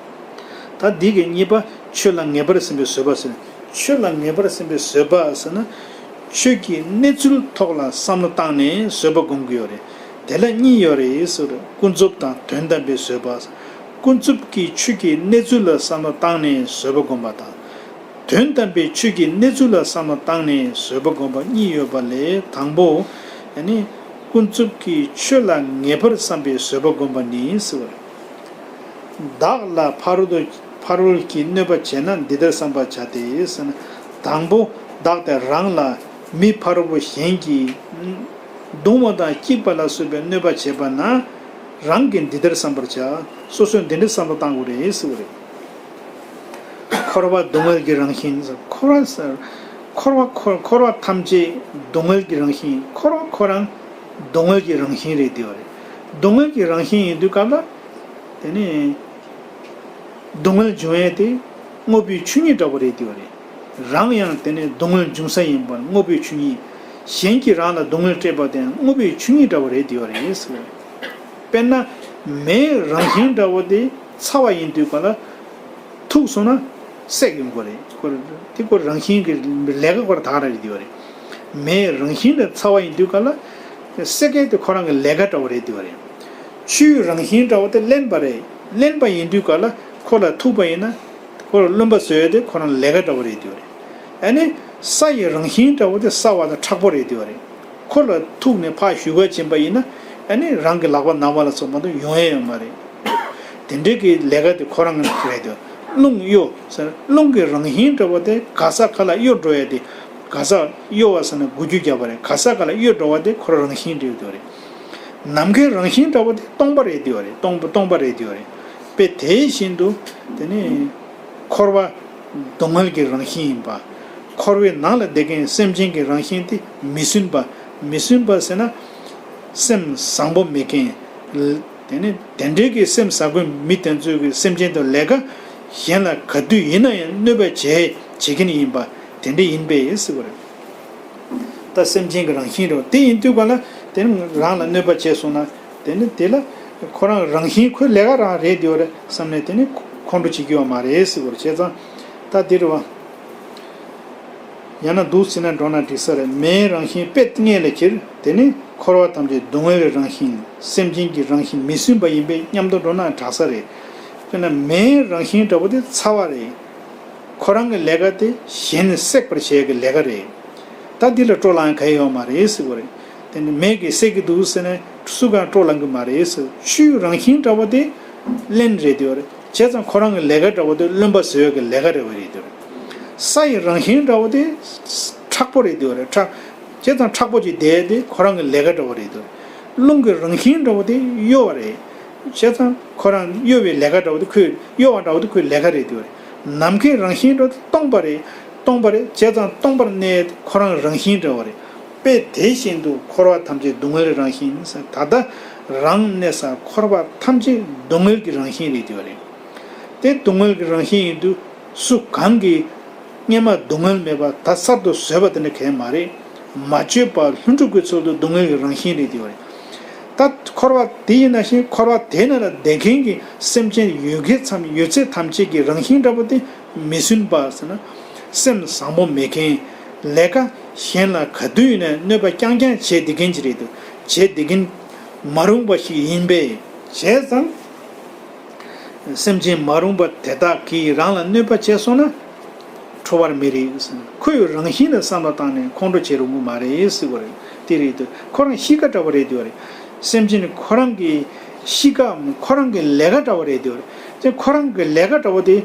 ད་འདི་གི་གཉིས་པ་ཆོས་ལ་ངེས་པར་སེམས་པའི་བཟོད་པ་ཟེར། ཆོས་ལ་ངེས་པར་སེམས་པའི་བཟོད་པ་ཟེར་ན། ཆོས་ཀྱི་གནས་ཚུལ་ཐོག་ལ་བསམ་བློ་བཏང་ནས་བཟོད་པ་སྒོམ་གྱི་ཡོད་རེད། དེ་ལ་གཉིས་ཡོད་རེད་ཟེར། ཀུན་རྫོབ་དང་དོན་དམ་པའི་བཟོད་པ། ཀུན་རྫོབ་ཀྱི་ཆོས་ཀྱི་གནས་ཚུལ་ལ་བསམ་བློ་བཏང་ནས་བཟོད་པ་སྒོམ་པ་དང་། དོན་དམ་པའི་ཆོས་ཀྱི་གནས་ཚུལ་ལ་བསམ་བློ་བཏང་ནས་བཟོད་པ་སྒོམ་པ་གཉིས་ཡོད་པ་ལས་དང་པོ། ཡ་ནི། ཀུན་རྫོབ་ཀྱི་ཆོས་ལ་ངེས་པར་བསམ་པའི་བཟོད་པ་སྒོམ་པ་ནི་ཟེར་བ་རེད། བདག་ལ་ཕ་རོལ་ཏུ་ཕ་རོལ་གྱི་གནོད་པ་བྱས་ན་འདི་ལྟར་བསམ་པར་བྱ་སྟེ་ཟེར་ན། དང་པོ་བདག་དེ་རང་ལ་མི་ཕ་རོལ་པོ་གཞན་གྱིས་གདུང་བ་དང་སྐྱིད་པ་ལ་སོགས་པའི་གནོད་པ་བྱས་པ་ན་རང་གིས་འདི་ལྟར་བསམ་པར་བྱ། སོ་སོས་འདི་འདྲའི་བསམ་བློ་བཏང་དགོས་རེད་ཟེར་བ་རེད། འཁོར་བ་སྡུག་བསྔལ་གྱི་རང་བཞིན། འཁོར་བ་ཟེར། འཁོར་བ་འཁོར་འཁོར་བ་ཐམས་ཅད་སྡུག་བསྔལ་གྱི་རང་བཞིན། འཁོར་བ་ཁོ་རང་སྡུག་བསྔལ་གྱི་རང་བཞིན་རེད་དེ་བ་རེད། སྡུག་བསྔལ་གྱི་རང་བཞིན་ཡིན་དུས་སྐབས་ལ། དེ་ནི། སྡུག་བསྔལ་འབྱུང་ཡས་དེ་དངོས་པོའི་ཆོས་ཉིད་འདྲ་བོ་རེད་དེ་བ་རེད། རང་ཡང་དེ་ནི་སྡུག་བསྔལ་འབྱུང་ས་ཡིན་པར་དངོས་པོའི་ཆོས་ཉིད། གཞན་གྱིས་རང་ལ་སྡུག་བསྔལ་སྤྲད་པ་དེ་ཡང་དངོས་པོའི་ཆོས་ཉིད་འདྲ་བོ་རེད་དེ་བ་རེད་ཟེར། དཔེར་ན། མེའི་རང་བཞིན་འདྲ་བོ་དེ་ཚ་བ་ཡིན་དུས་ག་ལ། ཐུག་སོང་ན་སྲེག་ཡོང་གི་རེད། ཁོ་དེ་ཁོ་རང་བཞིན་གྱི་ལས་ཀ་ཁོ་རང་དག་ར་རེད་དེ་བ་རེད། མེའི་རང་བཞིན་དེ་ཚ་བ་ཡིན་དུས་ག་ལ། སྲེག་མཁན་དེ་ཁོ་རང་གི་ལས་ཀ་འདྲ་བོ་རེད་དེ་བ་རེད། ཆུའི་རང་བཞིན་འདྲ་བོ་དེ་རླན་པ་རེད། རླན་པ་ཡིན་དུས་ག་ལ་ཁོ་ལ་ཐུག་པ་ཡིན་ན། ཁོ་ལ་རློན་པ་བཟོ་ཡ་དེ་ཁོ་རང་ལས་ཀ་འདྲ་བོ་རེད་དེ་བ་རེད། ཨ་ནི། ས་ཡི་རང་བཞིན་འདྲ་བོ་དེ་སྲ་བ་དང་མཁྲེགས་པོ་རེད་དེ་བ་རེད། ཁོ་ལ་ཐུག་ནས་ཕར་གཞུ་ག་ཕྱིན་པ་ཡིན་ན། ཨ་ནི་རང་གི་ལག་པ་ན་བ་ལ་སོགས་མ་གཏོགས་ཡོང་ཡ་ཡོད་མ་རེད། དེ་འདྲའི་གི་ལས་ཀ་དེ་ཁོ་རང་རེད་དེ། རླུང་གཡོ་ཟེར། རླུང་གི་རང་བཞིན་འདྲ་བོ་དེ་ག་ས་ག་ལ་གཡོ་འགྲོ་ཡ་དེ། ག་ས་གཡོ་བ་ཟེར་ན་འགུལ་སྐྱོད་རྒྱག་པ་རེད། ག་ས་ག་ལ་གཡོ་འགྲོ་བ་དེ་ཁོ་རང་རང་བཞིན་འདྲ་བོ་དེ་རེད། ནམ་མཁའི་རང་བཞིན་འདྲ་བོ་དེ་སྟོང་པ་རེད་དེ་རེད། སྟོང་པ་སྟོང་པ་རེད་དེ་རེད། དཔེ་དེ་བཞིན་དུ་དེ་ནི་འཁོར་བ་སྡུག་བསྔལ་གྱི་རང་བཞིན་ཡིན་པ། འཁོར་བའི་ནང་ལ་བསྡད་མཁན་སེམས་ཅན་གྱི་རང་བཞིན་དེ་མི་སྲུན་པ། མི་སྲུན་པ་ཟེར་ན་སེམས་བཟང་པོ་མེད་མཁན། དེ་ནི་དེ་འདྲའི་གི་སེམས་བཟང་པོའི་མི་དེ་ཚོའི་གི་སེམས་ཅན་དུ་ལས་ཀ་གཞན་ལ་ག་དུས་ཡིན་ན་ཡང་གནོད་པ་བྱེད་བྱེད་མཁན་ཡིན་པ་དེ་འདྲ་ཡིན་པས་ཟེར་བ་རེད། ད་སེམས་ཅན་གྱི་རང་བཞིན་རེད། དེ་ཡིན་དུས་ག་ལ་དེ་ནི་རང་ལ་གནོད་པ་བྱས་སོང་ན། དེ་ནི་དེ་ལ་ཁོ་རང་རང་བཞིན་ཁོའི་ལས་ཀ་རང་རེད་དེ་རེད་བསམ་ནས་དེ་ནི་ཁོང་ཁྲོ་བྱེད་ཀྱི་ཡོད་མ་རེད་ཟེར་བ་རེད། བྱས་ཙང་ད་དེ་རེད་བ། ཡང་ན་འདུག་ཟེར་ན་འགྲོ་ན་འགྲིག་ས་རེད། མེའི་རང་བཞིན་དཔེ་མངལ་ལ་འཁྱེར། དེ་ནི་འཁོར་བ་ཐམས་ཅད་སྡུག་བསྔལ་གྱི་རང་བཞིན། སེམས་ཅན་གྱི་རང་བཞིན་མི་སྲུན་པ་ཡིན་པས་མཉམ་དུ་འགྲོ་ན་དྲག་ས་རེད། དཔེར་ན་མེའི་རང་བཞིན་འདྲ་བོ་དེ་ཚ་བ་རེད། ཁོ་རང་གི་ལས་ཀ་དེ་གཞན་སྲེག་པར་བྱེད་ཀྱི་ལས་ཀ་རེད། ད་འདི་ལ་སྤྲོ་ལངས་ག་ཡོད་མ་རེད་ཟེར་བ་རེད། དེ་ནི་མེ་གིས་སྲེག་གི་འདུག་ཟེར་ནས་སུ་གང་སྤྲོ་ལངས་གི་མ་རེད་ཟེར། ཆུའི་རང་བཞིན་འདྲ་བོ་དེ་རླན་རེད་དེ་བ་རེད། བྱས་ཙང་ཁོ་རང་གི་ལས་ཀ་འདྲ་བོ་དེ་རློན་པ་བཟོ་ཡག་གི་ལས་ཀ་རེད་བ་རེད་དེ་བ་རེད། ས་ཡི་རང་བཞིན་འདྲ་བོ་དེ་མཁྲེགས་པོ་རེད་དེ་བ་རེད། མཁྲེགས། བྱས་ཙང་མཁྲེགས་པོ་ཅིག་བསྡད་དེ་ཁོ་རང་གི་ལས་ཀ་འདྲ་བོ་རེད་དེ་བ་རེད། རླུང་གི་རང་བཞིན་འདྲ་བོ་དེ་གཡོ་བ་རེད། བྱས་ཙང་ཁོ་རང་གཡོ་བའི་ལས་ཀ་འདྲ་བོ་དེ་ཁོས་གཡོ་བ་འདྲ་བོ་དེ་ཁོའི་ལས་ཀ་རེད་དེ་བ་རེད། ནམ་མཁའི་རང་བཞིན་འདྲ་བོ་དེ་སྟོང་པ་རེད། སྟོང་པ་རེད། བྱས་ཙང་སྟོང་པར་གནས་ཁོ་རང་རང་བཞིན་འདྲ་བོ་རེད། དཔེ་དེ་བཞིན་དུ་འཁོར་བ་ཐམས་ཅད་སྡུག་བསྔལ་རང་བཞིན་ཟེར། ད་ལྟ་རང་གནས་ས་འཁོར་བ་ཐམས་ཅད་སྡུག་བསྔལ་གྱི་རང་བཞིན་རེད་དེ་བ་རེད། དེ་སྡུག་བསྔལ་གྱི་རང་བཞིན་ཡིན་དུས་སུ་གང་གིས་སྔོན་མ་སྡུག་བསྔལ་མེད་པ་ད་གསར་དུ་བཟོས་པ་དེ་འདྲ་གང་ཡང་མ་རེད། མ་བཅོས་པ་ལྷུན་གྲུབ་ཀྱི་ཚུལ་དུ་སྡུག་བསྔལ་གྱི་རང་བཞིན་རེད་དེ་བ་རེད། ད་འཁོར་བ་དེ་ཡིན་ན་བཞིན་འཁོར་བ་དེ་ནང་ལ་བསྡད་མཁན་གྱི་སེམས་ཅན་ཡོད་མཁན་ཚང་ཡོད་ཚད་ཐམས་ཅད་ཀྱི་རང་བཞིན་འདྲ་པོ་དེ་མི་སྲུན་པ་ཟེར་ན། སེམས་བཟང་པོ་མེད་མཁན། ལས་ཀ་གཞན་ལ་ག་དུས་ཡིན་ན་གནོད་པ་རྐྱང་རྐྱང་བྱེད་བསྡད་མཁན་ཅིག་རེད་འདུག་བྱེད་བསྡད་མཁན་མ་རུངས་པ་ཞིག་ཡིན་པས། བྱས་ཙང་། སེམས་ཅན་མ་རུངས་པ་དེ་དག་གིས་རང་ལ་གནོད་པ་བྱས་སོང་ན། ཁྲོ་བར་མི་རིགས། ཁོ་ཡི་རང་བཞིན་ལ་བསམ་བློ་བཏང་ནས་ཁོང་ཁྲོ་བྱེད་རུང་གི་མ་རེད་ཟེར་བ་རེད། དེ་རེད་དུ་ཁོ་རང་གཤིས་ཀ་འདྲ་བོ་རེད་དུ་བ་རེད། སེམས་ཅན་ཁོ་རང་གི་གཤིས་ཀའམ་ཁོ་རང་གི་ལས་ཀ་འདྲ་བོ་རེད་དུ་བ་རེད། དེ་ཁོ་རང་གི་ལས་ཀ་འདྲ་བོ་དེ་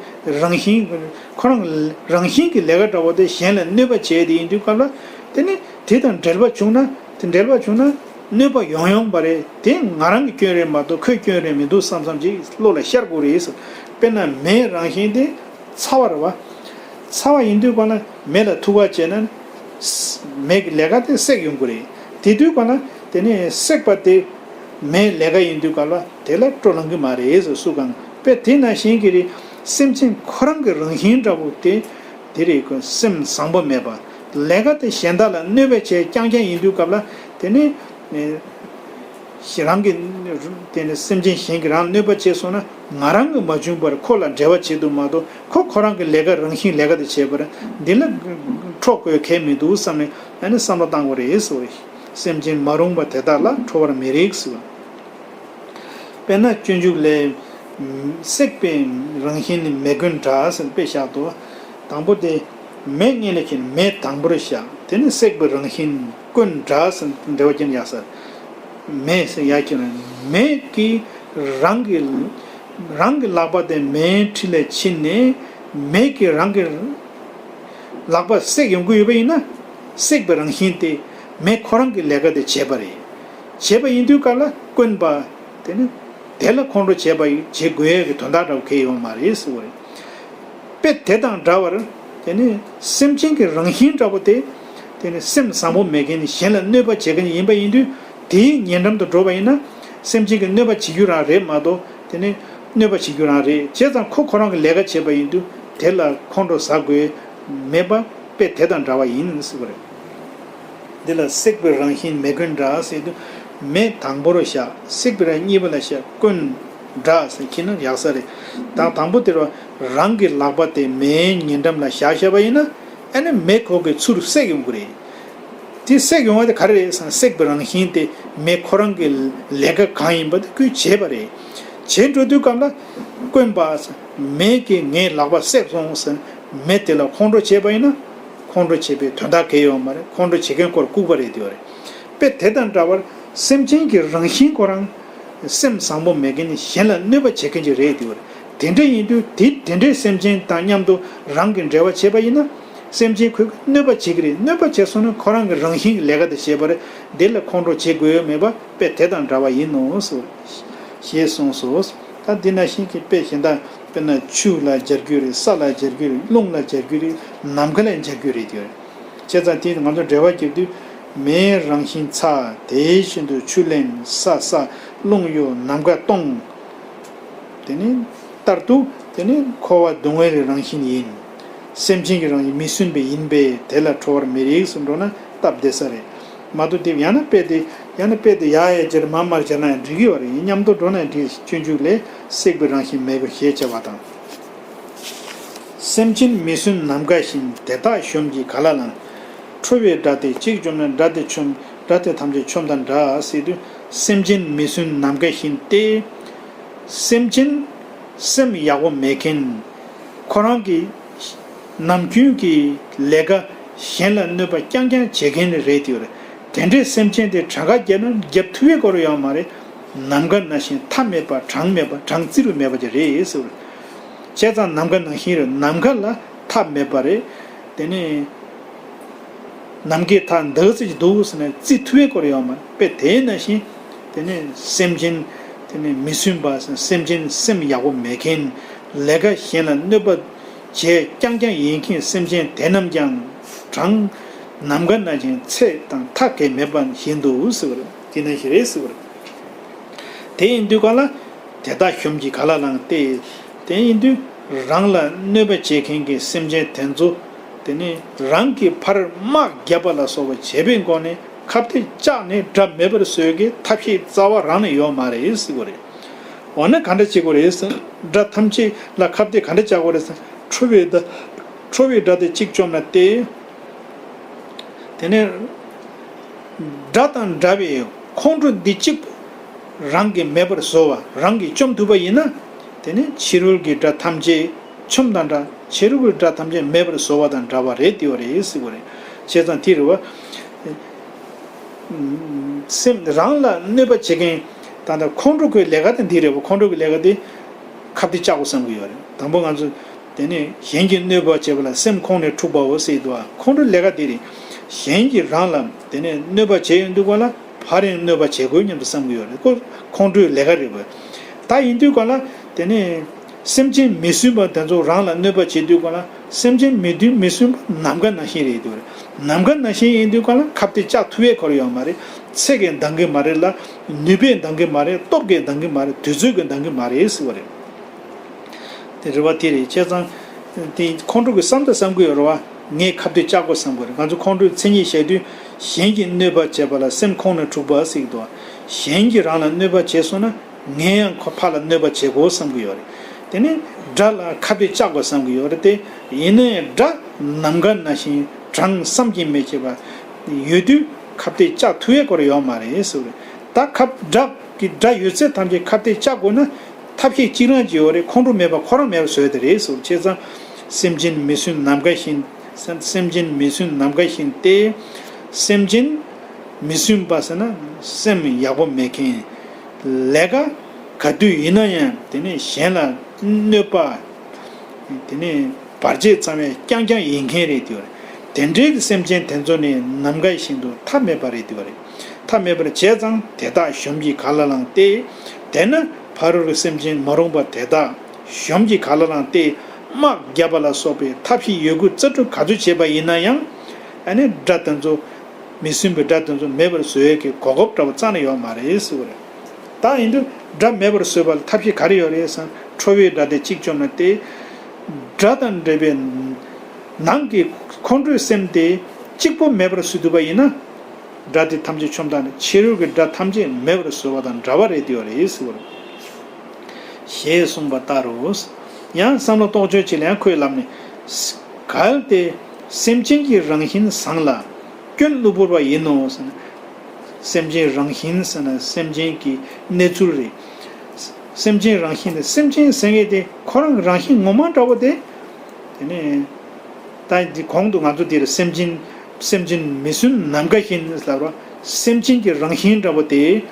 རང་བཞིན། ཁོ་རང་རང་བཞིན་གྱི་ལས་ཀ་འདྲ་བོ་དེ་གཞན་ལ་གནོད་པ་བྱས་དེ་ཡིན་དུས་སྐབས་ལ། དེ་ནི་དེ་དང་འབྲེལ་བ་བྱུང་ན། དེ་འབྲེལ་བ་བྱུང་ན་གནོད་པ་ཡོང་ཡོང་བ་རེད། དེ་ང་རང་གི་སྐྱོན་རེད་མ་གཏོགས་ཁོའི་སྐྱོན་རེད་མི་འདུག་བསམ་བསམ་ཅིག་བློ་ལ་ཤར་དགོས་རེད། དཔེར་ན་མེའི་རང་བཞིན་དེ་ཚ་བ་རེད་བ། ཚ་བ་ཡིན་དུས་ག་ན་མེ་ལ་ཐུག་པ་བྱས་ན་མེ་གི་ལས་ཀ་དེ་སྲེག་ཡོང་གི་རེད། དེ་དུས་ག་ན་དེ་ནས་སྲེག་པ་དེ་མེའི་ལས་ཀ་ཡིན་དུས་ག་ལ་དེ་ལ་སྤྲོ་ལངས་གི་མ་རེད་ཟེར། སུ་གང་དཔེ་དེ་ན་བཞིན་གྱི་རེད། སེམས་ཅན་ཁོ་རང་གི་རང་བཞིན་འདྲ་པོ་དེ། དེ་རེད། ཁོ་སེམས་བཟང་པོ་མེད་པ། ལས་ཀ་དེ་གཞན་དག་ལ་གནོད་པ་བྱས་རྐྱང་རྐྱང་ཡིན་དུས་སྐབས་ལ་དེ་ནི་ཨེ་རང་གི་དེ་ནི་སེམས་ཅན་གཞན་གྱིས་རང་གནོད་པ་བྱས་སོང་ན་ང་རང་གིས་མ་བྱུང་བར་ཁོ་ལ་འབྲེལ་བ་བྱེད་དུ་མ་གཏོགས་ཁོ་ཁོ་རང་གི་ལས་ཀ་རང་བཞིན་ལས་ཀ་དེ་བྱས་པར་འདི་ལ་ཁྲོ་དགོས་གལ་མི་འདུག་བསམ་ནས་ཨ་ནི་བསམ་བློ་བཏང་དགོས་རེད་ཟེར་བ་རེད། སེམས་ཅན་མ་རུངས་པ་དེ་དག་ལ་ཁྲོ་བར་མི་རིགས་ཟེར་བ། དཔེར་ན་སྤྱོད་འཇུག་ལས། སྲེག་པའི་རང་བཞིན་ནི་མེ་ཀུན་འདྲ་ཟེར་དཔེ་བཞག་འདུག་དང་པོ་དེ། མེ་མངལ་ལ་འཁྱེར་ནས་མེ་དང་པོར་བཞག་དེ་ནི་སྲེག་པའི་རང་བཞིན་ཀུན་འདྲ་ཟེར་འགྲེལ་བ་ཅན་ཡག་ས། མེ་ཟེར་ཡག་ཅན་མེ་གིས་རང་གི་རང་གི་ལག་པ་དེ་མེའི་འཁྲིས་ལ་ཕྱིན་ནས་མེ་གིས་རང་གི་ལག་པ་བསྲེག་ཡོང་གི་ཡོད་པ་ཡིན་ན། སྲེག་པའི་རང་བཞིན་དེ་མེ་ཁོ་རང་གི་ལས་ཀ་དེ་བྱས་པ་རེད། བྱས་པ་ཡིན་དུས་སྐབས་ལ་དཀོན་པ། དེ་ནི་དེ་ལ་ཁོང་ཁྲོ་བྱས་པ་ཡིན་བྱེད་དགོས་ཡས་ཀྱི་དོན་དག་འདྲ་བོ་གང་ཡང་ཡོད་མ་རེད་ཟེར་བ་རེད། དཔེ་དེ་དང་འདྲ་བར་དེ་ནི་སེམས་ཅན་གྱི་རང་བཞིན་འདྲ་བོ་དེ། དེ་ནི་སེམས་བཟང་པོ་མེད་མཁན་ནི་གཞན་ལ་གནོད་པ་བྱེད་མཁན་ཡིན་པ་ཡིན་དུས་དེའི་ཉེ་འགྲམ་དུ་འགྲོ་བ་ཡིན་ན། སེམས་ཅན་གྱི་གནོད་པ་བྱེད་རྒྱུ་རང་རེད་མ་གཏོགས་དེ་ནི་གནོད་པ་བྱེད་རྒྱུ་རང་རེད། བྱས་ཙང་ཁོ་ཁོ་རང་གི་ལས་ཀ་བྱས་པ་ཡིན་དུས་དེ་ལ་ཁོང་ཁྲོ་ཟ་དགོས་མེད་པ་དཔེ་དེ་དང་འདྲ་བ་ཡིན་ཟེར་བ་རེད། འདི་ལ་སྲེག་པའི་རང་བཞིན་མེ་ཀུན་འདྲ་ཟེར་དུས་མེ་དང་པོར་བཞག་སྲེག་པའི་རང་གཉིས་པ་ལ་བཞག་ཀུན་འདྲ་ཟེར་ཁྱེར་ན་ཡག་ས་རེད། ད་དང་པོ་དེར་རང་གི་ལག་པ་དེ་མེའི་ཉེ་འགྲམ་ལ་བཞག་བཞག་པ་ཡིན་ན་ཨ་ནི་མེ་ཁོ་གི་ཚུར་བསྲེག་ཡོང་གི་རེད། དེ་བསྲེག་ཡོང་བ་དེ་ག་རེ་རེད་ཟེར་ན་སྲེག་པའི་རང་བཞིན་དེ་མེ་ཁོ་རང་གི་ལས་ཀ་གང་ཡིན་པ་དེ་ཁོས་བྱས་པ་རེད། བྱས་འགྲོ་དུས་སྐབས་ལ་དཀོན་པ་མེ་གིས་ངའི་ལག་པ་བསྲེག་སོང་ཟེར་མེ་དེ་ལ་ཁོང་ཁྲོ་བྱས་པ་ཡིན་ན་ཁོང་ཁྲོ་བྱས་པའི་དོན་དག་གང་ཡང་ཡོད་མ་རེད། ཁོང་ཁྲོ་བྱེད་མཁན་སྐོར་ལྐུགས་པ་རེད་དེ་བ་རེད། དཔེ་དེ་དང་འདྲ་བར། སེམས་ཅན་གྱི་རང་བཞིན་ཁོ་རང་སེམས་བཟང་པོ་མེད་མཁན་གཞན་ལ་གནོད་པ་བྱེད་མཁན་ཅིག་རེད་དེ། དེ་འདྲ་ཡིན་དུས་དེ་དེ་འདྲའི་སེམས་ཅན་དང་མཉམ་དུ་རང་གི་འབྲེལ་བ་བྱས་པ་ཡིན་ན། སེམས་ཅན་ཁོས་གནོད་པ་བྱེད་ཀྱི་རེད། གནོད་པ་བྱས་སོང་ན་ཁོ་རང་གི་རང་བཞིན་གྱི་ལས་ཀ་དེ་བྱས་པ་རེད། དེ་ལ་ཁོང་ཁྲོ་བྱེད་དགོས་ཡོད་མེད་པ་དཔེ་དེ་དང་འདྲ་བ་ཡིན་ནོ། ཞེས་གསུངས་སོ། ད་འདི་ནང་བཞིན་གྱི་དཔེ་གཞན་དག་དཔེར་ན་ཆུ་ལ་སྦྱར་རྒྱུ་རེད། ས་ལ་སྦྱར་རྒྱུ་རེད། རླུང་ལ་སྦྱར་རྒྱུ་རེད། ནམ་མཁའ་ལ་སྦྱར་རྒྱུ་རེད་དེ། བྱས་ཙང་དེ་ང་ཚོ་འགྲེལ་པ་རྒྱབ་དུས་མེའི་རང་བཞིན་ཚ། དེ་བཞིན་དུ་ཆུ་རླན། ས་བསྲ། རླུང་གཡོ། ནམ་མཁའ་སྟོང་། དེ་ནི་ལྟར་དུ་དེ་ནི་འཁོར་བ་སྡུག་བསྔལ་གྱི་རང་བཞིན་ཡིན། སེམས་ཅན་གྱི་རང་བཞིན་མི་སྲུན་པ་ཡིན་པས་དེ་ལ་ཁྲོ་བར་མི་རིགས་སུ་འགྲོ་ན་སྟབས་བདེ་ས་རེད། མ་གཏོགས་དེ་ཡང་ན་དཔེ་དེ་ཡང་ན་དཔེ་དེ་ཡར་ཡར་སྦྱར་མར་མར་སྦྱར་ན་ཡང་འགྲིག་གི་ཡོད་རེད། ཡིན་མཉམ་དུ་འགྲོ་ན་ཡང་འགྲིག་སྤྱོད་འཇུག་ལས་བསྲེག་པའི་རང་བཞིན་མེད་དགོས་ཞེས་བྱ་བ་དང་། སེམས་ཅན་མི་སྲུན་ནམ་མཁའ་བཞིན། དེ་དག་གཞོམ་གྱིས་ག་ལ་ལང་། ཁྲོ་བའི་དགྲ་དེ་གཅིག་བཅོམ་ན། དགྲ་དེ་ཆོམ། དགྲ་དེ་ཐམས་ཅད་ཆོམ་དང་འདྲ་ཟེར་དུས། སེམས་ཅན་མི་སྲུན་ནམ་མཁའ་བཞིན་ཏེ། སེམས་ཅན་སེམས་ཡག་པོ་མེད་མཁན། ཁོ་རང་གི་ནམ་རྒྱུན་གྱི་ལས་ཀ་གཞན་ལ་གནོད་པ་རྐྱང་རྐྱང་བྱེད་མཁན་རེད་དེ། དེ་འདྲའི་སེམས་ཅན་དེ་གྲངས་ཀ་བརྒྱབ་ན་བརྒྱབ་ཐུབ་པའི་སྐོར་ཡོད་མ་རེད། ནམ་མཁའ་ནང་བཞིན་མཐའ་མེད་པ་གྲངས་མེད་པ་གྲངས་རྩིས་རུ་མེད་པ་ཅིག་རེད་ཟེར་བ་རེད། བྱས་ཙང་ནམ་མཁའ་ནང་བཞིན་རེད། ནམ་མཁའ་ལ་མཐའ་མེད་པ་རེད། དེ་ནས་ནམ་མཁའི་མཐའ་འདུག་ཟེར་གྱི་འདུག་ཟེར་ནས་རྩིས་ཐུབ་པའི་སྐོར་ཡོད་མ་རེད། དཔེ་དེ་ནང་བཞིན་དེ་ནས་སེམས་ཅན་དེ་ནས་མི་སྲུན་པ། སེམས་ཅན་སེམས་ཡག་པོ་མེད་མཁན། ལས་ཀ་གཞན་ལ་གནོད་པ་བྱས་རྐྱང་རྐྱང་ཡིན་མཁན་སེམས་ཅན་དེ་རྣམས་ཀྱང་གྲངས་ནམ་མཁའ་ནང་བཞིན་ཚད་དང་མཐའ་གང་མེད་པ་བཞིན་དུ་ཟེར་བ་རེད། དེ་ནང་བཞིན་རེད་ཟེར་བ་རེད། དེ་ཡིན་དུས་ག་ལ་དེ་དག་གཞོམ་གྱིས་ག་ལ་ལང་སྟེ། དེ་ཡིན་དུས་རང་ལ་གནོད་པ་བྱེད་མཁན་གྱི་སེམས་ཅན་དེ་ཚོ་དེ་ནི་རང་གི་ཕར་དམག་བརྒྱབ་པ་ལ་སོགས་པ་བྱེད་པའི་སྒོ་ནས་ཁ་གཏད་བཅག་ནས་དགྲ་མེད་པར་བཟོས་ཀྱི་ཐབས་ཤེས་རྩ་བ་རང་ནས་ཡོད་མ་རེད་ཟེར་གྱི་རེད། འོ་ན་ག་འདྲ་བྱེད་དགོས་རེད་ཟེར། དགྲ་ཐམས་ཅད་ལ་ཁ་གཏད་ག་འདྲ་བཅག་དགོས་རེད་ཟེར། ཁྲོ་བའི་དགྲ། ཁྲོ་བའི་དགྲ་དེ་གཅིག་བཅོམ་ན་སྟེ། དེ་ནས་དགྲ་དང་འདྲ་བའི་ཁོང་ཁྲོ་འདི་གཅིག་པུ་རང་གིས་མེད་པར་བཟོ་བ། རང་གིས་བཅོམ་ཐུབ་པ་ཡིན་ན། དེ་ནས་ཕྱི་རོལ་གྱི་དགྲ་ཐམས་ཅད་ཆོམ་དང་འདྲ། ཕྱི་རོལ་གྱི་དགྲ་ཐམས་ཅད་མེད་པར་བཟོ་བ་དང་འདྲ་བ་རེད་དེ་བ་རེད་ཟེར་བ་རེད། བྱས་ཙང་དེ་རེད་བ། སེམས་རང་ལ་གནོད་པ་བྱེད་མཁན། ད་ལྟ་ཁོང་ཁྲོ་གི་ལས་ཀ་དེ་འདི་རེད་བ། ཁོང་ཁྲོ་གི་ལས་ཀ་དེ་ཁ་གཏད་བཅག་དགོས་བསམ་གྱི་ཡོད་རེད། དང་པོ་ང་ཚོ་དེ་ནས་གཞན་གྱིས་གནོད་པ་བྱས་པ་ལ་སེམས་ཁོང་ནས་འཁྲུགས་པའོ་ཟེར་འདུག་བ། ཁོང་ཁྲོའི་ལས་ཀ་དེ་རེད། གཞན་གྱིས་རང་ལ་དེ་ནས་གནོད་པ་བྱས་ཡོང་དུས་ག་ལ་ཕར་ཡང་གནོད་པ་བྱེད་དགོས་སྙམ་དུ་བསམ་གྱི་ཡོད་རེད། ཁོ་ཁོང་ཁྲོའི་ལས་ཀ་རེད་བ། ད་ཡིན་དུས་ག་ལ་དེ་ནས་སེམས་ཅན་མི་སྲུན་པ་དེ་ཚོ་རང་ལ་གནོད་པ་བྱེད་དུས་ག་ལ་སེམས་ཅན་མི་སྲུན་མི་སྲུན་པ་ནམ་མཁའ་ནང་བཞིན་རེད་འདུག་བ། ནམ་མཁའ་ནང་བཞིན་ཡིན་དུས་ག་ལ་ཁ་གཏད་བཅག་ཐུབ་པའི་སྐོར་ཡོད་མ་རེད། ཚད་ཀྱིས་འདང་གི་མ་རེད་ལ། ནུས་པས་འདང་གི་མ་རེད། སྟོབས་ཀྱིས་འདང་གི་མ་རེད། དུས་ཚོད་ཀྱིས་འདང་གི་མ་རེད་ཟེར་བ་རེད། དེ་རེད་བ། དེ་རེད། བྱས་ཙང་དེ་ཁོང་ཁྲོ་གི་བསམ་ད་བསམ་གི་ཡོད་རེད་བ། ངས་ཁ་གཏད་བཅག་དགོས་བསམ་གི་ཡོད་རེད། ང་ཚོ་ཁོང་ཁྲོའི་མཚན་ཉིད་བཤད་དུས་གཞན་གྱིས་གནོད་པ་བྱས་པ་ལ་སེམས་ཁོང་ནས་འཁྲུགས་པ་ཟེར་གི་འདུག་གཞན་གྱིས་རང་ལ་གནོད་པ་བྱས་སོང་ན་ངས་ཡང་ཁོ་ཕར་ལ་གནོད་པ་བྱེད་དགོས་བསམ་གི་ཡོད་རེད། དེ་ནས་དགྲ་ལ་ཁ་གཏད་བཅག་དགོས་བསམ་གི་ཡོད་རེད་དེ། ཡིན་ན་ཡང་དགྲ་ནམ་མཁའ་ནང་བཞིན་གྲངས་བསམ་གྱིས་མི་ཁྱབ་པ་ཡོད་དུས་ཁ་གཏད་བཅག་ཐུབ་ཡས་སྐོར་ཡོད་མ་རེད་ཟེར་བ་རེད། ད་ཁ་དགྲ་གི་དགྲ་ཡོད་ཚད་ཐམས་ཅད་ཁ་གཏད་བཅག་དགོས་ན་ཐབས་ཤེས་གཅིག་རང་གཅིག་ཡོད་རེད། ཁོང་ཁྲོ་མེད་པ་ཁོ་རང་མེད་པར་བཟོ་ཡ་དེ་རེད་ཟེར་བ། བྱས་ཙང་སེམས་ཅན་མི་སྲུན་ནམ་མཁའ་བཞིན། སེམས་ཅན་མི་སྲུན་ནམ་མཁའ་བཞིན་ཏེ། སེམས་ཅན་མི་སྲུན་པ་ཟེར་ན་སེམས་ཡག་པོ་མེད་མཁན། ལས་ཀ་ག་དུས་ཡིན་ན་ཡང་དེ་ནས་གཞན་ལ་གནོད་པ། དེ་ནས་བར་ཆད་ཚང་བའི་རྐྱང་རྐྱང་ཡིན་མཁན་རེད་དེ་བ་རེད། དེ་འདྲའི་སེམས་ཅན་དེ་ཚོ་ནི་ནམ་མཁའ་བཞིན་དུ་མཐའ་མེད་པ་རེད་དེ་བ་རེད། མཐའ་མེད་པར་བྱས་ཙང་དེ་དག་གཞོམ་གྱིས་ག་ལ་ལང་སྟེ། དེས་ན་ཕ་རོལ་གྱི་སེམས་ཅན་མ་རུངས་པ་དེ་དག་གཞོམ་གྱིས་ག་ལ་ལང་སྟེ། དམག་བརྒྱབ་པ་ལ་སོགས་པའི་ཐབས་ཤེས་ཡོད་རྒུ་རྩལ་སྤྲུགས་ག་ཚོད་བྱས་པ་ཡིན་ན་ཡང་། ཨ་ནི་དགྲ་དེ་ཚོ་མི་སྲུན་པའི་དགྲ་དེ་ཚོ་མེད་པར་བཟོ་ཡས་ཀྱི་གོ་སྐབས་འདྲ་བ་རྩ་ནས་ཡོད་མ་རེད་ཟེར་བ་རེད། ད་ཡིན་དུས་དགྲ་མེད་པར་བཟོས་པ་ལ་ཐབས་ཤེས་ག་རེ་ཡོད་རེད་ཟེར་ན། ཁྲོ་བའི་དགྲ་དེ་གཅིག་བཅོམ་ན་སྟེ། དགྲ་དང་འདྲེས་པའི་ནང་གི་ཁོང་ཁྲོའི་སེམས་དེ་གཅིག་པོ་མེད་པར་བཟོ་ཐུབ་པ་ཡིན་ན། དགྲ་དེ་ཐམས་ཅད་ཆོམས་དང་ཕྱི་རོལ་གྱི་དགྲ་ཐམས་ཅད་མེད་པར་བཟོ་བ་དང་འདྲ་བ་རེད་དེ་བ་རེད་ཟེར་བ་རེད། ཞེས་གསུངས་པ་ལྟར་རོ། ཡང་བསམ་བློ་རྟོག་དཔྱོད་ཅིག་ལ་ཡང་ཁོས་ལབ་ནས། གལ་ཏེ་སེམས་ཅན་གྱི་རང་བཞིན་བཟང་ལ་སྐྱོན་གློ་བུར་བ་ཡིན་ནོ་ཟེར་ན། སེམས་ཅན་རང་བཞིན་ཟེར་ན་སེམས་ཅན་གྱི་གནས་ཚུལ་རེད། སེམས་ཅན་རང་བཞིན་དེ་སེམས་ཅན་ཟེར་མཁན་དེ་ཁོ་རང་གི་རང་བཞིན་ངོ་མ་འདྲ་བོ་དེ། དེ་ནས་ད་འདི་གོང་དུ་ང་ཚོ་འདིར་སེམས་ཅན་སེམས་ཅན་མི་སྲུན་ནམ་མཁའ་བཞིན་ལབ་རོ། སེམས་ཅན་གྱི་རང་བཞིན་འདྲ་པོ་དེ།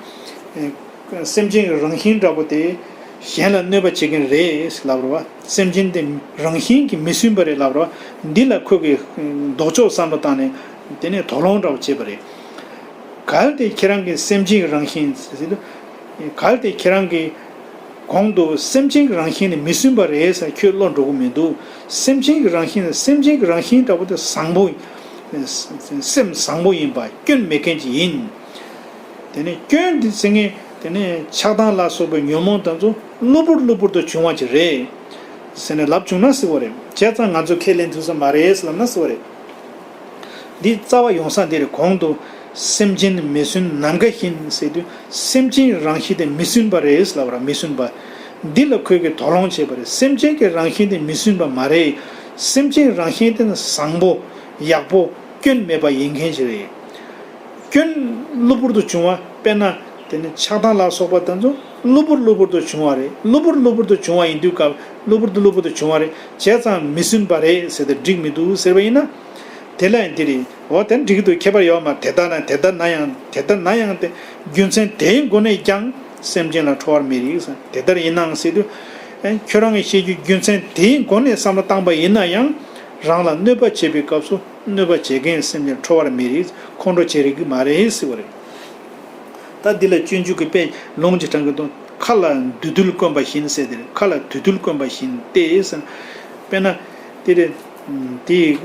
སེམས་ཅན་གྱི་རང་བཞིན་འདྲ་པོ་དེ་གཞན་ལ་གནོད་པ་བྱེད་མཁན་རེད་ལབ་རེད་བ། སེམས་ཅན་དེ་རང་བཞིན་གྱིས་མི་སྲུན་པ་རེད་ལབ་རེད་བ། འདི་ལ་ཁོས་ཀྱི་ལྡོག་ཕྱོགས་བསམ་བློ་བཏང་ནས་དེ་ནས་དོགས་སློང་འདྲ་པོ་བྱས་པ་རེད། གལ་ཏེ་ཁྱེད་རང་གིས་སེམས་ཅན་གྱི་རང་བཞིན་ཟེར་དུས། གལ་ཏེ་ཁྱེད་རང་གིས་གོང་དུ་སེམས་ཅན་གྱི་རང་བཞིན་ནི་མི་སྲུན་པ་རེད་ཟེར། ཁྱོད་བློ་འགྲོ་གི་མི་འདུག་སེམས་ཅན་གྱི་རང་བཞིན་ནི་སེམས་ཅན་གྱི་རང་བཞིན་འདྲ་པོ་དེ་བཟང་པོ། སེམས་བཟང་པོ་ཡིན་པ་སྐྱོན་མེད་མཁན་ཅིག་ཡིན། དེ་ནས་སྐྱོན་འདི་ཟེར་མཁན་དེ་ནས་ཆགས་སྡང་ལ་སོགས་པའི་ཉོན་མོངས་དེ་ཚོ་གློ་བུར་གློ་བུར་དུ་བྱུང་བ་ཅིག་རེད་ཟེར་ནས་ལབ་བྱུང་ན་ཟེར་བ་རེད། བྱས་ཙང་ང་ཚོ་ཁས་ལེན་ཐུབ་ས་མ་རེད་ལབ་ན་ཟེར་བ་རེད། འདི་རྩ་བ་ཡོང་ས་འདི་རེད། གོང་དུ་སེམས་ཅན་མི་སྲུན་ནམ་མཁའ་བཞིན་ཟེར་དུས། སེམས་ཅན་རང་བཞིན་དེ་མི་སྲུན་པ་རེད་ལབ་ར། མི་སྲུན་པ། འདི་ལ་ཁོས་ཀྱི་དོགས་སློང་བྱས་པ་རེད། སེམས་ཅན་གྱི་རང་བཞིན་དེ་མི་སྲུན་པ་མ་རེད། སེམས་ཅན་རང་བཞིན་དེ་ནི་བཟང་པོ་ཡག་པོ་སྐྱོན་མེད་པ་ཡིན་མཁན་ཞིག་རེད། སྐྱོན་གློ་བུར་དུ་བྱུང་བ། དཔེར་ན་དེ་ནི་ཆགས་སྡང་ལ་སོགས་པ་དེ་ཚོ་གློ་བུར་གློ་བུར་དུ་བྱུང་བ་རེད། གློ་བུར་གློ་བུར་དུ་བྱུང་བ་ཡིན་དུས་སྐབས། གློ་བུར་དུ་གློ་བུར་དུ་བྱུང་བ་རེད། བྱས་ཙང་མི་སྲུན་པ་རེད་ཟེར་ཏེ་འགྲིག་མི་འདུག་ཟེར་བ་ཡིན་ན། དེ་ལ་ཡང་འདི་རེད། འོ་དེ་འགྲིག་གི་འདུག་ཁྱད་པར་ཡོད་མ་རེད། དེ་ལྟར་ན་དེ་ལྟར་ན་ཡང་དེ་ལྟར་ན་ཡང་སྟེ། རྒྱུ་མཚན་དེའི་སྒོ་ནས་ཀྱང་སེམས་ཅན་ལ་ཁྲོ་བར་མི་རིགས་ཟེར། དེ་ལྟར་ཡིན་ནའང་ཟེར་དུས། ཨེ། ཁྱོད་རང་གིས་བཤད་རྒྱུ་རྒྱུ་མཚན་དེའི་སྒོ་ནས་བསམ་བློ་བཏང་པ་ཡིན་ན་ཡང་། རང་ལ་གནོད་པ་བྱེད་པའི་སྐབས་སུ་གནོད་པ་བྱེད་མཁན་སེམས་ཅན་ཁྲོ་བར་མི་རིགས། ཁོང་ཁྲོ་བྱེད་རིགས་ཀྱི་མ་རེད་ཟེར་བ་རེད། ད་འདི་ལ་སྤྱོད་འཇུག་གི་དཔེ་ལུང་གཅིག་དྲངས་ཀྱི་འདུག་ཁ་ལ་བདུད་རྡུལ་བསྐོན་པ་བཞིན་ཟེར་དེ་རེད། ཁ་ལ་བདུད་རྡུལ་བསྐོན་པ་བཞིན་ཏེ་ཟེར། དཔེར་ན། དེ་རེད། དེ་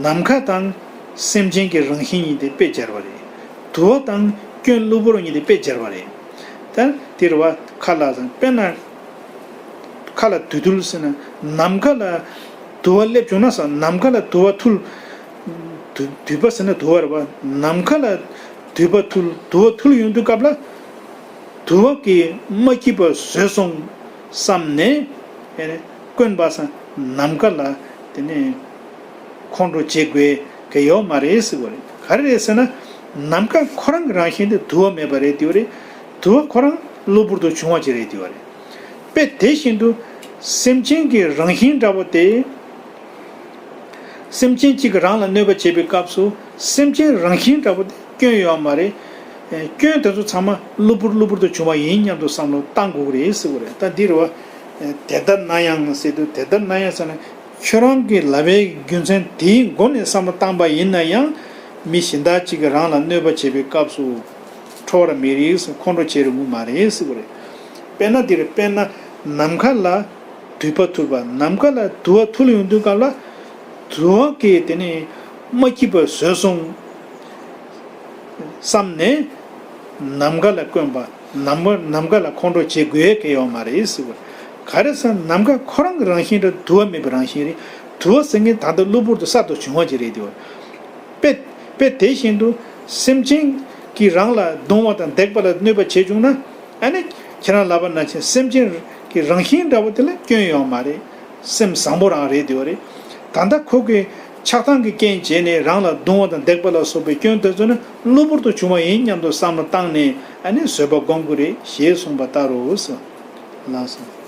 ནམ་མཁའ་དང་སེམས་ཅན་གྱི་རང་བཞིན་གཉིས་དེ་དཔེ་སྦྱར་བ་རེད། དུ་བ་དང་སྐྱོན་གློ་བུར་གཉིས་དེ་དཔེ་སྦྱར་བ་རེད། ད་དེ་རེད་བ། ཁ་ལ་ཟེར། དཔེར་ན། ཁ་ལ་བདུད་རྡུལ་ཟེར་ན། ནམ་མཁའ་ལ་དུ་བ་སླེབས་བྱུང་ན་ཟེར། ནམ་མཁའ་ལ་དུ་བ་འཐུལ། དུ་དུད་པ་ཟེར་ན་དུ་བ་རེད་བ། ནམ་མཁའ་ལ་དུད་པ་འཐུལ། དུ་བ་འཐུལ་ཡོང་དུས་སྐབས་ལ། དུ་བ་གིས་མ་སྐྱིད་པ་བཟོས་སོང་བསམ་ནས། ཨེ། བསྐོན་པ་ཟེར། ནམ་མཁའ་ལ་དེ་ནས་ཁོང་ཁྲོ་བྱེད་དགོས་གི་ཡོད་མ་རེད་ཟེར་བ་རེད། ག་རེ་རེད་ཟེར་ན། ནམ་མཁའ་ཁོ་རང་གི་རང་བཞིན་དེ་དུ་བ་མེད་པ་རེད་དེ་བ་རེད། དུ་བ་ཁོ་རང་གློ་བུར་དུ་བྱུང་བ་ཅིག་རེད་དེ་བ་རེད། དཔེ་དེ་བཞིན་དུ་སེམས་ཅན་གྱི་རང་བཞིན་འདྲ་པོ་དེ། སེམས་ཅན་གཅིག་གིས་རང་ལ་གནོད་པ་བྱེད་པའི་སྐབས་སུ་སེམས་ཅན་རང་བཞིན་འདྲ་པོ་དེ་སྐྱོན་ཡོད་མ་རེད། ཨེ། སྐྱོན་དེ་ཚོ་ཚང་མ་གློ་བུར་གློ་བུར་དུ་བྱུང་བ་ཡིན་སྙམ་དུ་བསམ་བློ་བཏང་དགོས་ཀྱི་རེད་ཟེར་བ་རེད། ད་འདི་རེད་བ། ཨེ། དེ་ལྟར་ན་ཡང་ཟེར་དུས། དེ་ལྟར་ན་ཡང་ཟེར་ན། ཁྱོད་རང་གིས་ལབ་པའི་རྒྱུ་མཚན་དེའི་སྒོ་ནས་བསམ་བློ་བཏང་པ་ཡིན་ན་ཡང་། མི་གཞན་དག་ཅིག་གིས་རང་ལ་གནོད་པ་བྱེད་པའི་སྐབས་སུ་ཁྲོ་བར་མི་རིགས། ཁོང་ཁྲོ་བྱེད་རུང་མ་རེད་ཟེར་བ་རེད། དཔེར་ན་འདི་རེད། དཔེར་ན་ནམ་མཁའ་ལ་དུད་པ་འཐུལ་བ། ནམ་མཁའ་ལ་དུ་བ་འཐུལ་ཡོང་དུས་སྐབས་ལ། དུ་བ་གིས་དེ་ནི་མ་སྐྱིད་པ་བཟོས་སོང་བསམ་ནས་ནམ་མཁའ་ལ་བསྐོན་པ། ནམ་མཁའ་ནམ་མཁའ་ལ་ཁོང་ཁྲོ་བྱེད་དགོས་ཀྱི་ཡོད་མ་རེད་ཟེར་བ། ག་རེ་ཟེར་ན། ནམ་མཁའ་ཁོ་རང་གི་རང་བཞིན་རེད། དུ་བ་མེད་པའི་རང་བཞིན་རེད། དུ་བ་ཟེར་མཁན་ད་ལྟ་གློ་བུར་དུ་གསར་དུ་བྱུང་བ་ཅིག་རེད་དེ་བ། དཔེ་དཔེ་དེ་བཞིན་དུ་སེམས་ཅན་གྱིས་རང་ལ་རྡུང་བ་དང་རྡེག་པ་ལ་གནོད་པ་བྱེད་བྱུང་ན། ཨ་ནི་ཁྱེད་རང་ལབ་པ་ནང་བཞིན་སེམས་ཅན་གྱི་རང་བཞིན་འདྲ་བོ་དེ་ལ་སྐྱོན་ཡོད་མ་རེད། སེམས་བཟང་པོ་རང་རེད་དེ་བ་རེད། ད་ལྟ་ཁོ་གི་ཆགས་སྡང་གི་རྐྱེན་བྱས་ནས་རང་ལ་རྡུང་བ་དང་རྡེག་པ་ལ་སོགས་པའི་སྐྱོན་དེ་ཚོ་ནི་གློ་བུར་དུ་བྱུང་བ་ཡིན་སྙམ་དུ་བསམ་བློ་བཏང་ནས། ཨ་ནི་བཟོད་པ་སྒོམ་དགོས་རེད་ཞེས་གསུངས་པ་ལྟར་རོ་ཟེར། ལགས་སོ།